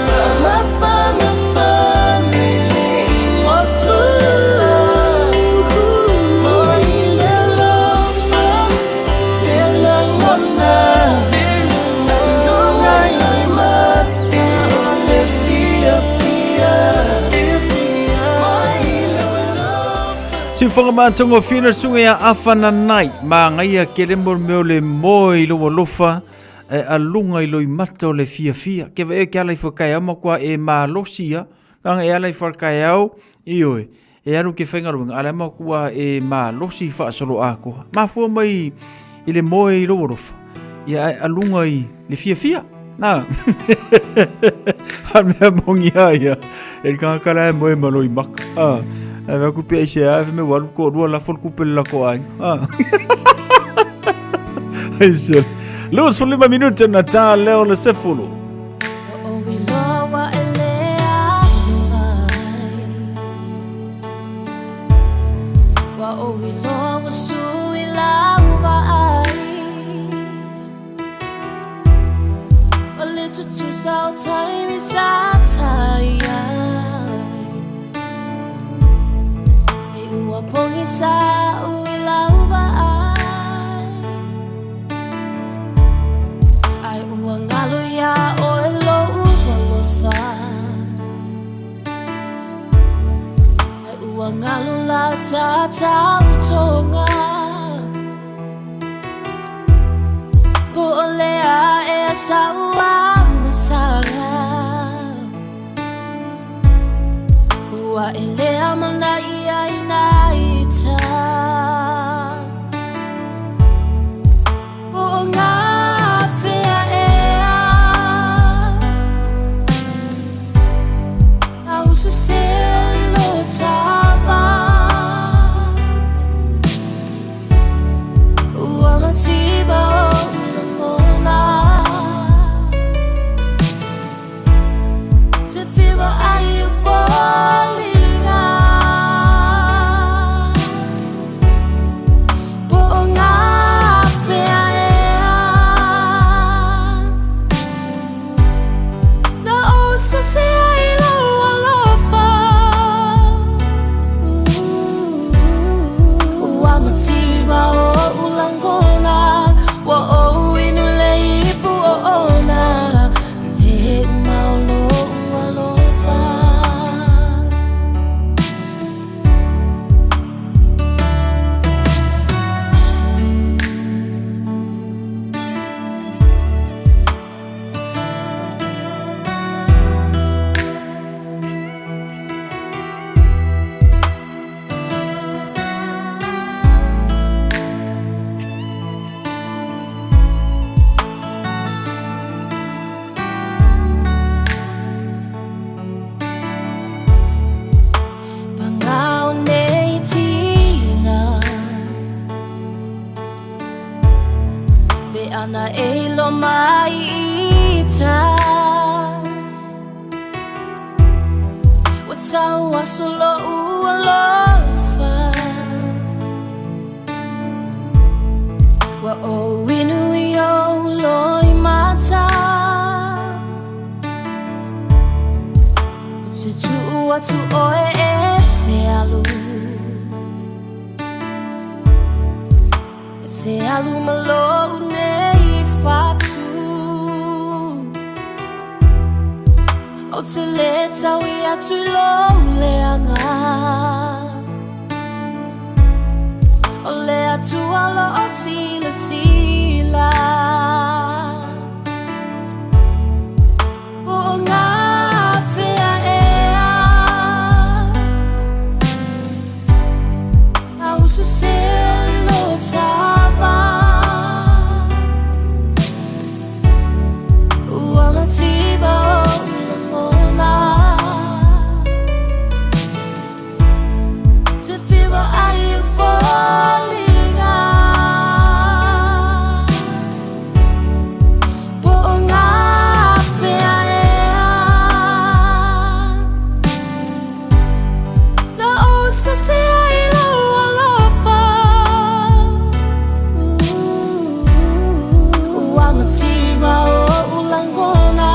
Faamafanafana i le igoto le la Mo i le alofa le lagona Aluga i loimata o le fiafia Mo i lou alofa Siufoga mātonga fina sunga ia afa na nai ma ngaia ke le mo meo le moe i lou alofa e aluga i loi mata o le fiafia. Ke wa e ke ala i whakae au makua e malosi ia, nanga e ala i whakae au, i oe, e alu ke whaingaruenga, ala makua e malosi i whaasolo akoha. Mafua mai i le moe i lou alofa, ia e aluga i le fiafia. Nā, a mea mongi a ia, e le kangakala e moe ma loi maka. Ah, e mea kupe ai se a, e me walu ko rua la fol kupe le lako ai. Ah. Ai se. Lewis for lima minute na tā leo le sefulu. Oiloa e le alu ai Wa oiloa wa sui lauva ai Wa le tutusa o taimi sa tai ai E ua pongi sa ui lauva. tautoga. Po o le aʻe a sa'u agasala. Ua e lea manaʻi ai nā ita. Po o ngā fea ea. Au se selo tava. Ua mativa o ulangona. Te fiwa ai o foliga. Po o ngā fea ea. Na o sa se ai lau alofa. Ua mativa o ulangona. Ua o inu le ipu o ona. Le maulo alofa. Pangao nei tina. Pe ana e lo mai ita. Wa tau aso lo alofa. Wa o inu i o loi mata. O te tuu atu oe e te alu. E te alu ma lou nei fatu. O te le tau i atu i lou leanga. O le atu alo o sila sila. Po o ngā fea ea. Au se selo tava. Ua mativa o ulangona. Te fiwa ai o foliga. Po o ngā fea ea. Na o sa se ai lau alofa. Ua mativa o ulangona.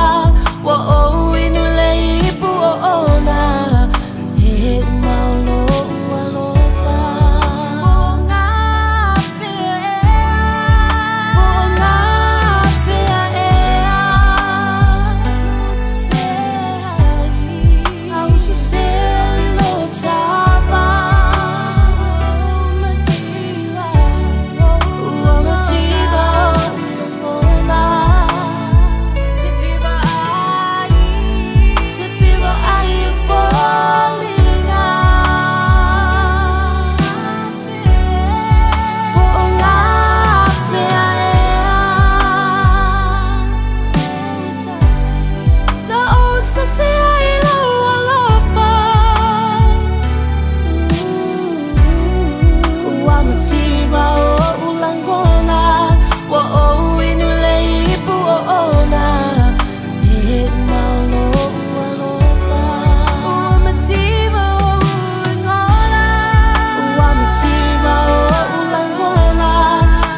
Ua o inu le ipu o ona. Le maulo alofa. Po o ngā fea ea. Po o ngā fea ea. Au se selo tava. Ua mativa o ulangona. Te fiwa ai, te fiwa ai o foliga. Po o ngā fea ea. Na o sa se ai lau alofa. Ua mativa o ulangona. Ua o inu le ipu o ona. Le maulo alofa. Ua mativa o ulangona. Ua mativa o ulangona.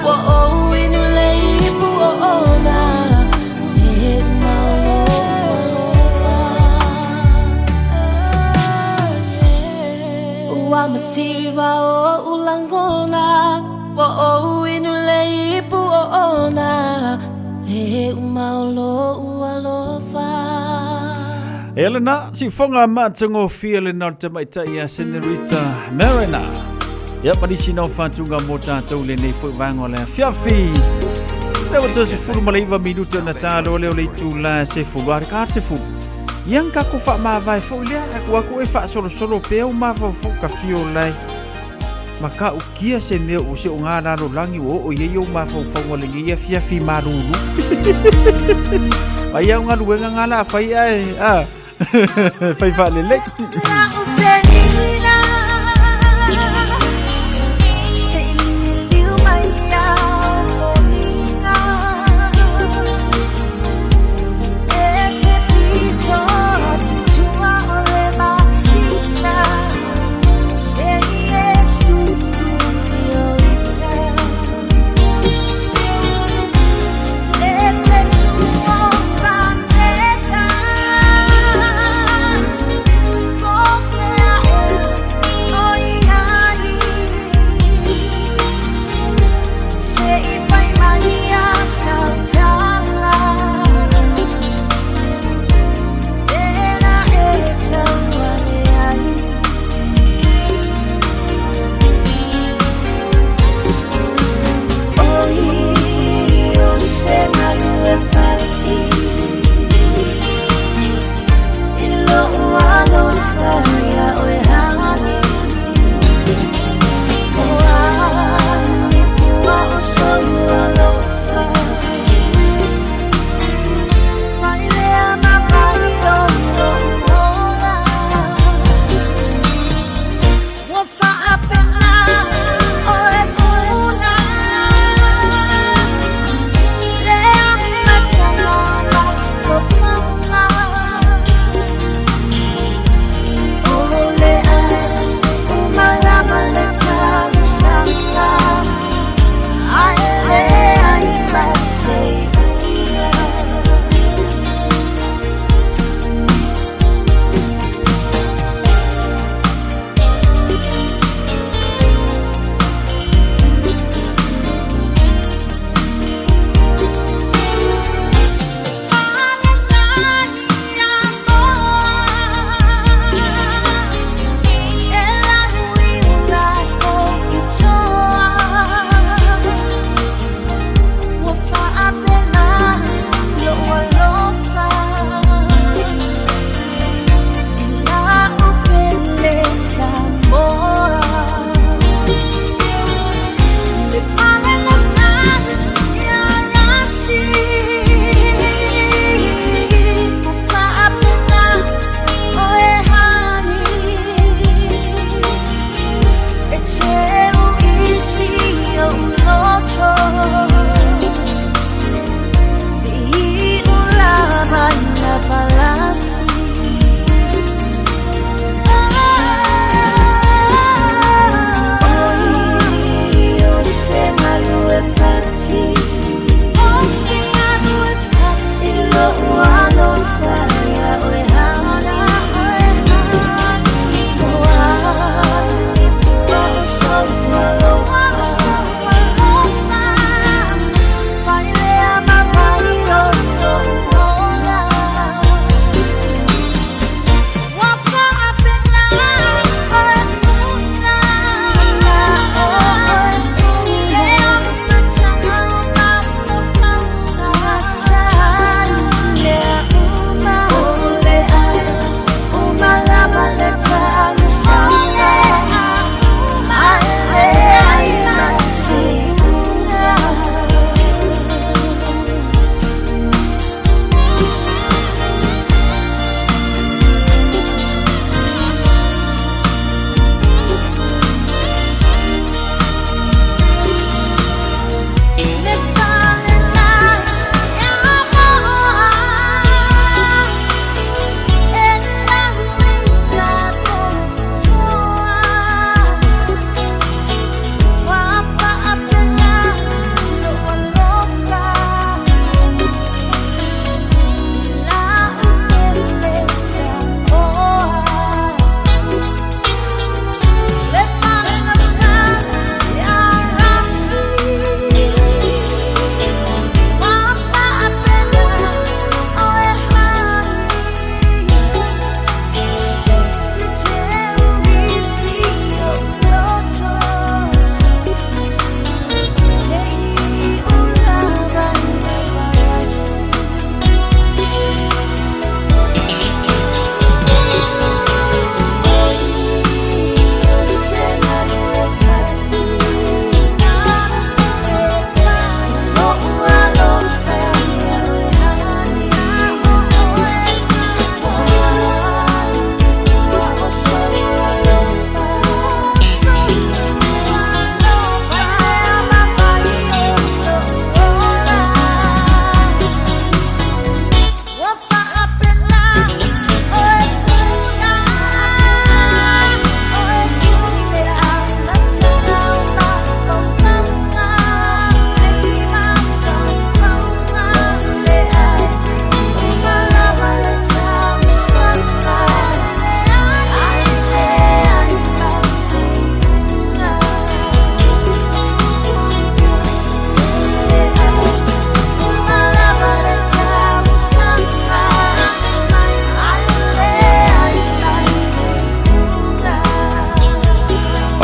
Ua o inu le ipu o ona. Le maulo alofa. Ua mativa o ulangona. Ua o inu le ipu o ona. Le maulo alofa. E lena, si fonga matangofie lena o le tamaitai ia Senorita Marina. Ia ma nisi na o fātuga mo tātou lenei foi vaega o le afiafi. Lea ua toe 19 minute ona tālo lea o le itula se fulu, a ka se fulu. Ia ka ko whaamavae foi lea, aku aku e whaasolosolo pea o mafaufau ka fio lai. Ma ka ukia se mea o se o ngā lalo langi o o iei o mafaufauga le ngeia fiafi malulu. Mai au ngaluenga ngā la whai ai, a. Fai whaalelei.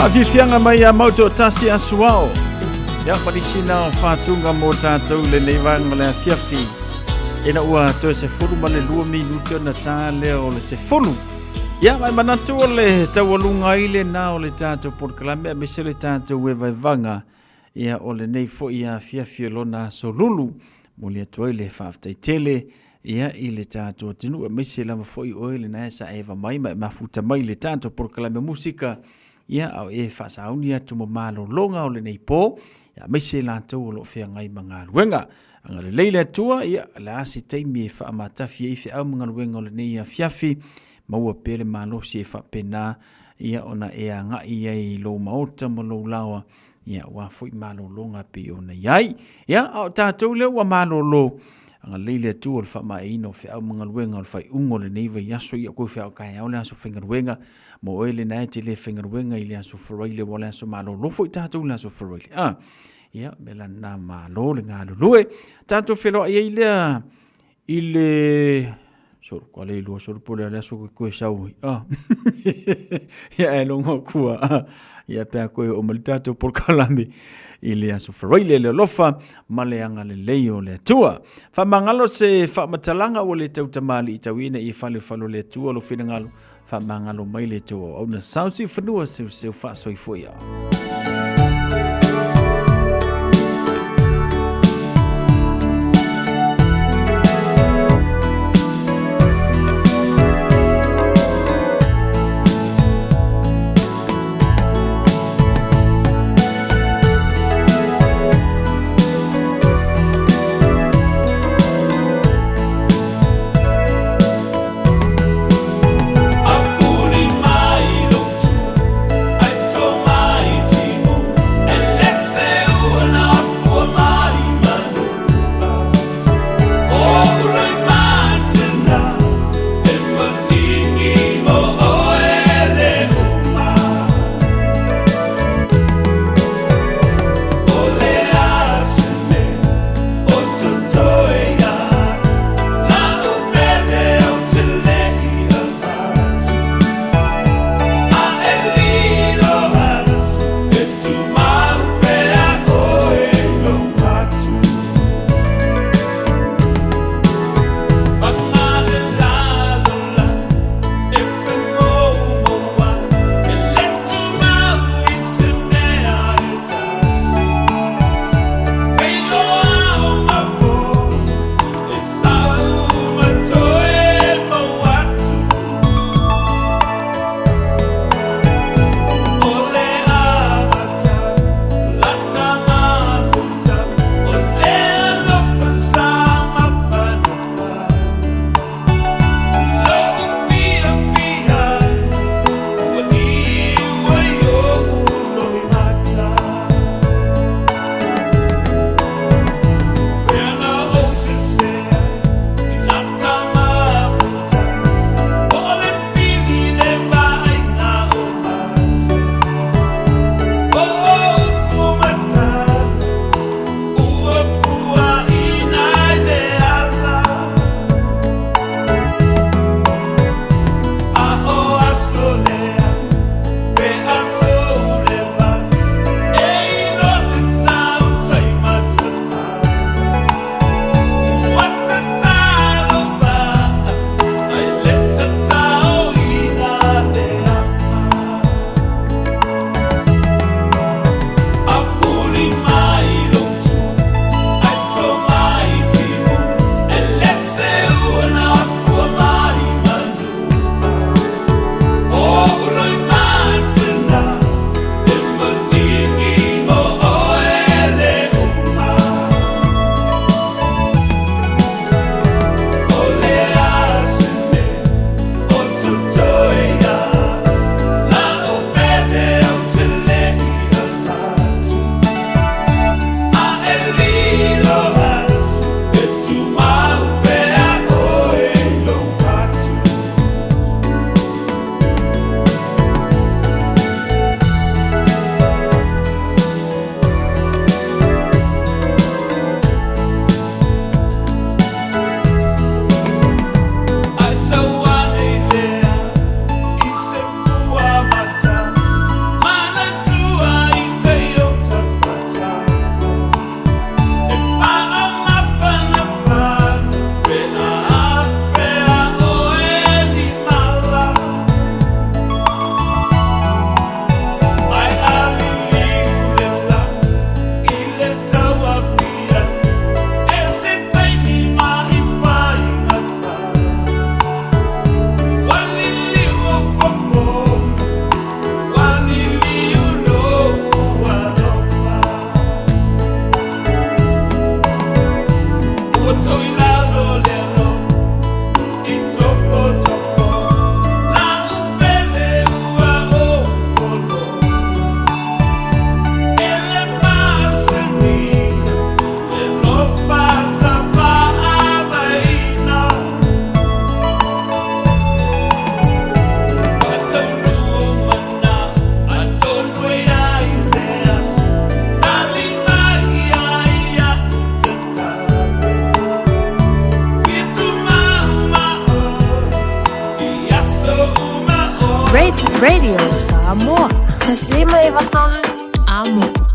Faafiafiaga mai ia Mautoatasi Asuao. Ia ma nisi na o faatuga mo tatou i lenei vaega o le afiafi. Ina ua toe 12 minute ona tā lea o le 10. Ia, mai manatu o le taualuga ai lena o le tatou polokalame aemaise le tatou evaevaga ia o lenei foi afiafi o lona aso lulu. Momoli atu ai le faafetai tele ia i le tatou atunuu aemaise lava foi oe lena e saeva mai ma e mafuta mai i le tatou polokalame musika ia a o e faasauni atu ma malologa o lenei po ia aemaise latou o lo o feagai ma galuega. Agalelei le Atua, ia o le a se taimi e faamatafi ai feau ma galuega o lenei afiafi, maua pea le malosi e faapena ia ona e agai ai i lou maota ma lou laoa, ia aua foi malologa e pei ona i ai. Ia, a o tatou lea ua malolo, agalelei le Atua o le faamaeaina o feau ma galuega o le faaiuga o lenei vaiaso, ia koe feau taeao le aso faigaluega, mo oe lena e te le faigaluega i le aso Faraile, ua o le aso malolo foi tatou i le aso Faraile. A, ia, mea la lena, malo le galulue. Tatou feiloai ai lea i le solo kwa le lua solo pole ale aso koe sau ai. Ah. Ia e longo kua. Ah. Ia pe koe o mali tatou polokalame i le aso Faraile le alofa ma le agalelei o le Atua. Faamagalo se faamatalaga ua le tautamali'i tauina i fale fale o le Atua lo finagalo. Faamagalo mai le tou auauna sausi fanua seuseu faasoifua ia. Radio Samoa. 95 Amo.